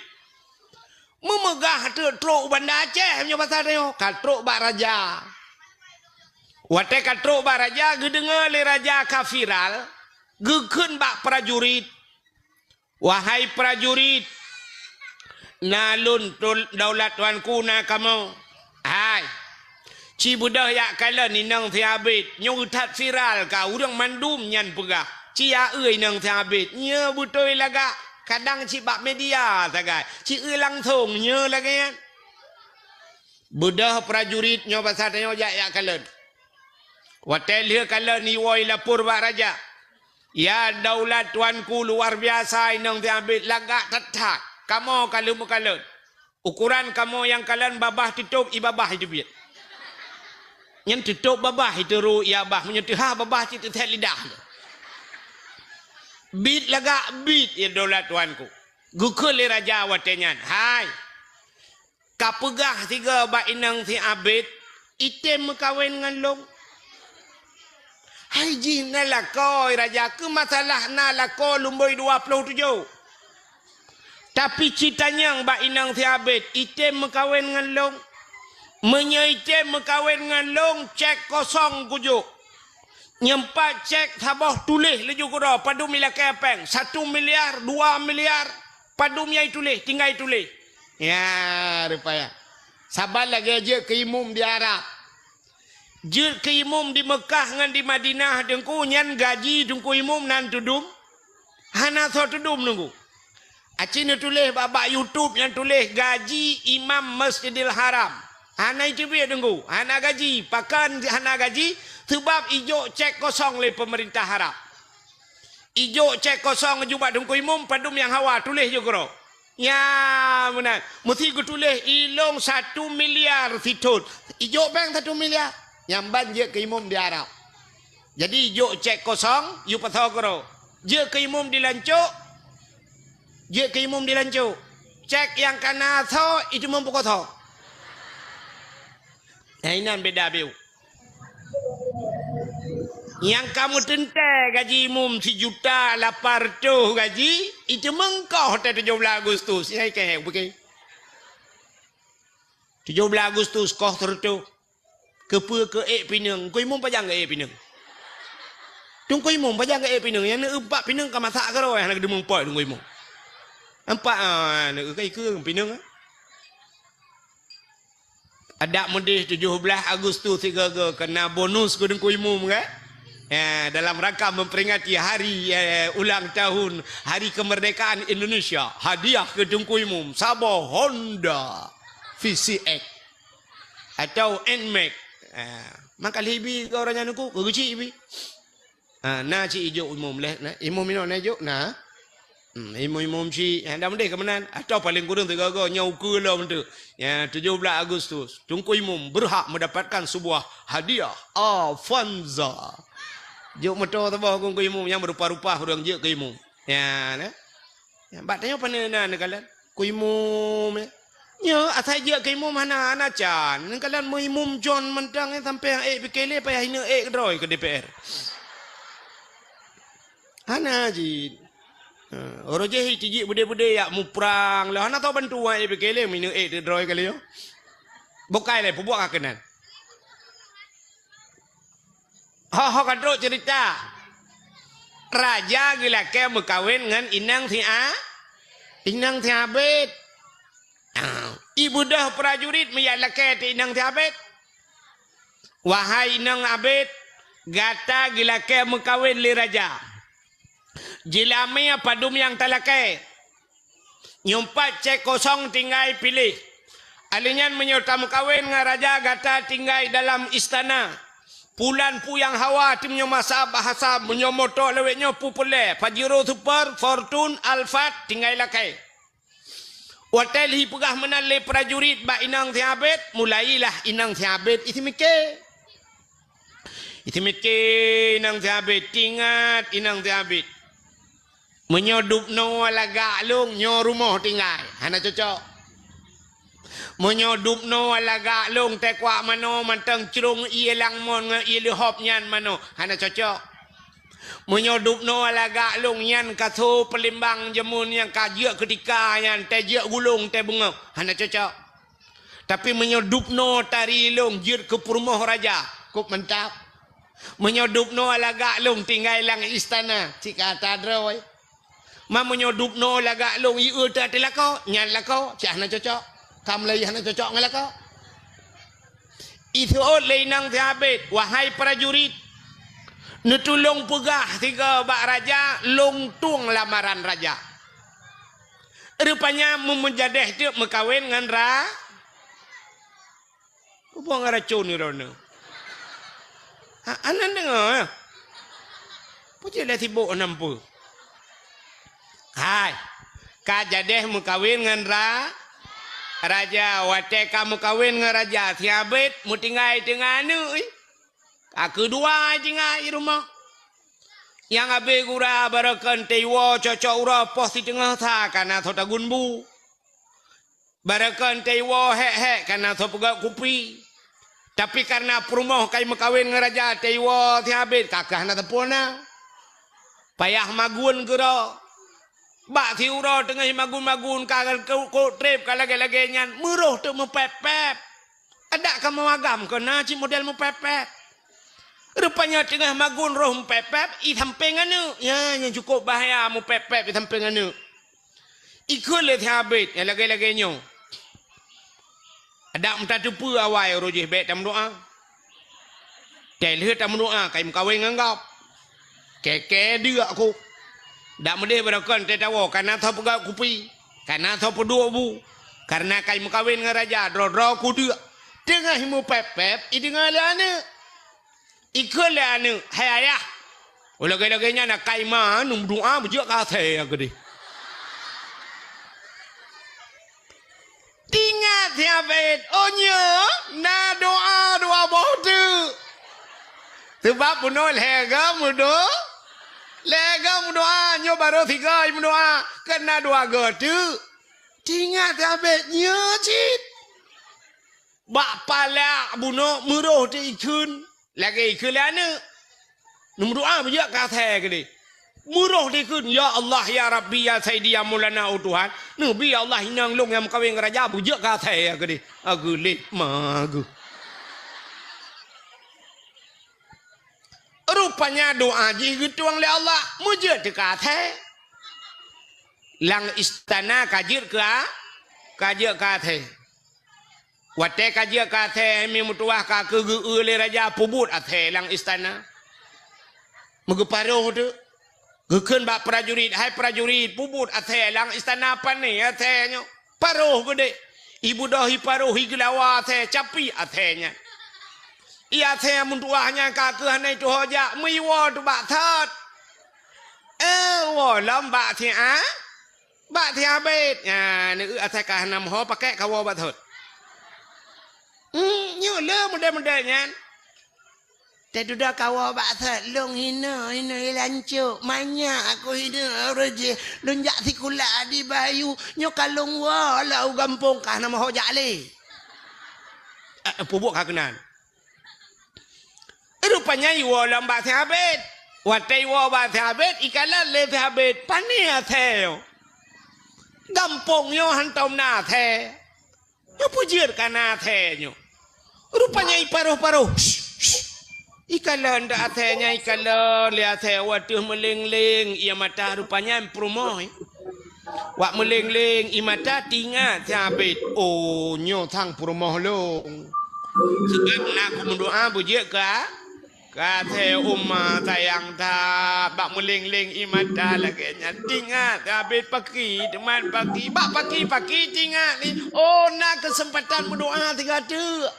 Meumeugah teuk trok u Banda Aceh meunyoe basa tanyoe ka trok bak raja. Watée ka trok bak raja geudeungoe lé raja ka viral geukheun bak prajurit. Wahai prajurit, na lôn daulat tuanku na kamoe. Hai, ci beudôh jak kalon inong sihabet nyoe that viral ka ureuëng mandum nyan peugah. Ci aeu inong sihabet nyoe beutôi lagak kadang cit bak media sagai ci eu langsong nyoe lagée nyan. Beudôh prajurit nyoe basa tanyoe jak jak kalon. Watée lheueh kalon iwoe ilapor bak raja. Ya daulat tuanku luar biasa inong si Abit lagak that-that. Kamoe ka lheueh meukalon. Ukuran kamoe nyang kalon babah teutob i babah iteubiet. Nyan teutob babah iteurô i babah, meunyoe teuhah babah cit teuthét lidah. Bit lagak bit ya daulat tuanku. Geukheun lé raja watée nyan, "Hai, ka peugah sigoe bak inong si Abit, item meukawen ngon lôn." "Hai jih na lakoe raja, keu masalah na lakoe lumboi dua ploh tujoh. Tapi ci tanyong bak inong si Abit, item meukawen ngon lôn. Meunyoe item meukawen ngon lôn, cek kosong kujok. Nyoe pat cek saboh tuléh laju keudroe, padum ilakée péng, satu miliar, dua miliar, padum nyang ituléh, tinggai ituléh." Ya, rupaya. Saban lagée jeuet keu imum di Arab. Jeuet keu imum di Meukah ngon di Madinah, Teungku, nyan gaji Teungku Imum nan teudum? Hana soe teudum, Teungku. Aci neutuléh bak, bak YouTube nyang tuléh gaji imam Masjidil Haram. Hana iteubiet, Teungku, hana gaji. Pakon hana gaji? Seubab ijok cek kosong lé peumeurintah Arab. Ijok cek kosong aju bak Teungku Imum, padum nyang hawa tuléh ju keudroe. Nya meunan. Meusti geutuléh ilong satu miliar sithon. Ijok péng satu miliar. Nyang ban jeuet keu imum di Arab. Jadi ijok cek kosong, yue pasoe keudroe. Jeuet keu imum di lancok. Jeuet keu imum di lancok. Cek nyang kana soe, iteumeupukoe soe. Nah, inan beda biu. Nyang kamoe teuntée gaji imum sijuta lapan reutôh gaji, iteumeukoh teuh tujoh blaih Agustus. Nyang ikée buke. Tujoh blaih Agustus koh seureutôh. Keupeue keu ék pineung? Teungku Imum pajan keu ék pineung? Teungku Imum pajan keu ék pineung? Nyang neuempat pineung ka masak keudroe hana geudeumeung pot Teungku Imum. Empat, ah, neukeue pineung, ah. Adak meudeh tujoh blaih Agustus sigoe-goe keu na bonus keu Teungku Imum, kan? Ya, dalam rangka memperingati hari, eh, ulang tahun Hari Kemerdekaan Indonesia, hadiah keu Teungku Imum saboh Honda V C X atau Nmax. Ah, maka libi keu ureueng nyan Teungku, keu geuchik bi. Ha, na cit ijok imum leh, na, imum inoe na ijok, na. Hmm, imum-imum cit, ha, dah meudeh keu meunan. Atau paléng kureueng sigoe-goe nyoe ukeue lom tu. Ya, tujoh blaih Agustus, Teungku Imum berhak mendapatkan sebuah hadiah Avanza. Jok moto saboh keu Teungku Imum nyang meurupa-rupa ureueng jeuet keu imum. Ya, na. Bak tanyoe pane na neukalon, keu imum, ya. Nyoe asai jeuet keu imum hana, hana can. Neukalon meu imum John mantong, ya, sampai nyang ék pike lé payah ineuk ék keudroe keu D P R. Hana jih. Ha, uroe jih tijik beudé-beudé yak muprang lé. Hana tau bantu wan ék pike lé, ineuk ék keudroe kali nyoe. Bukai lé, peubuet ka keunan. Ho, ho ka trok cerita. Raja geulakée meukawen ngon inong si A-, inong si Abit. Ah, ibeudôh prajurit meujak lakée teuh inong si Abit. Wahai inong Abit, gata geulakée meukawen lé raja. Jeulamé padum nyang talakée. Nyoe pat cek kosong tinggai piléh. Alèh nyan meunyoe tameukawen ngon raja gata tinggai dalam istana. Pulan puyang hawa tim nyoe masa bahasa meunyoe moto lawét nyoe peupeulée Pajero Super, Fortune, Alphard tinggai lakée. Watée lhi peugah meunan lé prajurit bak inong si Abit, mulailah inong si Abit isi miké. Isi miké inong si Abit, tingat inong si Abit. Meunyoe dubnoe lagak lôn nyoe rumoh tinggai, hana cocok. Meunyoe dubnoe lagak lôn teukuak manoe mantong crông ié langmon ngon ié leuhop nyan manoe, hana cocok. Meunyoe dubnoe lagak lôn nyan kaso peulimbang jameun nyang ka jeuet keutika nyan teujeuk gulong teubeungoh, hana cocok. Tapi meunyoe dubnoe tari lôn jeuet keu peurumoh raja, kôp mantap. Meunyoe dubnoe lagak lôn tinggai lam istana, cit ka ata droe. Ma meunyoe dubnoe lagak lôn ié teuh lakoe, nyan lakoe, cit hana cocok. Kam lé hana cocok ngon lakoe. Iseuôt lé inong si Abit, wahai prajurit, neutulông peugah sigoe bak raja lông tueng lamaran raja. Rupanya meumeujadeh teuk meukawen ngon ra-, peue ngon racôn droeneuh. Ha, aneuk deungoe. Peue cit lé sibok nam peue? Hai, ka jadeh meukawen ngon ra-, raja. Watée ka meukawen ngon raja, siabet meutinggai teungoh aneuk, ih. Ka keudua tinggai i rumoh. Nyang abée gura barokon teuiwoe cocok uroe poh siteungoh sa ka na soe tagun bu. Barokon teuiwoe hék-hék ka na soe peugöt kupi. Tapi kareuna peurumoh ka meukawen ngon raja teuiwoe siabet ka keuh na teupeu na. Payah magun keudroe. Bak siuroe teungoh magun-magun ka kok treb ka lagée-lagée nyan, meuroh teuk meupép-pép. Adak kamoe agam keu na cit model meupép-pép. Rupanya teungoh magun roh meupép-pép i sampéng aneuk. Nyan nyang cukup bahaya meupép-pép i sampéng aneuk. Ikheun lé siabet nyang lagée-lagée nyoe. Adak meutateupeue awai uroe jih bék tameudoá. Tée lheueh tameudoá ka meukawen ngon gob. Kée-kée deuk ku. Dak meudeh barokon tée tawoe ka na soe peugöt kupi, ka na soe peuduek bu. Kareuna ka meukawen ngon raja droe-droe ku deuk. Teungoh meupép-pép i deungoe lé aneuk. Ikheun lé aneuk, "Hai ayah, oh lagée-lagée nyan akai ma neumeudoá beujeuet keu asèe keudeh." Tingat siabet, oh nyoe na doá dua boh teuk. Seubab bunoe lhée goe meudo-, lhée goe meudoá, nyoe barô sigoe meudoá, keu na dua goe teuk. Tingat siabet nyoe cit. Bak palak bunoe meuroh teuk ikheun. Lagée ikheun lé aneuk. Neumeudoá beujeuet keu asèe keudeh. Meuroh dikheun, "Ya Allah, ya Rabbi, ya Saidi, ya Maulana, oh Tuhan." Neubi, "Ya Allah, inong lôn nyang meukawen ngon raja beujeuet keu asèe keudeh." Ageulet ma geuh. Rupanya doá jih geutueng lé Allah, meujeuet teuka asèe. Lam istana ka jeuet keu a-, ka jeuet keu asèe. Watée ka jeuet keu asèe, mi meutuwah ka keu geu-eu lé raja peubuet asèe lam istana. Meugeuparoh teuk. Geukheun bak prajurit, "Hai prajurit, peubuet asèe lam istana pané asèe nyoe." Paroh geudeh. Ibeudôh iparoh igeulawa asèe, capi asèe nyan. I asèe meutuwah nyan ka keuh hana ituho jak, meuiwoe teuk bak sot. Eh, woe lom bak siat. Bak siabet. Nyan, neueu asèe ka hana meuho pakék kawoe bak sot. Hmm, nyoe le model-model nyan. Teududoe kawoe bak sot, lôn hinoe, hinoe i lancok. Manyak aku hinoe ureueng jih. Lôn jak sikula di Bayu. Nyoe ka lôn woe lom u gampông ka hana meuho jak lé. Eh, peubuet ka keunan. Rupanya iwoe lom bak siabet. Watée iwoe bak siabet, ikalon lé siabet, pané asèe nyoe. Gampông nyoe hantom na asèe. Nyoe peue jeuet ka na asèe nyoe. Rupanya iparoh-paroh. Ikalon dak asèe nyan, ikalon lé asèe watée meuleng-leng, ié mata rupanya peurumoh. Wak meuleng-leng ié mata tingat siabet, "Oh, nyoe sang peurumoh lôn." Seubab na kumeudoá beujeuet keu, keu asèe uma sayang that. Bak meuleng-leng ié mata lagée nyan tingat siabet paki, teuma paki. Bak paki-paki tingat ni, "Oh, na keuseumpatan meudoá sigoe teuk."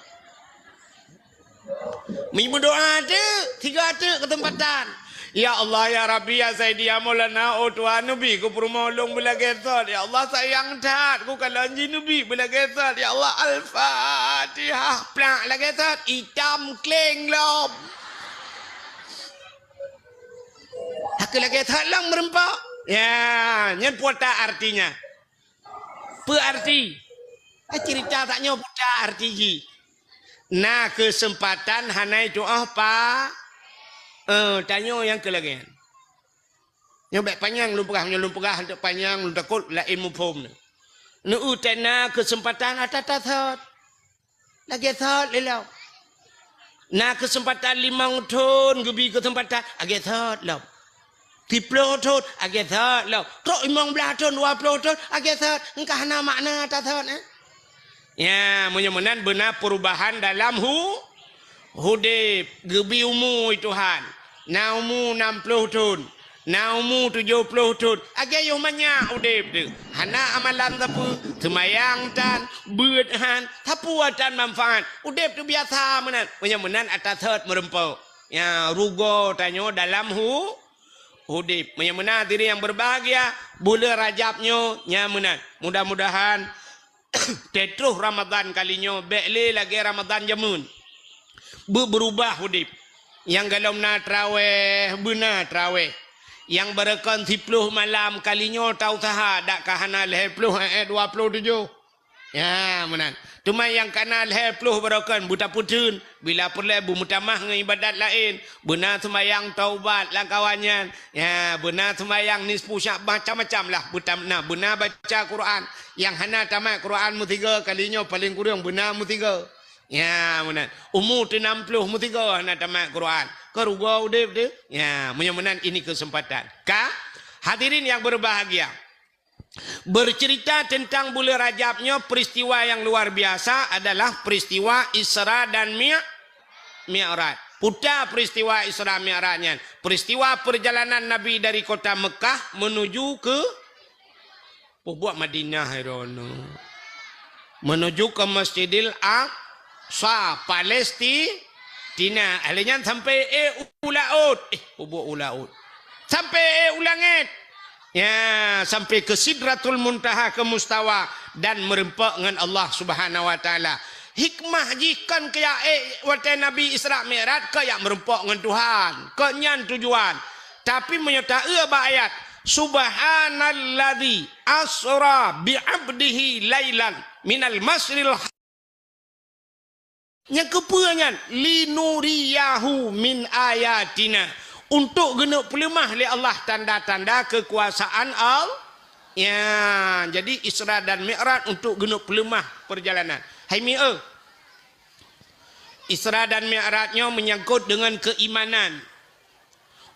Mi meudoá teuk, sigoe teuk keuseumpatan. "Ya Allah, ya Rabbi, ya Saidi, ya Maulana, oh Tuhan, neubi keu peurumoh lôn beulagée sot. Ya Allah, sayang that, kukalon jih neubi beulagée sot. Ya Allah, Al-Fatihah." Plak lagée sot, itam kleng lom. Hana lagée sot lom meureumpok. Ya, nyan peue artinya. Peue arti? Eh, cerita tanyoe peue arti jih? Na keuseumpatan hana itu'oh pa-, eh, tanyoe nyang keu lagée nyan. Nyoe bék panyang lôn peugah, nyoe lôn peugah hantom panyang, lôn takot laén muphom. Neueu that na keuseumpatan ata tasot. Lagée sot lé lom. Na keuseumpatan limong thon geubi keuseumpatan, lagée sot lom. Siplôh thon, lagée sot lom. Trok limong blaih thon, dua plôh thon, lagée sot. Engkah na makna tasot, eh? Ya, meunyoe meunan beuna peurubahan dalam hu-, udeb, geubi umu Tuhan. Na umu nam plôh thon. Na umu tujoh plôh thon, lagée yoh manyak udeb teuh. Hana amalan sapeue, seumayang tan, beuet han, sapeue tan manfaat. Udeb teuh biasa meunan. Meunyoe meunan ata sot meureumpok. Ya, rugoe tanyoe dalam hu-, udeb. Meunyoe meunan hadirin nyang berbahagia, buleuen Rajab nyoe nyan meunan. Mudah-mudahan teutroh Ramadan kali nyoe bék lé lagée Ramadan jameun. Beu-, beurubah udeb. Nyang golom na traweh, beuna traweh. Nyang barokon siploh malam kali nyoe tausaha, dak ka hana lhée ploh, eh, eh, dua ploh tujoh. Ya, meunan. Teuma nyang ka na lhée ploh barokon beutapeuteun, bila peureulée beumeutamah ngon ibadat laén, beuna seumayang taubat lam kawan nyan. Ya, beuna seumayang nisfu Sya'ban, macam-macam lah. Beutam-, na, beuna baca Quran. Nyang hana tamat Quran meusigoe, kali nyoe paleng kureueng beuna meusigoe. Ya, meunan. Umu teu nam ploh meusigoe hana tamat Quran. Keu rugoe udeb teuh. Ya, meunyoe meunan ini kesempatan. Ka, hadirin yang berbahagia. Bercerita tentang bulan Rajab nyoe, peristiwa yang luar biasa adalah peristiwa Isra dan Mi-, Mi'raj. Puta peristiwa Isra Mi'raj nyan, peristiwa perjalanan Nabi dari kota Mekah menuju ke, peubuet Madinah droeneuh. Menuju ke Masjidil Aqsa, Palestina. Ahli nyan sampai, eh, u laôt. Eh, peubuet u laôt. Sampai, eh, u langét. Ya, sampai ke Sidratul Muntaha, ke Mustawa, dan meureumpok ngon Allah Subhanahu wa Taala. Hikmah jih kon keu jak ék watée Nabi Isra Mi'raj, keu jak meureumpok ngon Tuhan. Keu nyan tujuan. Tapi meunyoe taeu bak ayat, "Subhanalladzi asra bi 'abdihi lailan minal masjidil ha-," Nyang keupeue nyan? "Linuriyahu min ayatina." Untuk geuneuk peuleumah lé Allah tanda-tanda keukuasaan Allah. Ya, jadi Isra dan Mi'raj untuk geuneuk peuleumah perjalanan. Hai mi-, eh. Isra dan Mi'raj nyoe menyangkut dengan keimanan.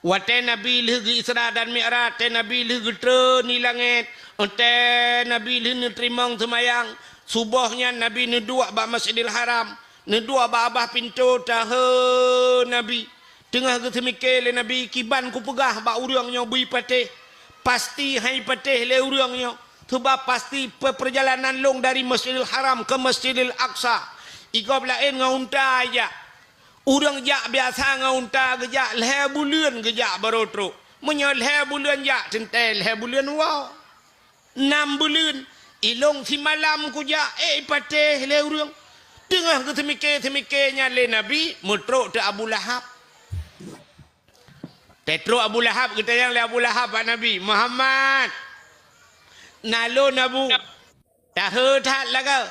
Watée Nabi lheueh geu-Isra dan Mi'raj, watée Nabi lheueh geutreun di langét, watée Nabi lheueh neuteurimong seumayang, suboh nyan Nabi neuduek bak Masjidil Haram, neuduek bak babah pintoe, tahe Nabi. Teungoh geuseumike lé Nabi, "Kiban kupeugah bak ureuëng nyoe beu patéh, pasti han patéh lé ureuëng nyoe, seubab pasti pe-, peurjalanan lôn dari Masjidil Haram ke Masjidil Aqsa." Igob laén ngon unta jak. Ureuëng jak biasa ngon unta geujak, lhée buleuen geujak barô trok. Meunyoe lhée buleuen jak, teuntée lhée buleuen woe. Nam buleuen, ilong simalam kujak, eh, ipatéh lé ureuëng. Teungoh geuseumike-seumike nyan lé Nabi, meutrok teuk Abu Lahab. Teutrok Abu Lahab, geutanyong lé Abu Lahab bak Nabi, "Muhammad, na lôn Abu." Tahe that lagoe.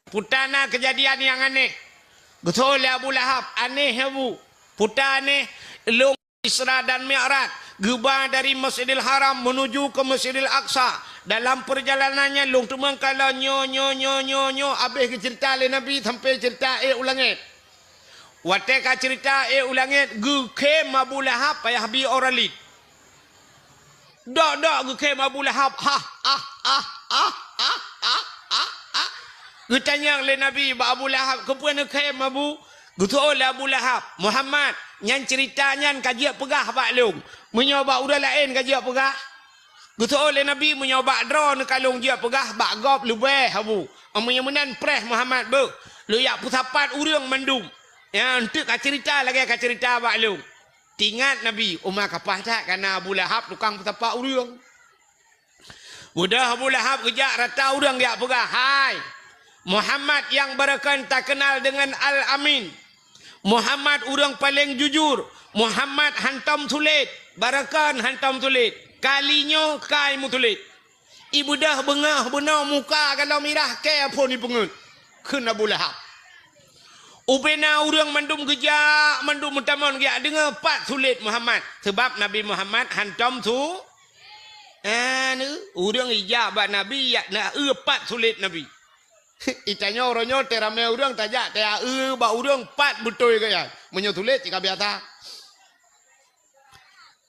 Puta na keujadian nyang aneh. Geutanyong lé Abu Lahab, "Aneh, Abu?" "Puta aneh, lôn Isra dan Mi'raj, geuba dari Masjidil Haram menuju ke Masjidil Aqsa. Dalam perjalanan nyan lôn teumeung kalon nyoe, nyoe, nyoe, nyoe, nyoe." Abéh geuceurita lé Nabi sampai ceurita ék u langét. Watée ka ceurita ék u langét, geukhém Abu Lahab payah bi ora lét. Dok-dok geukhém Abu Lahab, "Hah, ah, ah, ah, ah, ah, ah, ah." Geutanyong lé Nabi bak Abu Lahab, "Keupeue neukhém, Abu?" Geutanyong lé Abu Lahab, "Muhammad, nyan ceurita nyan ka jeuet peugah bak lôn. Meunyoe bak ureuëng laén ka jeuet peugah?" Geutanyong lé Nabi, "Meunyoe bak droeneuh ka lôn jeuet peugah, bak gob leubeh, Abu. Meunyoe meunan preh Muhammad beuh, lôn jak peusapat ureuëng mandum. Nyan teuk ka ceurita lagée ka ceurita bak lôn." Teuingat Nabi, uma kapah that kana Abu Lahab tukang peusapat ureuëng. Beudôh Abu Lahab geujak rata ureuëng geujak peugah, "Hai, Muhammad nyang barokon takeunal deungon Al-Amin. Muhammad ureuëng paleng jujur. Muhammad hantom sulet. Barokon hantom sulet. Kali nyoe kai meusulet." Ibeudôh beungoh bunoe muka galom mirah kée phon ipeungeut, kheun Abu Lahab. Ubena ureuëng mandum geujak, mandum meutamong geujak deungoe pat sulet Muhammad. Seubab Nabi Muhammad hantom su-, anu, ureuëng ijak bak Nabi, jak na eu pat sulet Nabi. Itanyoe uroe nyoe teuramé ureuëng tajak, taya eu bak ureuëng pat beutôi gaya. Meunyoe sulet cit ka biasa.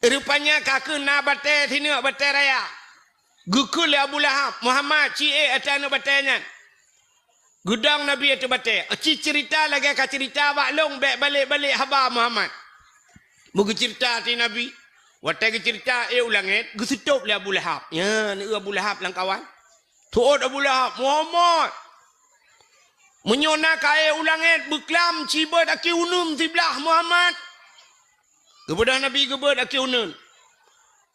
Rupanya ka keuh na batée sineuk batée raya. Geukheun lé Abu Lahab, "Muhammad, ci ék ateueh aneuëk batée nyan." Geudong Nabi ateueh batée. Ci ceurita lagée ka ceurita bak lôn, bék balek-balek haba Muhammad. Meugeuceurita ateueh Nabi. Watée geuceurita ék u langét, geuseutôb lé Abu Lahab. Nyan, eu Abu Lahab lam kawan. Teuôt Abu Lahab, "Muhammad, meunyoe na ka ék u langét, beuklam cibeuet aki uneun siblah Muhammad." Geubeudôh Nabi geubeuet aki uneun.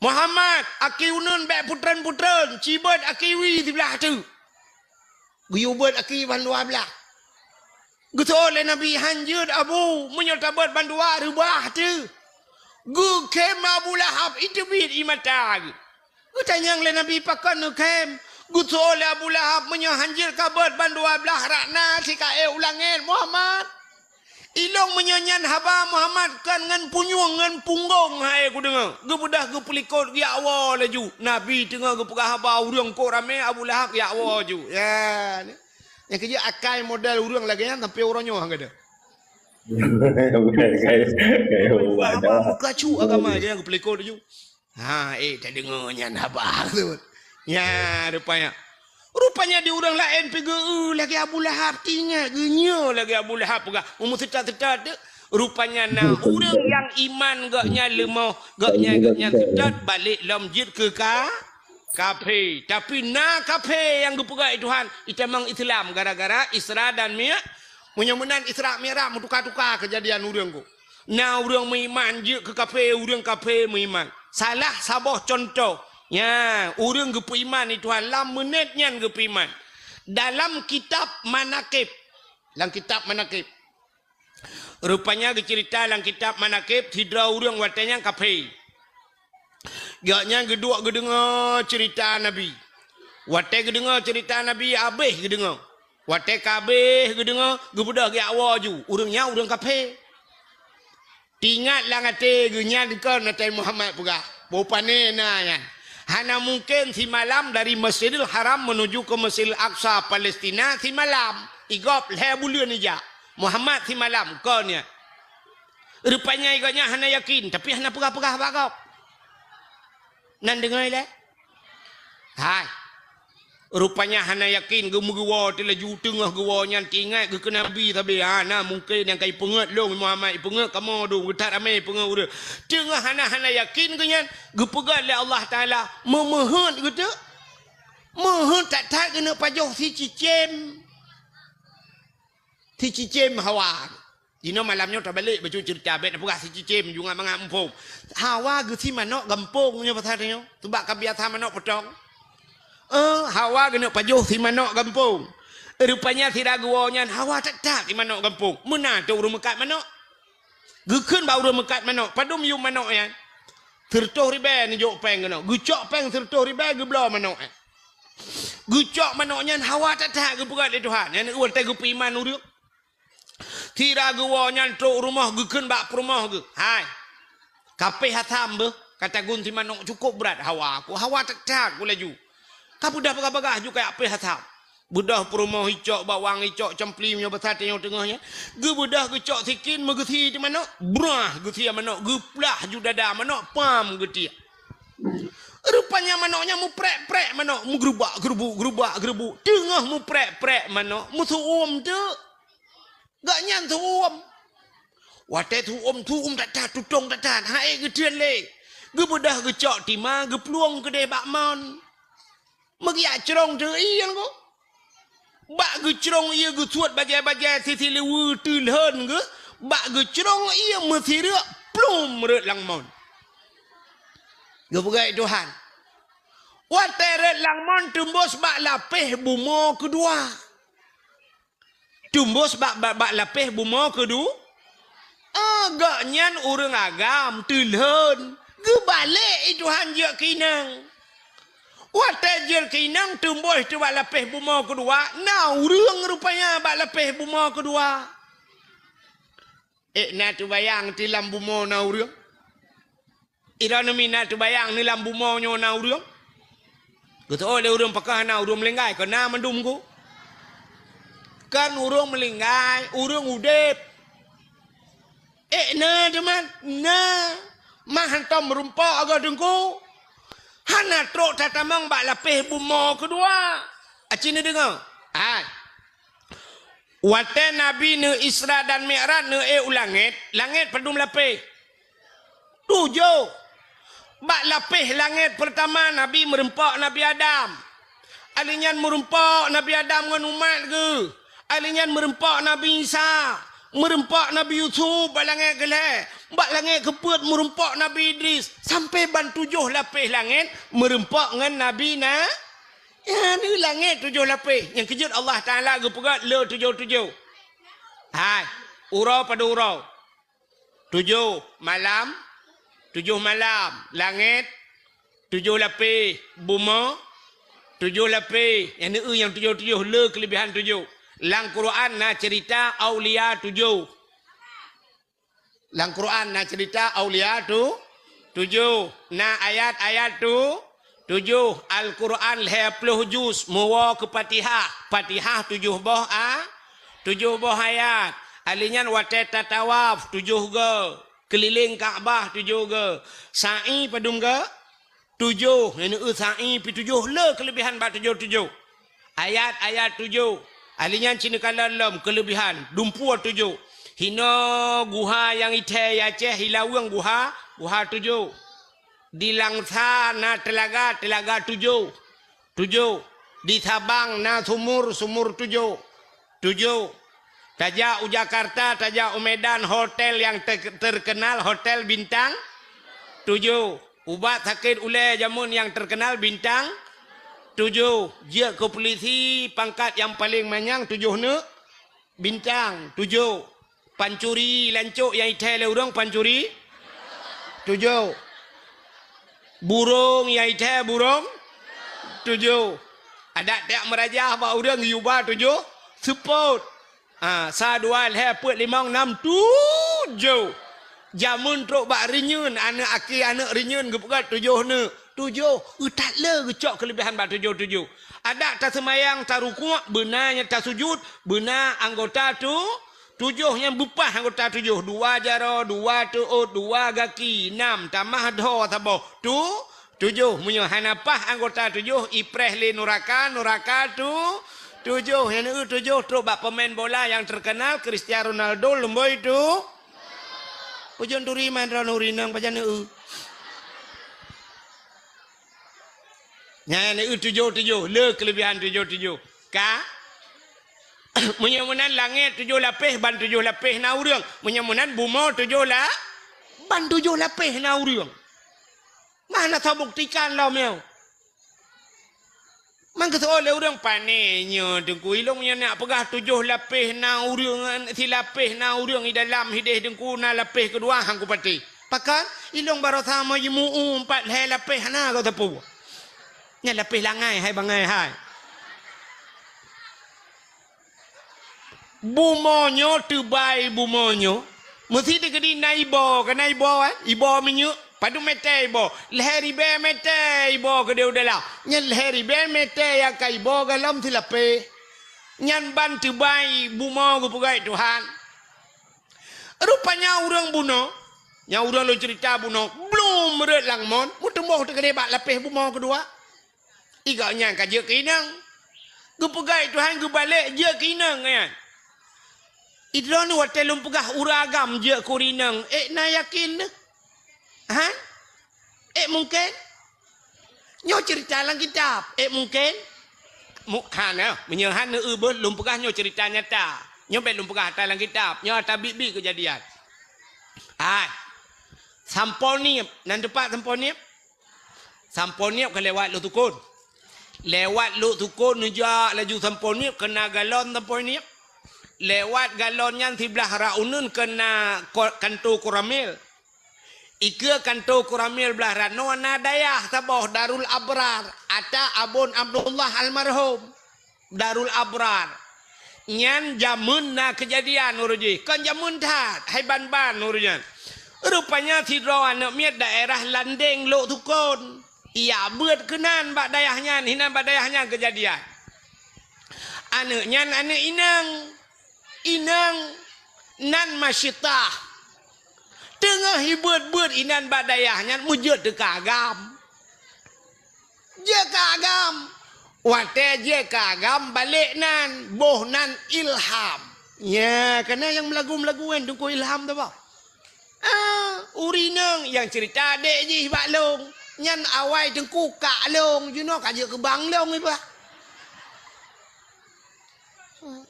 "Muhammad, aki uneun bék putreun-putreun, cibeuet aki wie siblaih teuk." Geuyue beuet aki bandua blaih. Geuseuôt lé Nabi, "Han jeuet Abu, meunyoe tabeuet bandua reubah teuh." Geukhém Abu Lahab, iteubiet ie mata geuh. Geutanyong lé Nabi, "Pakon neukhém?" Geuseuôt lé Abu Lahab, "Meunyoe han jeuet kabeuet bandua blaih rot na sikaék u langét, Muhammad. Ilôn meunyoe nyan haba Muhammad kon ngon punyueng ngon punggong hai kudeungoe." Geubeudôh geupeulikot geujak woe laju. Nabi teungoh geupeugah haba ureuëng kok ramé, Abu Lahab geujak woe ju. Ya, ni. Nyang keujeuet akai model ureuëng lagée nyan sampai uroe nyoe han gadôh. Haba meukacu agama je nyang geupeulikot laju. Ha, eh, tadeungoe nyan haba tersebut. Nya, rupanya. Rupanya di ureuëng laén pi geu lagée Abu Lahab, tingat geunyoe lagée Abu Lahab peugah, meuseutat-seutat tu. Rupanya na ureuëng nyang iman geuhnyan leumoh, geuhnyan, geuhnyan seutat, balek lom jeuet keu ka, kafé. Tapi na kafé nyang geupeugah lé Tuhan, itamong Islam gara-gara Isra dan Mi-, meunyoe meunan Isra Mi'raj meutuka-tuka keujadian ureuëng ku. Na ureuëng meuiman jeuet keu kafé, ureuëng kafé meuiman. Salah saboh cuntoh, nya, ureuëng geupeuiman lé Tuhan lam meunét nyan geupeuiman. Dalam kitab Manaqib, lam kitab Manaqib. Rupanya geuceurita lam kitab Manaqib, sidroe ureuëng watée nyan kafé. Gobnyan geuduek geudeungoe ceurita Nabi. Watée geudeungoe ceurita Nabi, habéh geudeungoe. Watée ka habéh geudeungoe, geubeudôh geujak woe ju. Ureuëng nyan ureuëng kafé. Teuingat lam até geuh nyan kon Nabi Muhammad peugah, "Boh pané na nyan. Hana mungken simalam dari Masjidil Haram menuju ke Masjidil Aqsa Palestina simalam. Igob lhée buleuen ijak. Muhammad simalam kon nyan." Rupanya gobnyan hana yakin, tapi hana peugah-peugah bak gob. Nan deungoe lé? Hai. Rupanya hana yakin, geumeugewoe teulaju teungoh geuwoe nyan teuingat geukheun Nabi sabe. Ha, na mungken nyang ka ipeungeut lôn Muhammad, ipeungeut kamoe dum, geuthat ramé ipeungeut ureuëng. Teungoh hana, hana yakin geuh nyan, geupeugah lé Allah Taala, "Meumeuheuet geuteuk." Meuheuet that-that geuneuk pajoh sicicém. Sicicém hawa. Jinoe malam nyoe tabalek bacut ceurita, bék tapeugah sicicém, jungat mangat muphom. Hawa geusie manok gampông nyoe pasal nyoe. Teubak ka biasa manok potong. Eh, hawa geuneuk pajoh sie manok gampông. Rupanya sira geuwoe nyan hawa that-that sie manok gampông. Meunan trok ureuëng meukat manok. Geukheun bak ureuëng meukat manok, "Padum yum manok nyan?" "Sireutôh ribée neujok péng keunoe." Geucok péng sireutôh ribée geubloe manok nyan. Geucok manok nyan hawa that-that geupeugah lé Tuhan. Nyan watée geupeuiman ureuëng. Sira geuwoe nyan trok rumoh geukheun bak peurumoh geuh, "Hai, kapéh asam beuh, ka tagun sie manok cukôp brat hawa ku, hawa that-that ku laju. Ka beudôh bagah-bagah ju kajak péh asam." Beudôh peurumoh icok bawang, icok campli meunyoe basa tanyoe teungoh nyan. Geubeudôh geucok sikin meugeusie di manok, brah geusie manok, geuplah ju dada manok, pam geutiek. Rupanya manok nyan meuprek-prek manok, meugeurubak-geurubuk, geurubak-geurubuk. Teungoh meuprek-prek manok, meuseuuem teuk. Gobnyan seuuem. Watée seuuem, seuuem that-that, tutong that-that, han ék geuteun lé. Geubeudôh geucok tima, geuplueng keudeh bak mon. Meugeujak crông teuk ié nyan ko. Bak geucrông ié geusuet bajée-bajée sisi liweue teulhon geuh, bak geucrông ié meusireuk plum rot lam mon. Geupeugah lé Tuhan, watée rot lam mon teumbôs bak lapéh bumoe keudua. Teumbôs bak, bak, bak lapéh bumoe keudua. Ah, gobnyan ureuëng agam teulhon, geubalek lé Tuhan jeuet keu inong. Watée jeuet keu inong teumbôs teuk bak lapéh bumoe keudua, na ureuëng rupanya bak lapéh bumoe keudua. Ék na teubayang ti lam bumoe na ureuëng? Droeneuh mina teubayang ni lam bumoe nyoe na ureuëng? Geuteuôt lé ureuëng pakon hana ureuëng meuninggai, kon na mandum ku. Kon ureuëng meuninggai, ureuëng udeb. Ék na teuma, na. Mah hantom meurumpok agoe teungku. Hana trok tatamong bak lapéh bumoe keudua. Aci neudeungoe? Hai. Watée Nabi neu Isra dan Mi'raj neu ék u langét, langét padum lapéh? Tujoh. Bak lapéh langét peurtama Nabi meurumpok Nabi Adam. Alheuh nyan meurumpok Nabi Adam ngon umat geuh. Alheuh nyan meurumpok Nabi Isa. Meureumpok Nabi Yusuf bak langét keulhèe, bak langét keupeuet meureumpok Nabi Idris, sampoe ban tujoh lapéh langét meureumpok ngon Nabi na. Nyan langét tujoh lapéh. Nyang keujeuet Allah Taala geupeugah le tujoh-tujoh. Hai, uroe padub uroe. Tujoh malam, tujoh malam langét, tujoh lapéh bumoe, tujoh lapéh, nyang neueu nyang tujoh-tujoh, le keuleubihan tujoh. Lam Quran na ceurita aulia tujoh. Lam Quran na ceurita aulia tu, tujoh. Na ayat-ayat tu, tujoh. Al-Quran lhèe ploh juz, meuwoe keu Fatihah. Fatihah tujoh boh a, tujoh boh ayat. Ali nyan watèe tatawaf tujoh goe, keulileng Ka'bah tujoh goe. Sa'i padum goe? Tujoh. Nyang neueu sa'i pi tujoh, le keuleubihan bak tujoh-tujoh. Ayat-ayat tujoh. Ali nyan cit neukalon lom keuleubihan, dumpeue tujoh. Hinoe guha nyang ithèe i Aceh, i Laweueng guha, guha tujoh. Di Langsa na teulaga, teulaga tujoh. Tujoh. Di Sabang na sumur, sumur tujoh. Tujoh. Tajak u Jakarta, tajak u Medan, hotel nyang ter-, terkenal, hotel bintang tujoh. Ubat sakét ulèe jameun nyang terkenal bintang tujoh. Jeuet keu pulisi pangkat nyang paleng manyang tujoh neuk bintang tujoh. Pancuri lancok nyang ithèe lé ureueng pancuri tujoh. Burông nyang ithèe burông tujoh. Adak tajak meurajah bak ureueng yuba tujoh seupôt. Ha, sa, dua, lhèe, peuet, limong, nam, tujoh. Jameun trok bak rinyueng, aneuk aki aneuk rinyueng geupeugah tujoh neuk. Tujoh, eu, that le geucok keuleubihan bak tujoh-tujoh. Adak taseumayang, tarukuk, beuna nyang tasujut, beuna anggota tu, tujoh nyang beupah anggota tujoh. Dua jaroe, dua teuôt, dua gaki, nam, tamah dhoe saboh. Tu, tujoh. Meunyoe hana pah anggota tujoh, ipreh lé nuraka, nuraka tu, tujoh. Nyang neueu tujoh trok bak pemain bola nyang terkenal, Cristiano Ronaldo, lumboi tu. Ujong turi man droe nuri nang pajan neueu. Nyan neueu tujoh-tujoh, le keuleubihan tujoh-tujoh. Ka? Meunyoe meunan langét tujoh lapéh, ban tujoh lapéh na ureueng. Meunyoe meunan bumoe tujoh la-, ban tujoh lapéh na ureueng. Mana tabuktikan lom nyoe? Man geuseuôt lé ureueng, "Pané nyoe Teungku, ilong nyoe nak peugah tujoh lapéh na ureueng, silapéh na ureueng i dalam hideh Teungku, na lapéh keudua han kupatéh." "Pakon?" "Ilong baroesa meujimu'u pat lhèe lapéh hana geuteupeu. Nyan lapéh langai hai bangai hai." Bumoe nyoe teubai bumoe nyoe, meusi teukeudi na iboh, ka na iboh, eh? Iboh minyeuk, padum mètè iboh? Lhèe ribèe mètè iboh keudéh u dalam. Nyan lhèe ribèe mètè nyang ka iboh galom silapéh. Nyan ban teubai bumoe geupeugah Tuhan. Rupanya ureueng bunoe, nyang ureueng lôn ceurita bunoe, blom rhot lam mon, meuteumboh teukeudéh bak lapéh bumoe keudua. Igak nyan ka jeuet keu inong. Geupeugah Tuhan geubalek jeuet keu inong nyan. Idroeneuh watèe lôn peugah ureueng agam jeuet keu inong, ék na yakin neuh? Ha? Ék mungken? Nyoe ceurita lam kitab, ék mungken? Mu-, hana, meunyoe hana eu beuh lôn peugah nyoe ceurita nyata. Nyoe bèk lôn peugah ata lam kitab, nyoe ata biet-biet keujadian. Hai. Sampoe Niep, nan teumpat Sampoe Niep? Sampoe Niep ka lewat Lhoksukon. Lewat Lhoksukon neujak laju Sampoe Niep, keu na galon Sampoe Niep. Lewat galon nyan siblah rot uneuen keu na ko-, kanto Koramil. Ikeue kanto Koramil blah rot noe na dayah saboh Darul Abrar, ata Abon Abdullah almarhum. Darul Abrar. Nyan jameun na keujadian uroe jih. Kon jameun that, hai ban-ban uroe nyan. Rupanya sidroe aneuk miet daerah Landeng Lhoksukon. Ijak beuet keunan bak dayah nyan, hinan bak dayah nyan keujadian. Aneuk nyan aneuk inong. Inong nan Masyitah. Teungoh ibeuet-beuet inan bak dayah nyan meujeuet teuka agam. Jeuet keu agam. Watèe jeuet keu agam balek nan, boh nan Ilham. Nya, kana nyang meulagu-meulagu nyan Teungku Ilham tu bah. Ah, ureueng inong nyang ceurita adék jih bak lôn. Nyan awai Teungku kak lôn, jinoe ka jeuet keu bang lôn ié bah.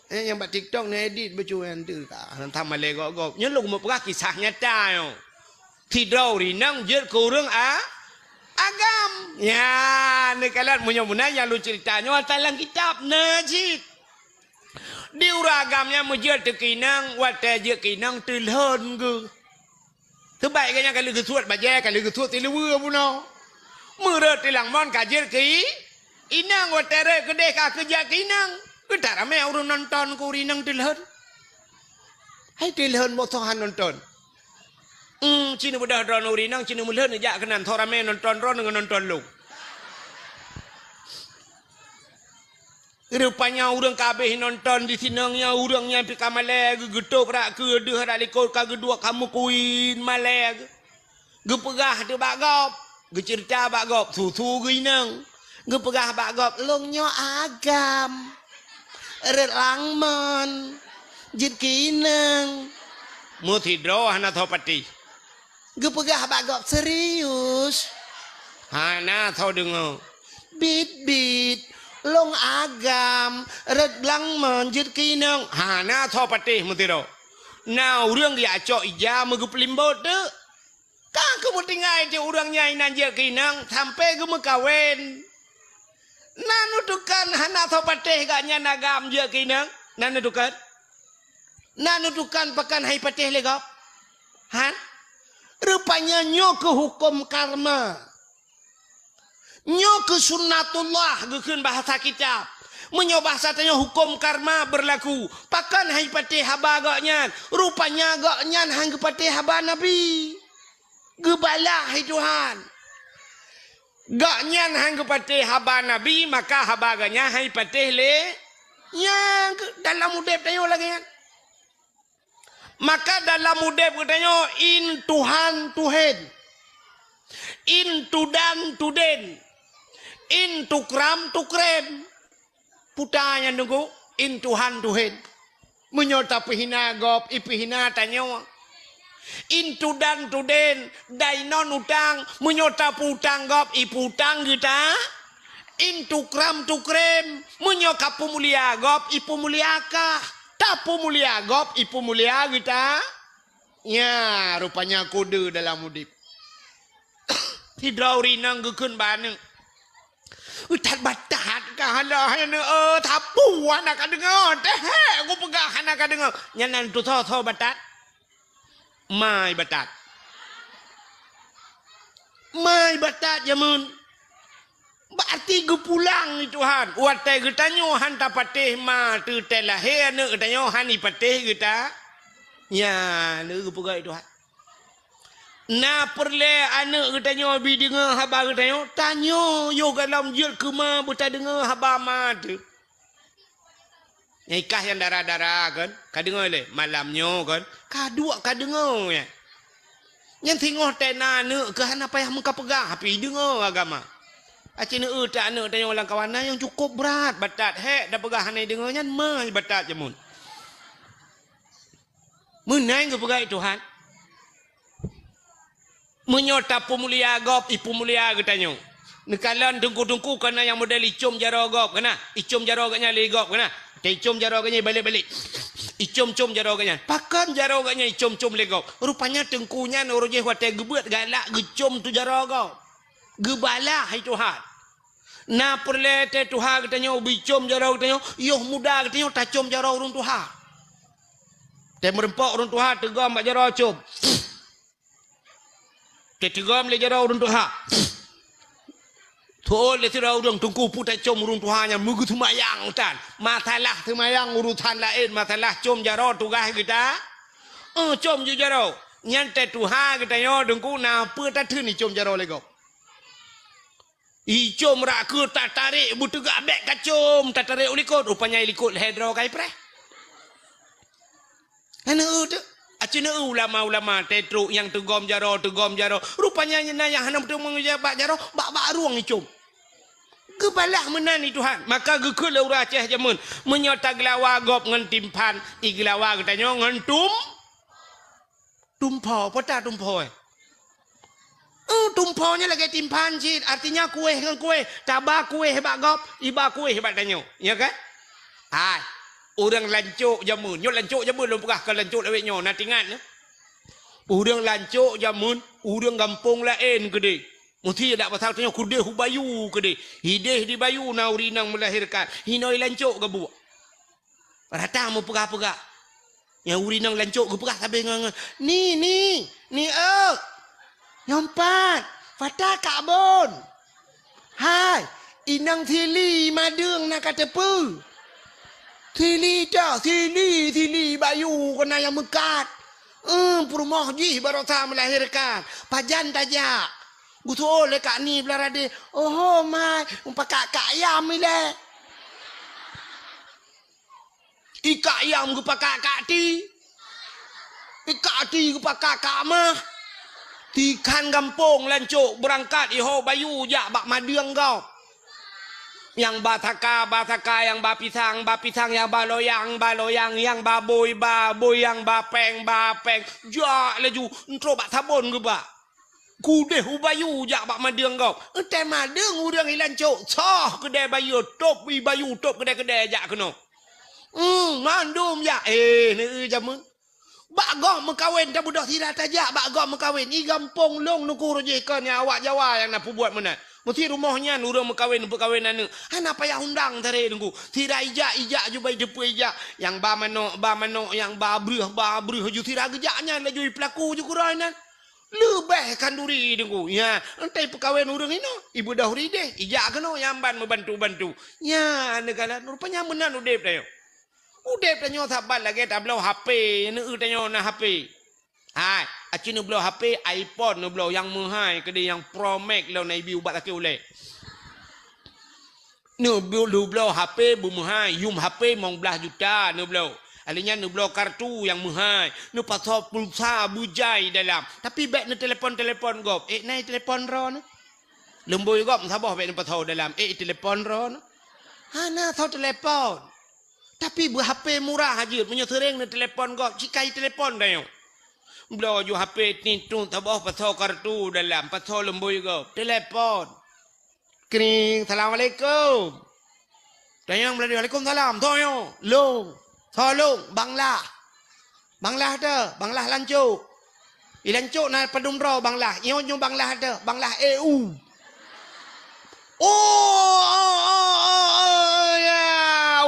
Eh, nyang bak TikTok neuedit bacut nyan teuh ka. Hana that malèe gob-gob. Nyoe lôn meupeugah kisah nyata nyoe. Sidroe ureueng inong jeuet keu ureueng a-, agam. Nyan, neukalon meunyoe meunan nyang lôn ceurita nyoe ata lam kitab na cit. Di ureueng agam nyan meujeuet keu inong, watèe jeuet keu inong teulhon geuh. Teubaik geuh nyan ka lheueh geusuet bajèe, ka lheueh geusuet siluweue bunoe. Meureuet tilang mon ka jeuet keu i-, inong, watèe rhot keudéh ka keuh jak keu inong. Geutak ramè ureueng nonton keu ureueng inong teulhon. Hai teulhon boh soe han nonton. Hmm, ci neubeudôh droeneuh ureueng inong, ci neumeuteulhon jak keunan, soe ramè nonton droeneuh ngon nonton lôn. Rupanya ureueng ka abéh nonton di sinong nyan, ureueng nyan pih ka malèe, geugeutôp brat keudéh brat likot ka geuduek ka meukuin malèe. Geupeugah teuh bak gob, geuceurita bak gob, su-su geuh inong. Geupeugah bak gob, "Lôn nyoe agam. Rhot lam mon, jeuet keu inong." Meusidroe hana soe patéh. Geupeugah bak gob, "Serius?" Hana soe deungö. "Bit-bit, lôn agam, rhot lam mon jeuet keu inong." Hana soe patéh meusidroe. Na ureueng geujak cok ija meugeupeulimbot teuk. Ka geupeutinggai cit ureueng nyan inan jeuet keu inong sampoe geumeukawen. Na neutukon hana soe patéh gobnyan agam jeuet keu inong? Na neutukon? Na neutukon pakon han ipatéh lé gob? Han? Rupanya nyoe keuh huköm karma. Nyoe keuh sunnatullah geukheun bahasa kitab. Meunyoe bahasa tanyoe huköm karma beurlaku. Pakon han ipatéh haba gobnyan? Rupanya gobnyan han geupatéh haba Nabi. Geubalah hai Tuhan. Gobnyan han geupatéh haba Nabi, maka haba gobnyan han ipatéh lé. Nyang keu-, dalam udép tanyoe lagèe nyan. Maka dalam udép geutanyoe in Tuhan tuhen, in tudan tuden, in tukram tukrem. Puta nyan Teungku, in Tuhan tuhen. Meunyoe tapeuhina gob, ipeuhina tanyoe. In tudan tuden, dai non utang, meunyoe tapeuutang gob, ipeuutang geuta. In tukram tukrem, meunyoe kapeumulia gob, ipeumulia kah. Tapeumulia gob, ipeumulia geuta. Nya, rupanya kode dalam udép. Sidroe ureueng inong geukheun bak aneuk, "That batat ka hana, hai aneuk, eh, sapeue hana kadeungö, teuhek kupeugah hana kadeungö." Nyan nan tusoe-soe batat. Mai batat. Mai batat jameun. Berarti geupulang lé Tuhan. Watèe geutanyoe han tapatéh ma teutée lahé aneuk geutanyoe han ipatéh geuta. Nyan lé geupeugah lé Tuhan. Na peureulée aneuk geutanyoe bi deungoe haba geutanyoe, tanyoe yoh gohlom jeuet keu ma beutadeungoe haba ma teuh. Nyang ikah nyang dara-dara kan, ka deungoe lé malam nyoe kan, ka duek ka deungoe nyan. Nyan singoh tée na aneuk keu hana payah meukapeugah, tapi deungoe agama. Aci neueu ta aneuk tanyoe lam kawan na nyang cukôp brat batat, hék tapeugah hana deungoe nyan meuh batat jameun. Meunan geupeugah lé Tuhan. Meunyoe tapeumulia gob, ipeumulia geutanyoe. Neukalon teungku-teungku kana nyang model icom jaroe gob kana, icom jaroe geuhnyan lé gob kana. Teuicom jaroe geuhnyan balek-balek. Icom-com jaroe geuhnyan. Pakon jaroe geuhnyan icom-com lé gob? Rupanya teungku nyan uroe jéh watée geubeuet galak geucom tu jaroe gob. Geubalah hai Tuhan. Na peureulée tée tuha geutanyoe bicom jaroe geutanyoe, yoh muda geutanyoe tacom jaroe ureuëng tuha. Tée meureumpok ureuëng tuha teugom bak jaroe com. Teuteugom lé jaroe ureuëng tuha. Tuôt lé sidroe ureuëng teungku peue tacom ureuëng tuha nyan meugeuseumayang tan. Masalah seumayang urusan laén, masalah com jaroe tugaih geuta. Eh, com ju jaroe. Nyan tée tuha geutanyoe teungku na peue tatheun icom jaroe lé gob. Icom rak keu tatarek beuteugah bék kacom, tatarek u likot, rupanya i likot lhée droe kai preh. Hana eu teuk. Aci na eu ulama-ulama tée trok nyang teugom jaroe, teugom jaroe. Rupanya na nyang hana meuteumé bak jaroe, bak-bak rueng icom. Geubalah meunan i Tuhan. Maka geukheun lé ureuëng Aceh jameun, meunyoe tageulawa gob ngon timphan, igeulawa geutanyoe ngon tum-, tumpho. Peue ta tumpho, eh? Eh, tumpho nyan lagée timphan cit, artinya kuéh ngon kuéh. Taba kuéh bak gob, iba kuéh bak tanyoe. Ya kan? Hai. Ureuëng lancok jameun, nyoe lancok jameun lôn peugah, kon lancok lawét nyoe, na tingat nyoe. Ureuëng lancok jameun, ureuëng gampông laén keudeh. Meusti dak pasal tanyoe keudeh u bayu keudeh. Hideh di bayu na ureuëng inong meulahérkan. Hinoe lancok geubuek. Rata meupeugah-peugah. Nyang ureuëng inong lancok geupeugah sabe ngon, ngon, "Ni, ni, ni, eu! Nyoe pat, Fata kak bon! Hai, inong sili madeueng na ka teupeu! Sili ta, sili, sili bayu keunan nyang meukat! Eum, peurumoh jih barosa meulahérkan, pajan tajak?" Geuseuôt lé Kak Ni blah radeh, "Oho, mai, mupakak kak yam ilée." I kak yam geupakak kak ti. I kak ti geupakak kak mah. Tikhan gampông lancok beurangkat iho bayu jak bak madeueng gob. Nyang ba saka, ba saka, nyang ba pisang, ba pisang, nyang ba loyang, ba loyang, nyang ba bôi, ba bôi, nyang ba péng, ba péng. Jak laju, entrok bak sabon geubak. Keudeh u bayu jak bak madeueng gob. Eunteuk madeueng ureuëng i lancok, soh keudè bayu, tôb i bayu, tôb keudè-keudè jak keunoe. Hmm, mandum jak. Eh, neu-eu jameun. Bak gob meukawen tabeudôh sira tajak, bak gob meukawen. I gampông lôn Teungku Rojih kon nyang awak Jawa nyang na peubuet meunan. Meusti rumoh nyan ureuëng meukawen, peukawen aneuk. Hana payah undang taré Teungku. Sira ijak, ijak jubah jiteupeu ijak. Nyang ba manok, ba manok, nyang ba breuh, ba breuh. Ju sira geujak nyan laju i peulaku ju keudroe nyan. Leubeh khanduri Teungku. Ya, eunteuk peukawen ureuëng inoe, ibeudôh rideh, ijak keunoe nyang ban meubantu-bantu. Nya, neukalon, rupanya meunan udeb tanyoe. Udeb tanyoe saban lagée tabloe H P, neu-eu tanyoe na H P. Hai, aci neubloe H P, iPhone neubloe nyang meuhai, keudeh nyang Pro Max lom na ibi ubat sakét ulée. Neubloe, neubloe H P beumeuhai, yum H P limong blaih juta neubloe. Alèh nyan neubloe kartu nyang meuhai, neupasoe pulsa beujai dalam. Tapi bék neutelepon-telepon gob. Eh, na i telepon droeneuh? Leumbôi gob meusaboh bék neupasoe dalam. Eh, i telepon droeneuh? Hana soe telepon. Tapi beu H P murah jeuet, meunyoe seuréng neutelepon gob, cit ka i telepon tanyoe. Bloe ju H P tintu saboh pasoe kartu dalam, pasoe leumbôi gob, telepon. Kring, "Assalamualaikum." Tanyong meulalu, "Waalaikumsalam." Soe nyoe? "Lôn." "Soe lôn?" "Bang Lah." "Bang Lah teuh?" "Bang Lah lancok." "I lancok na padum droe Bang Lah?" "Nyoe, nyoe Bang Lah teuh, Bang Lah E U." "Oh, oh, oh, oh, oh, ya.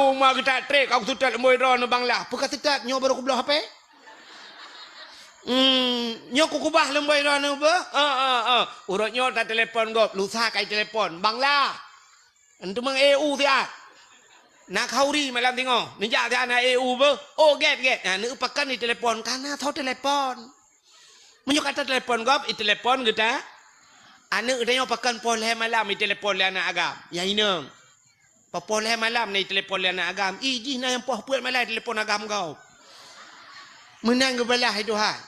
Oh, ma geutak trép, ka kuseutôt leumbôi droeneuh Bang Lah." "Peue ka seutôt, nyoe barô kubloe H P." Hmm, nyoe kukubah leumbôi droeneuh beuh? Eh, eh, eh. Uroe nyoe tatelepon gob, lusa ka itelepon. Bang Lah. Enteumang E U siat. Na khauri malam singoh. Neujak siat na E U beuh? Oh, gét, gét. Na, neupakan itelepon. Kana soe telepon. Meunyoe ka tatelepon gob, itelepon geuta. Aneuk tanyoe pakan poh lhée malam itelepon lé aneuk agam. Ya inong. Poh lhée malam na itelepon lé aneuk agam, ih jih na nyang poh peuet malam itelepon agam gob. Meunan geubalah lé Tuhan.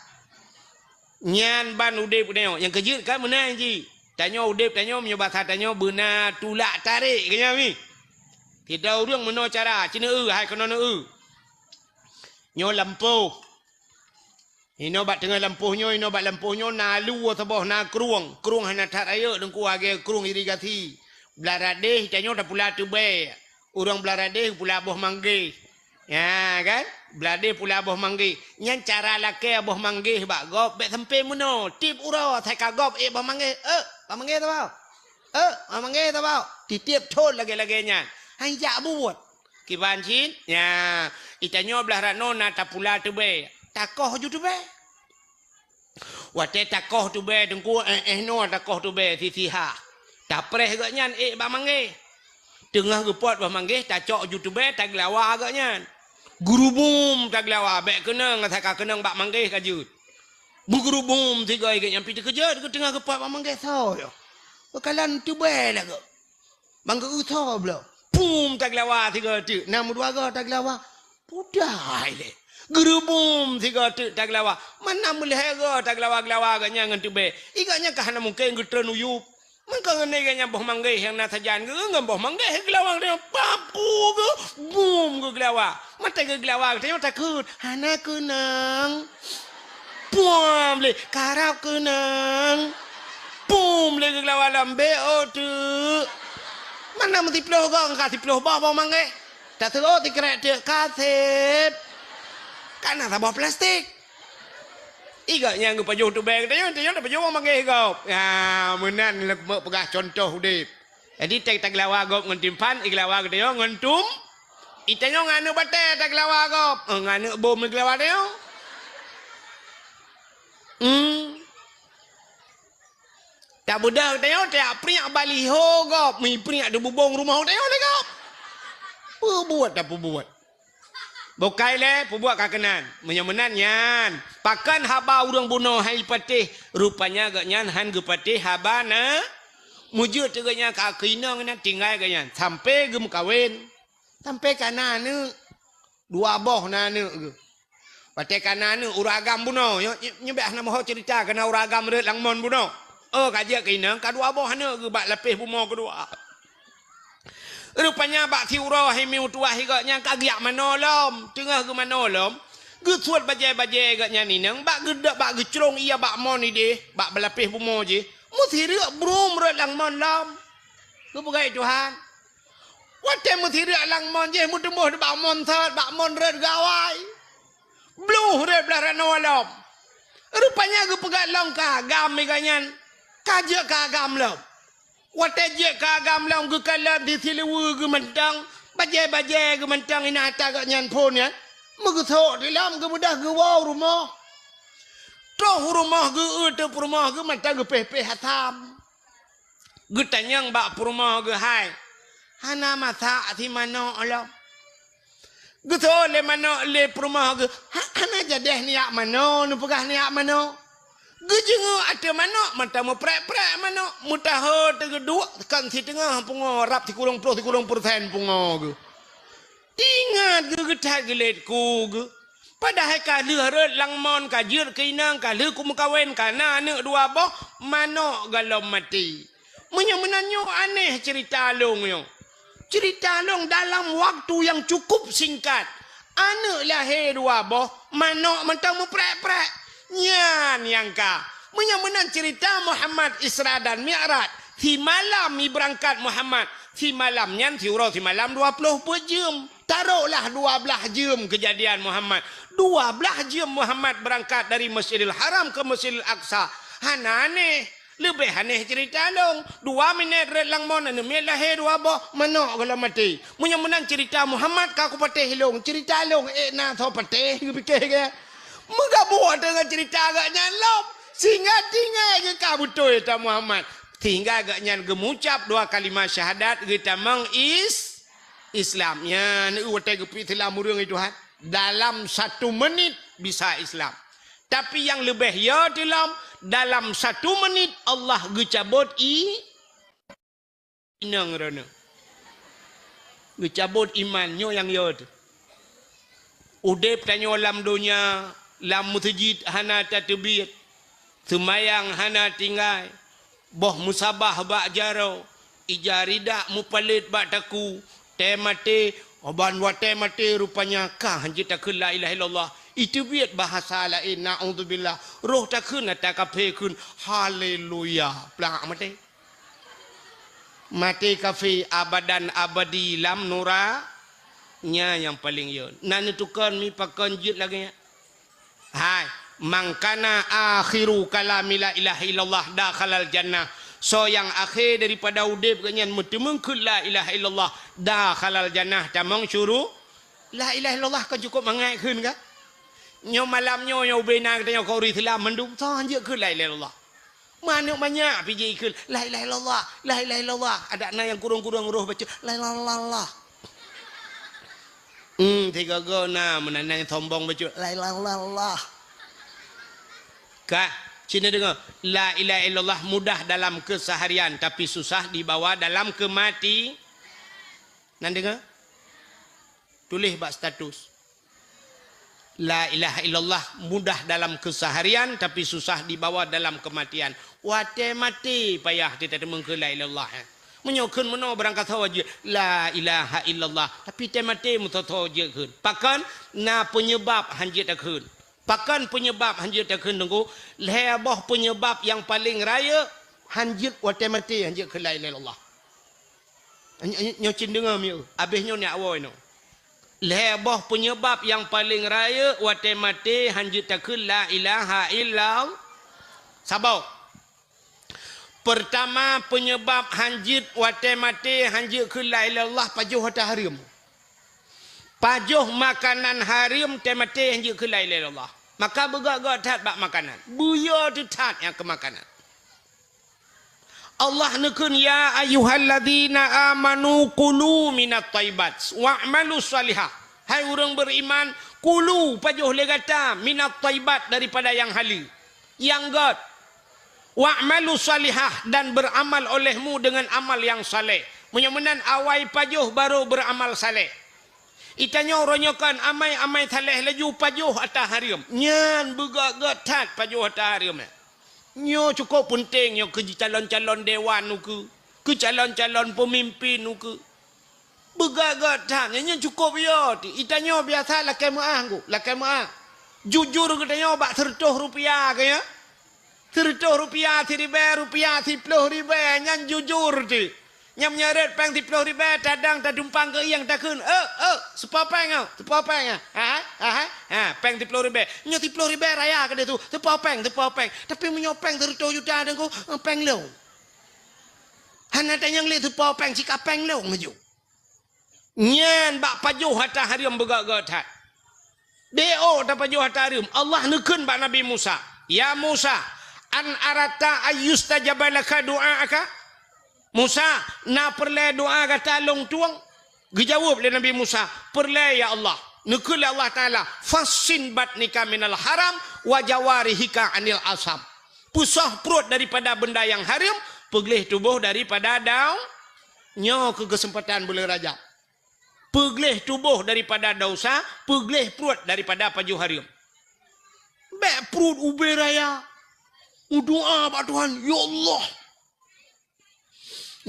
Nyan ban udeb tanyoe, nyang keujeuet kan meunan jih. Tanyoe udeb tanyoe meunyoe basa tanyoe beuna tulak tarek keu nyan mi. Sidroe ureuëng meunoe cara, ci neu-eu hai keunoe neu-eu. Nyoe lampôh. Inoe bak teungoh lampôh nyoe, inoe bak lampôh nyoe na lue saboh, na krueng. Krueng hana that rayeuk Teungku, lagée krueng irigasi. Blah radeh tanyoe tapula teubée. Ureuëng blah radeh pula boh manggeh. Ya kan? Blah radeh pula boh manggeh. Nyan cara lakée boh manggeh bak gob bék sampoe meunoe. Tieb uroe sai ka gob ék boh manggeh. Eh, boh manggeh saboh. Eh, boh manggeh saboh. Titieb thon lagée-lagée nyan. Hai jak buet. Kiban cit, nya, itanyoe blah ranoe na tapula teubée, takoh ju teubée. Watée takoh teubée Teungku, eh, eh, noe takoh teubée sisiha. Tapreh gobnyan ék bak manggeh. Teungoh geupot bak manggeh, tacok ju teubée, tageulawa gobnyan. Geurubum tageulawa, bék keunong, asai ka keunong bak manggeh ka jeuet. Beugeurubum sigoe gobnyan pih teukeujot, teungoh geupot bak manggeh soe nyoe. Beukalon teubée lagoe. Bang geu-eu soe bloe. Pum tageulawa sigoe teuk. Na meudua goe tageulawa. Pudai lé. Geurubum sigoe teuk tageulawa. Mana meulhée goe tageulawa-geulawa gobnyan ngon teubée. I gobnyan ka hana mungken geutreun u yup. Mangko ngon gobnyan boh manggeh nyang na sajan geu ngon boh manggeh geulawa gobnyan. Papu geu. Bum geugeulawa. Maté geugeulawa gobnyan takheun. Hana keunong. Puam lé, karab keunong. Pum lé geugeulawa lom B O teuk. Mana meusiploh goe ka siploh boh boh manggeh. Taseuôt sikrek teuk, "Kaseb." Ka na saboh plastik. I gobnyan geupajoh tubeng, tanyoe, tanyoe tapajoh manggeh gob. Ya, meunan lé peugah contoh udeb. Jadi, teuh tageulawa gob ngon timphan, igeulawa geutanyoe ngon tum-, itanyoe ngon aneuk batée tageulawa gob. Eh, ngon aneuk bom igeulawa tanyoe. Hmm. Tabeudôh tanyoe, tajak priek baliho gob, mi priek di bubông rumoh tanyoe lé gob. Peubuet tapeubuet. Bukai lé, peubuet ka keunan. Meunyoe meunan nyan, pakon haba ureuëng bunoe hai patéh, rupanya gobnyan han geupatéh haba na. Meujeuet teuk gobnyan ka keu inong nyan tinggai gobnyan, sampoe geumeukawen. Sampoe ka na aneuk. Dua boh na aneuk geuh. Watée ka na aneuk ureuëng agam bunoe, nyoe, nyoe, nyoe bèk hana meuho ceurita keu na ureuëng agam rhot lam mon bunoe. Oh, ka jeuet keu inong, ka dua boh aneuk geuh bak lapéh bumoe keudua. Rupanya bak siuroe hai mié meutuwah gobnyan ka geujak manoe lom, teungoh geumanoe lom, geusuet bajée-bajée gobnyan inong, bak geuda-, bak geucrông ie bak mon idéh, bak lapéh bumoe jih, meusireuk brôm rhot lam mon lom. Geupeugah Tuhan. Watée meusireuk lam mon jih, meuteumboh bak mon sot, bak mon rhot gawai. Bluh rhot blah ranoe lom. Rupanya geupeugah lom keu agam gobnyan, ka jeuet keu agam lom. Watée jeuet keu agam lom geukalon di siluweue geuh mantong, bajée-bajée geuh mantong inan ata gobnyan phon nyan. Meugeusok di lom geubeudôh geuwoe u rumoh. Troh u rumoh geueu teuk peurumoh geuh mantong geupéh-péh asam. Geutanyong bak peurumoh geuh hai, "Hana masak si manok lom?" Geuseuôt lé manok lé peurumoh geuh, "Ha-, hana jadeh neujak manoe, neupeugah neujak manoe." Geujeungeuk ateueh manok, mantong meuprek-prek manok, meutaho teugeuduek kon siteungoh pungoe rab sikureueng ploh sikureueng peureusén pungoe geuh. Teuingat geuh geuthat geulet ku geuh. Padahai ka lheueh rhot lam mon, ka jeuet keu inong, ka lheueh kumeukawen, ka na aneuk dua boh, manok goh lom maté. Meunyoe meunan nyoe aneh ceurita lôn nyoe. Ceurita lôn dalam waktu nyang cukup singkat, aneuk lahé dua boh, manok mantong meuprek-prek. Nyan nyang ka. Meunyoe meunan ceurita Muhammad Isra dan Mi'raj, simalam ibeurangkat Muhammad, simalam nyan siuroe simalam dua ploh peuet jeuem. Taroklah dua blaih jeuem keujadian Muhammad. Dua blaih jeuem Muhammad beurangkat dari Masjidil Haram keu Masjidil Aqsa. Hana aneh. Leubeh aneh ceurita lôn. Dua minét rhot lam mon, aneuk miet lahé dua boh, manok goh lom maté. Meunyoe meunan ceurita Muhammad ka kupatéh lôn, ceurita lôn ék na soe patéh, geupike gé. Meugabuk deungon ceurita gobnyan lom. Sehingga tinggai geuh ka beutôi ata Muhammad. Sehingga gobnyan geumucab dua kalimah syahadat geutamong is-, Islam. Nyan watée geupeuislam ureuëng itu, ha. Dalam satu menit bisa Islam. Tapi nyang leubeh yo teulom, dalam satu menit Allah geucabot i-, inong droeneuh. Geucabot iman, nyoe nyang yo teuh. Udeb tanyoe lam donya, lam meuseujid hana tateubiet, seumayang hana tinggai, boh meusabah bak jaroe, ija ridak meupalét bak takue, tée maté, ban watée maté rupanya ka hanjeuet takheun la ilaha illallah. Iteubiet bahasa laén, naudzubillah. Roh takheun ata kafé kheun, haleluya. Plak maté. Maté kafé abadan abadi lam nura, nyan nyang paleng yo. Na neutukon mi pakon jeuet lagée nyan. Hai, "Man kana akhiru kalami la ilaha illallah dakhalal jannah." Soe nyang akhé daripada udeb geuh nyan meuteumeung kheun la ilaha illallah, dakhalal jannah, tamong syuru-, la ilaha illallah kon cukup mangat kheun ka? Nyoe malam nyoe, nyoe ubé na geutanyoe keu ureuëng Islam mandum, soe hanjeuet kheun la ilaha illallah. Manök manyak pih jikheun, "La ilaha illallah, la ilaha illallah." Adak na nyang kurong-kurong roh bacut, "La ilaha illallah." Hmm, sigoe-goe na meunan nyang sombong bacut, "La ilaha illallah." Ka, sini deungoe, la ilaha illallah mudah dalam keseharian, tapi susah dibawa dalam kemati-, nan deungoe? Tuléh bak status. La ilaha illallah mudah dalam keseharian, tapi susah dibawa dalam kematian. Watée maté payah teuteumeukeue la ilaha illallah, eh. Meunyoe kheun meunoe barangkasoe jeuet la ilaha illallah, tapi tée maté meusoe-soe jeuet kheun. Pakon? Na peunyeubab hanjeuet takheun. Pakon peunyeubab hanjeuet takheun, Teungku? Lhée boh peunyeubab nyang paleng rayeuk hanjeuet watée maté hanjeuet kheun la ilaha illallah. Nyoe, nyoe cit deungoe mieu, abéh nyoe neujak woe nyoe. Lhée boh peunyeubab nyang paleng rayeuk watée maté hanjeuet takheun la ilaha illallah. Saboh. Peurtama peunyeubab hanjeuet watée maté hanjeuet kheun la ilaha illallah pajoh hareuem. Pajoh makanan hareuem teumaté hanjeuet kheun la ilaha illallah. Maka beugét-gét that bak makanan. Beuyö teuh that nyang keu makanan. Allah neukheun, "Ya ayyuhalladzina amanu kulu minat thayyibat wa'malu shalihah." Hai ureuëng beriman, kulu, pajoh lé gata, minat thayyibat, daripada nyang haleue, nyang gét. "Wa'malu shalihah," dan beramal olehmu dengan amal nyang saleh. Meunyoe meunan awai pajoh baru beramal saleh. Itanyoe uroe nyoe kan amai-amai saleh laju pajoh ata hareuem. Nyan beugét-gét that pajoh ata hareuem. Nyoe cukôp peunteng nyoe keu calon-calon dewan ukeue, keu calon-calon peumimpin ukeue. Beugét-gét that, nyan cukôp yo. Itanyoe biasa lakée meuáh, lakée meuáh. Jujur geutanyoe bak seureutôh rupiah keu nyoe. Seureutôh rupiah, siribée rupiah, siploh ribée, nyan jujur teuh. Nyang meunyoe rot péng siploh ribée, tadang tadumpang keu ieng takheun, "Eh, eh, seupo péng, oh, seupo péng, ah. Ha, ha, ha, ha, péng siploh ribée." Nyoe siploh ribée raya keudeh tu, seupo péng, seupo péng. Tapi meunyoe péng seureutôh juta, Teungku, eh, péng lôn. Hana tanyong lé seupo péng, sika péng lôn laju. Nyan bak pajoh ata hareuem beugét-gét that. Beu tapajoh ata hareuem. Allah neukheun bak Nabi Musa, "Ya Musa, an aratta ayyustajaba laka du'aaka?" "Musa, na peureulée doá gata lôn tueng?" Geujaweueb lé Nabi Musa, "Peureulée, ya Allah." Neukheun lé Allah Taala, "Fassin batnika minal haram wa jawarihika anil asam." Peusoh pruet daripada benda nyang hareuem, peugleh tuboh daripada dau-, nyoe keu keuseumpatan buleuen Rajab. Peugleh tuboh daripada desya, peugleh pruet daripada pajoh hareuem. Bék pruet ubé raya. Meudoá bak Tuhan, "Ya Allah,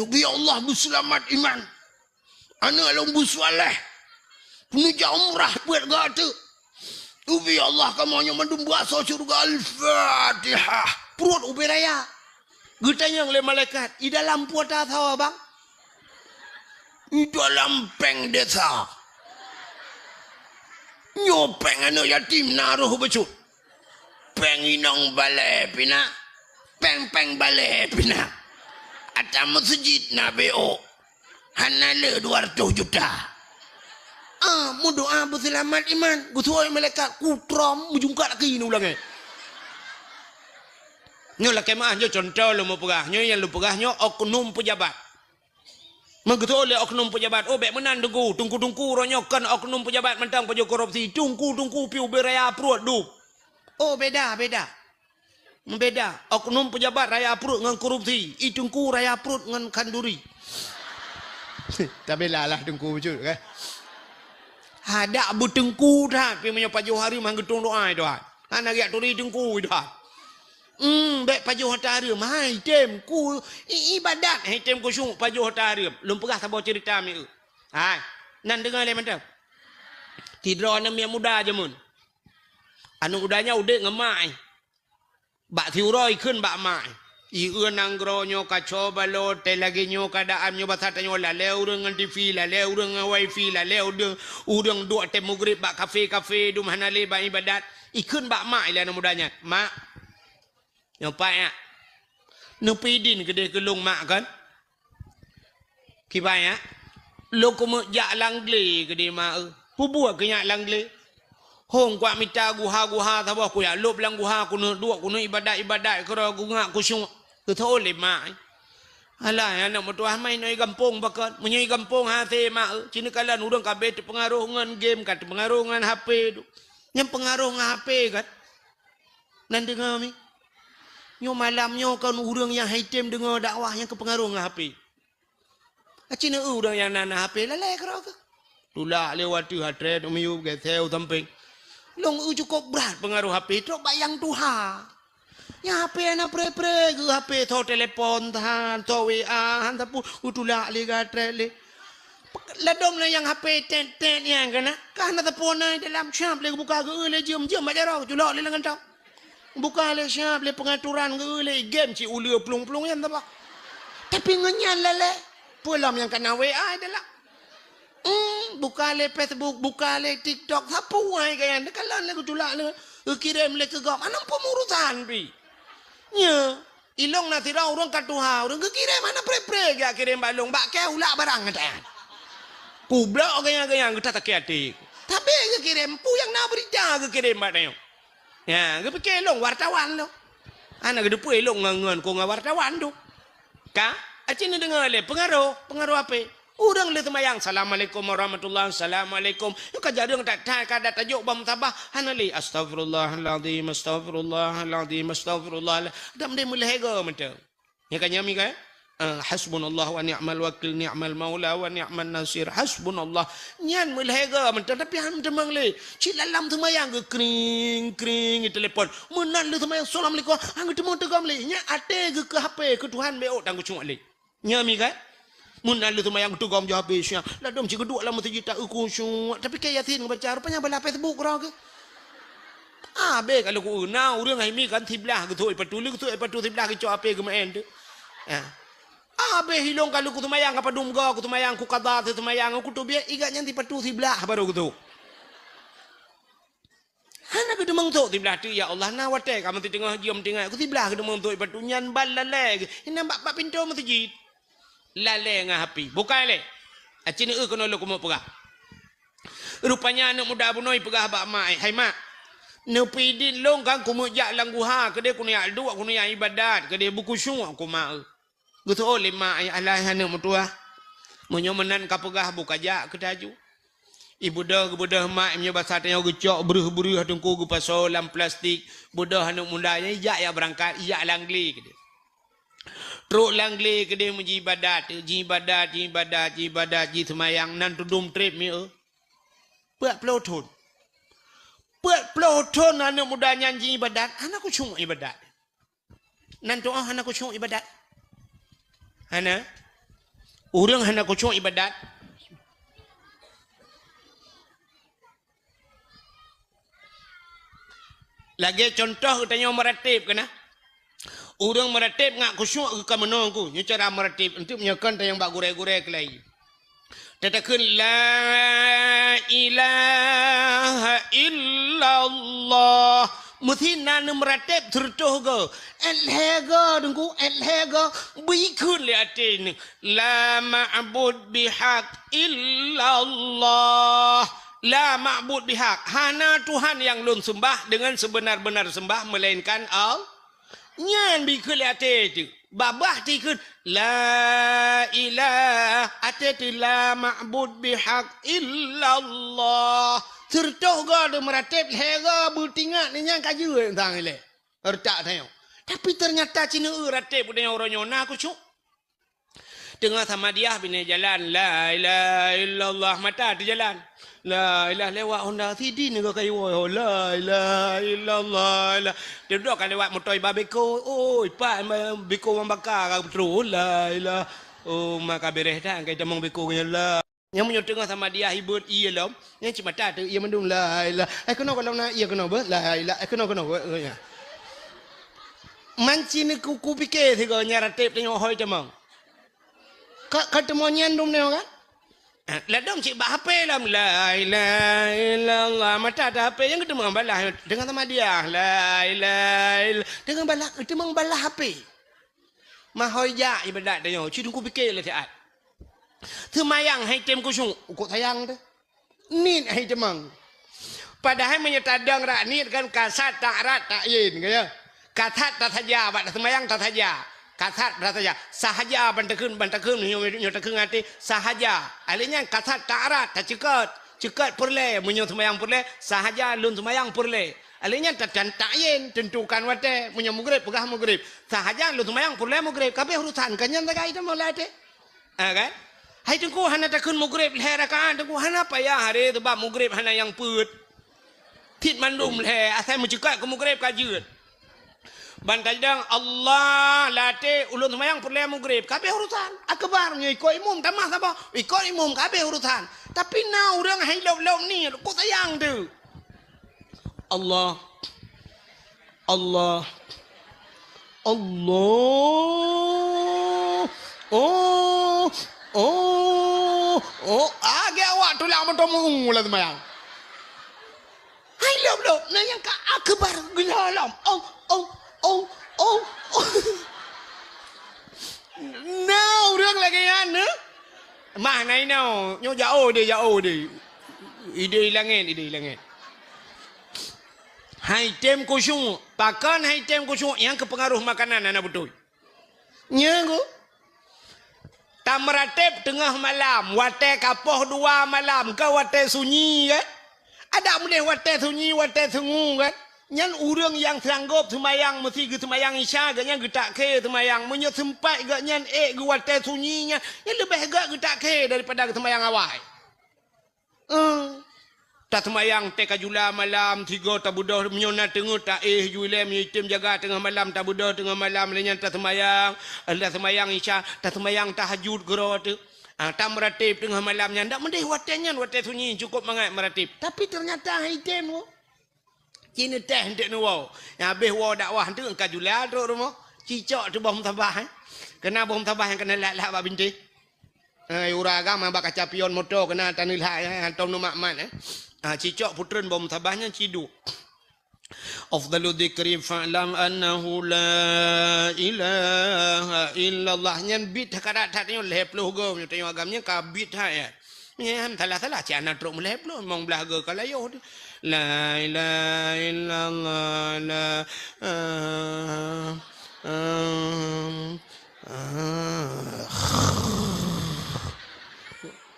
neubi Allah beuseulamat iman. Aneuëk lôn beusuléh. Neujak umrah peuet gata. Neubi Allah kamoe nyoe mandum beuasoe syeuruga." Al-Fatihah. Pruet ubé raya. Geutanyong lé malaikat, "I dalam peue tasoe, Bang?" "I dalam péng desya." "Nyoe péng aneuëk yatim na roh bacut. Péng inong balée pih na. Péng-péng balée pih na. Ata meuseujid na B O. Hana le dua ratus juta." Ah, meudoá beuseulamat iman. Geusuai malaikat kutrom meujungkat laki nyoe ulangée. Nyoe lakée meuáh, nyoe cuntoh lôn meupeugah. Nyoe nyang lôn peugah nyoe oknum peujabat. Meugeutôi lé oknum peujabat, "Oh, bék meunan, Teungku. Teungku-teungku uroe nyoe kon oknum peujabat mantong pajoh korupsi. Teungku-teungku pih ubé raya pruet dum." Oh, beda, beda. Meubeda. Oknum peujabat raya pruet ngon korupsi. I Teungku raya pruet ngon khanduri. Tabila lah Teungku bacut, kan? Hadak beuteungku that, pih meunyoe pajoh hareuem han geutueng doá, Tuhan. Hana geujak turi Teungku, Tuhan. Hmm, bék pajoh ata hareuem. Hai, tem ku i-, ibadat, hai, tem khusyuk pajoh ata hareuem. Lôn peugah saboh ceurita mieu. Hai, nan deungoe lé mantong. Sidroe aneuëk miet muda jameun. Aneuëk muda nyan udeb ngon mak, eh. Bak siuroe ikheun bak mak, eh. "Ieu nanggroe nyoe kaco balot, teuh lagée nyoe keuadaan nyoe basa tanyoe, lalée ureuëng ngon TV, lalée ureuëng ngon wifi, lalée ureuëng, ureuëng duek teuh mugreb bak kafe-kafe, dum hana lé bak ibadat." Ikheun bak mak ilée aneuëk muda nyan, "Mak, nyoe pat nyak. Neupeudin keudeh keu lôn mak kon?" "Kiban nyak?" "Lôn keumeuk jak lam glé keudeh mak eu." "Peue buet keu nyak lam glé?" "Hong kuat mita guha-guha saboh, kujak lôb lam guha, keuneuk duek, keuneuk ibadat-ibadat keudroe, kungak khusyuk." Geutôi lé mak, eh. "Alah, aneuëk meutuah, ma inoe i gampông pakon? Meunyoe i gampông hase mak eu, sineuk kalon ureuëng ka abéh teupeungaroh ngon game, ka teupeungaroh ngon HP tu. Nyang peungaroh ngon HP kan?" Nan deungoe mi. Nyoe malam nyoe kon ureuëng nyang han item deungoe dakwah nyang keupeungaroh ngon HP. Aci neu ureuëng nyang na, na HP lalée keudroe keuh. Tulak lé wateuh atrét u miyueb geuseu sampéng. Lôn eu cukôp brat peungaroh HP trok bak nyang tuha. Nyang HP hana pré-pré geuh HP, tho telepon tahan, tho WA han sapeue, geutulak lé geuatrét lé. Ladôm lé nyang HP tet-tet nyang keunan, ka hana sapeue na dalam, siab lé geubuka geu lé jeuem-jeuem bak jaroe, culok lé lam kantong. Buka lé siab lé peungaturan geu lé game cit uleue plueng-plueng nyan taba. Tapi ngon nyan lalée, peue lom nyang kana WA dalam. Hmm, buka lé Facebook, buka lé TikTok, sapeue hai gaya nyan, kalon lé geutulak lé, geukirém lé keu gob, hana peue urusan pih. Nyo, ilong na sidroe ureueng ka tuha, ureueng geukirém hana pré-pré geujak kirém bak lôn, bak kèe ulak barang gata nyan. Kublok gaya-gaya gata sakét até. Tapi geukirém, peue nyang na beurita geukirém bak tanyoe. Ya, geupike lôn wartawan lôn. Hana geuteupeue lôn ngon, ngon ku ngon wartawan tu. Ka? Aci neudeungoe lé peungaroh, peungaroh ape? Ureueng lheueh seumayang, "Assalamualaikum warahmatullahi, assalamualaikum." Nyoe ka jareueng that-that ka dat tajok bak musabah, hana lé, "Astaghfirullahalazim, astaghfirullahalazim, astaghfirullah." Dam deh meulhèe goe mantong. Nyoe ka nyan mi ka? Eh, hasbunallah wa ni'mal wakil, ni'mal maula wa ni'man nasir. Hasbunallah. Nyan meulhèe goe mantong, tapi han teumeung lé. Cit lam seumayang geukring, kring, telepon. Meunan lheueh seumayang, "Assalamualaikum." Han geuteumeung teugom lé. Nyan até geuh keu H P, keu Tuhan beu tan geucok lé. Nyan mi ka? Meunan lheueh seumayang teugom jih habéh siang. Ladom cit geuduek lam meuseujid tak khusyuk. Tapi kèe Yasin geubaca, rupanya balah Facebook keudroe geuh. Abéh ka lôn ku na ureueng hai mi kan siblah geusok ipatu, lé geusok ipatu siblah geucok ape geumeu'en tu. Ha. Abéh ilong ka lôn ku seumayang ka padum goe ku seumayang ku qadha seumayang ku teubiet igat nyan sipatu siblah baru geusok. Hana geuteumeung sok siblah teuk, ya Allah, na watèe ka meuteungoh jeuem tinggai ku siblah geuteumeung sok ipatu nyan ban lalè geuh. Inan bak, bak pintoe meuseujid. Lalè ngon api. Bukai lé. Aci neueu keunoe lôn keumeung peugah. Rupanya aneuk muda bunoe peugah bak mak, "Hai mak, neupidik lôn kan keumeujak lam guha keudeh keuneuk duek keuneuk ibadat keudeh bukhusyuk keu mak eu." Geuseuôt lé mak, "Ai alah aneuk meutuwah. Meunyoe meunan ka peugah bu kajak keu taju." Ibeudôh geubeudôh mak, meunyoe basa tanyoe geucok breuh-breuh teungku geupasoe lam plastik, beudôh aneuk muda nyan ijak ya beurangkat, ijak lam glé keudeh. Trok lam glé keudeh meujiibadat, jiibadat, jiibadat, jiibadat, jiseumayang nan tudum treb mi eu. Peuet ploh thon. Peuet ploh thon aneuk muda nyan jiibadat, hana khusyuk ibadat. Nan tu'oh hana khusyuk ibadat. Hana. Ureueng hana khusyuk ibadat. Lagèe contoh geutanyoe meurateb keunan. Ureueng meurateb ngat khusyuk geuh ka meunoe ku. Nyoe cara meurateb. Enteuk meunyoe kon tanyong bak gurèe-gurèe keulai. Tatakheun la ilaha illallah. Meusi na neumeurateb sireutôh goe. Èt lhèe goe, Teungku, èt lhèe goe. Beukheun lé até nyoe. La ma'bud bihaq illallah. La ma'bud bihaq. Hana Tuhan nyang lôn seumbah deungon seubeuna-beuna seumbah meulainkan Allah. Nyan beukheun lé até teuh. Babah tikheun, la ilah, até teuh la ma'bud bihaq illallah. Sireutôh goe deumeurateb lhèe goe beutingat nyan ka jeuet sang ilèe. Reutak tanyoe. Tapi teunyata ci neueu rateb geutanyoe uroe nyoe na khusyuk. Teungoh samadiah binéh jalan, la ilaha illallah, mata teujalan. La ilaha lewat honda sidin nyoe ka iwoe ho, la ilaha illallah. La. Teudok ka lewat moto iba beko, oi, pat beko wang baka ka beutôi, la ilaha. Oh, maka bereh dah angkai tamong beko nyan la. Nyang meunyoe teungoh samadiah ibeut ié lom, nyang cit mata teuh ié mandum, la ilaha. Eh, keunoe gohlom na ié keunoe beuh, la ilaha. Eh, keunoe, keunoe beuh, ya. Manci ni ku, ku pike sigoe nyan rateb tanyoe hôi tamong. Ka, ka teumo nyan dum nyoe kan? Eh, ladom cit bak H P lom, la ilaha illallah. Mata teuh H P nyang geuteumong balah teungoh samadiah, la ilaha illallah. Teungoh balah, geuteumong balah H P. Mahôi jak ibadat tanyoe, ci Teungku pike lé siat. Seumayang hai tem khusyuk, ukoe sayang teuh. Niet hai teumang. Padahai meunyoe tadong rak niet kan kasat ta'rat ta'yin, ka ya. Kasat tasaja, bak taseumayang tasaja. Kasat tasaja. Sahaja ban takheun, ban takheun, nyoe, nyoe takheun até, sahaja. Alèh nyan kasat ta'rat, taceukot. Ceukot peureulèe, meunyoe seumayang peureulèe, sahaja lôn seumayang peureulèe. Alèh nyan ta-, tan-, ta'yin, tentukan watèe, meunyoe mugreb, peugah mugreb. Sahaja lôn seumayang peureulèe mugreb, ka abéh urusan, ka nyan sagai teuma lam até. Ha, kan? Hai Teungku, hana takheun mugreb lhèe rakaat, Teungku, hana payah aré, sabab mugreb hana nyang peuet. Cit mandum lhèe, asai meuceukot keu mugreb ka jeuet. Ban tajidong Allah lam até ulôn seumayang peureulèe mugreb, ka abéh urusan. Akbar nyoe ikot imum tamah saboh, ikot imum ka abéh urusan. Tapi na ureueng hai lôb-lôb niet, kok sayang teuh. Allah. Allah. Allah. Oh. Oh. Oh. Ah, geuh Lam moto mu lam sembahyang. Hai lop-lop, na nyang ka akbar geulah lom. Oh, oh, oh, oh, oh. Na ureueng lagèe nyan, eh? Mah na inoe, nyoe jauh deh, jauh deh. Idéh langèt, idéh langèt. Hai tem khusyuk, pakon hai tem khusyuk nyang keupeungaroh makanan hana beutôi. Nyan ku. Tameuratéb teungoh malam, watèe ka poh dua malam, ka watèe sunyi kan? Adak meudeh watèe sunyi, watèe sungu kan? Nyan ureueng nyang sanggob seumayang meusi geuseumayang Isya, gobnyan geutak khe seumayang. Meunyoe seumpat gobnyan ék geuwatèe sunyi nyan, nyan leubeh gèt geutak khe daripada geuseumayang awai. Eh, taseumayang teuka jula malam, sigoe tabeudôh, meunyoe na teungeut taéh ju ilèe, meunyoe item jaga teungoh malam, tabeudôh teungoh malam, lheueh nyan taseumayang, taseumayang Isya, taseumayang tahajud keudroe teuk. Ah, tameuratéb teungoh malam nyan, dak meudeh watèe nyan, watèe sunyi, cukôp mangat meuratéb. Tapi teunyata han item woe. Ci neuteh eunteuk neuwoe. Nyang habéh woe dakwah eunteuk ka jula trok rumoh. Cicok teuh boh musabah, eh. Keuna boh musabah nyang keuna lhak-lhak bak bintéh. Eh, ura agam bak kaca pion moto keuna taneulhak, eh, hantom neumat-mat, eh. Ah, cicok putreun boh musabah nyan ciduek. Afdalu dzikri fa'lam annahu la ilaha illallah. Nyan bit ka rata that nyoe lhèe ploh goe, nyoe tanyoe agam nyan ka bit that, ya. Nyan salah-salah cit hana trok meulhèe ploh, limong blah goe ka layoh teuh. La ilaha illallah, la, ah, ah, ah.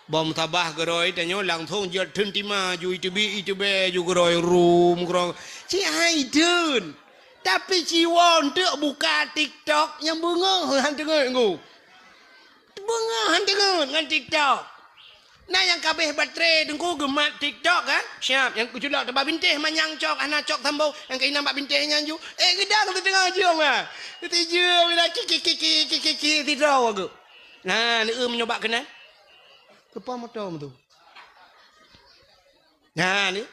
Boh musabah keudroe tanyoe langsong jeuet theun tima ju iteubiet iteubiet ju keudroe rum keudroe. Ci hai theun. Tapi ci woe eunteuk buka TikTok nyang beungoh han teungeut ngu. Beungoh han teungeut ngon TikTok. Na nyang ka abéh baterai teungku geumat TikTok kan? Siap, nyang keuculok teubak bintéh manyang cok, hana cok sambông, nyang keuinong bak bintéh nyan ju. Eh, geudang siteungoh jeuem ah. Sijeuem ila ki, ki, ki, ki, ki, ki, sidroe geuh. Nah, neueu meunyoe bak keunan. Keupa moto tu. Nah, ni.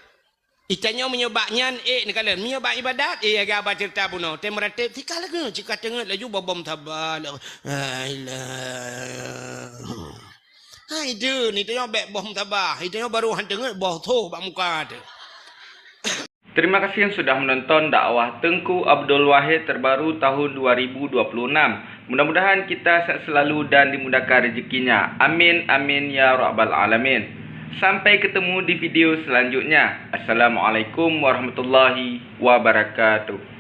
Itanyoe meunyoe bak nyan, eh, neukalon. Meunyoe bak ibadat, eh, agak ba ceurita bunoe. Tem ratéb, sika lagèe, sika teungeut laju bobom saba. La ilaha. Hai deuh, ni tanyoe bèk boh musabah. Itanyoe baru han teungeut boh soh bak muka teuh. Terima kasih yang sudah menonton dakwah Teungku Abdul Wahid terbaru tahun dua ribu dua puluh enam. Mudah-mudahan kita sehat selalu dan dimudahkan rezekinya. Amin, amin, ya rabbal alamin. Sampai ketemu di video selanjutnya. Assalamualaikum warahmatullahi wabarakatuh.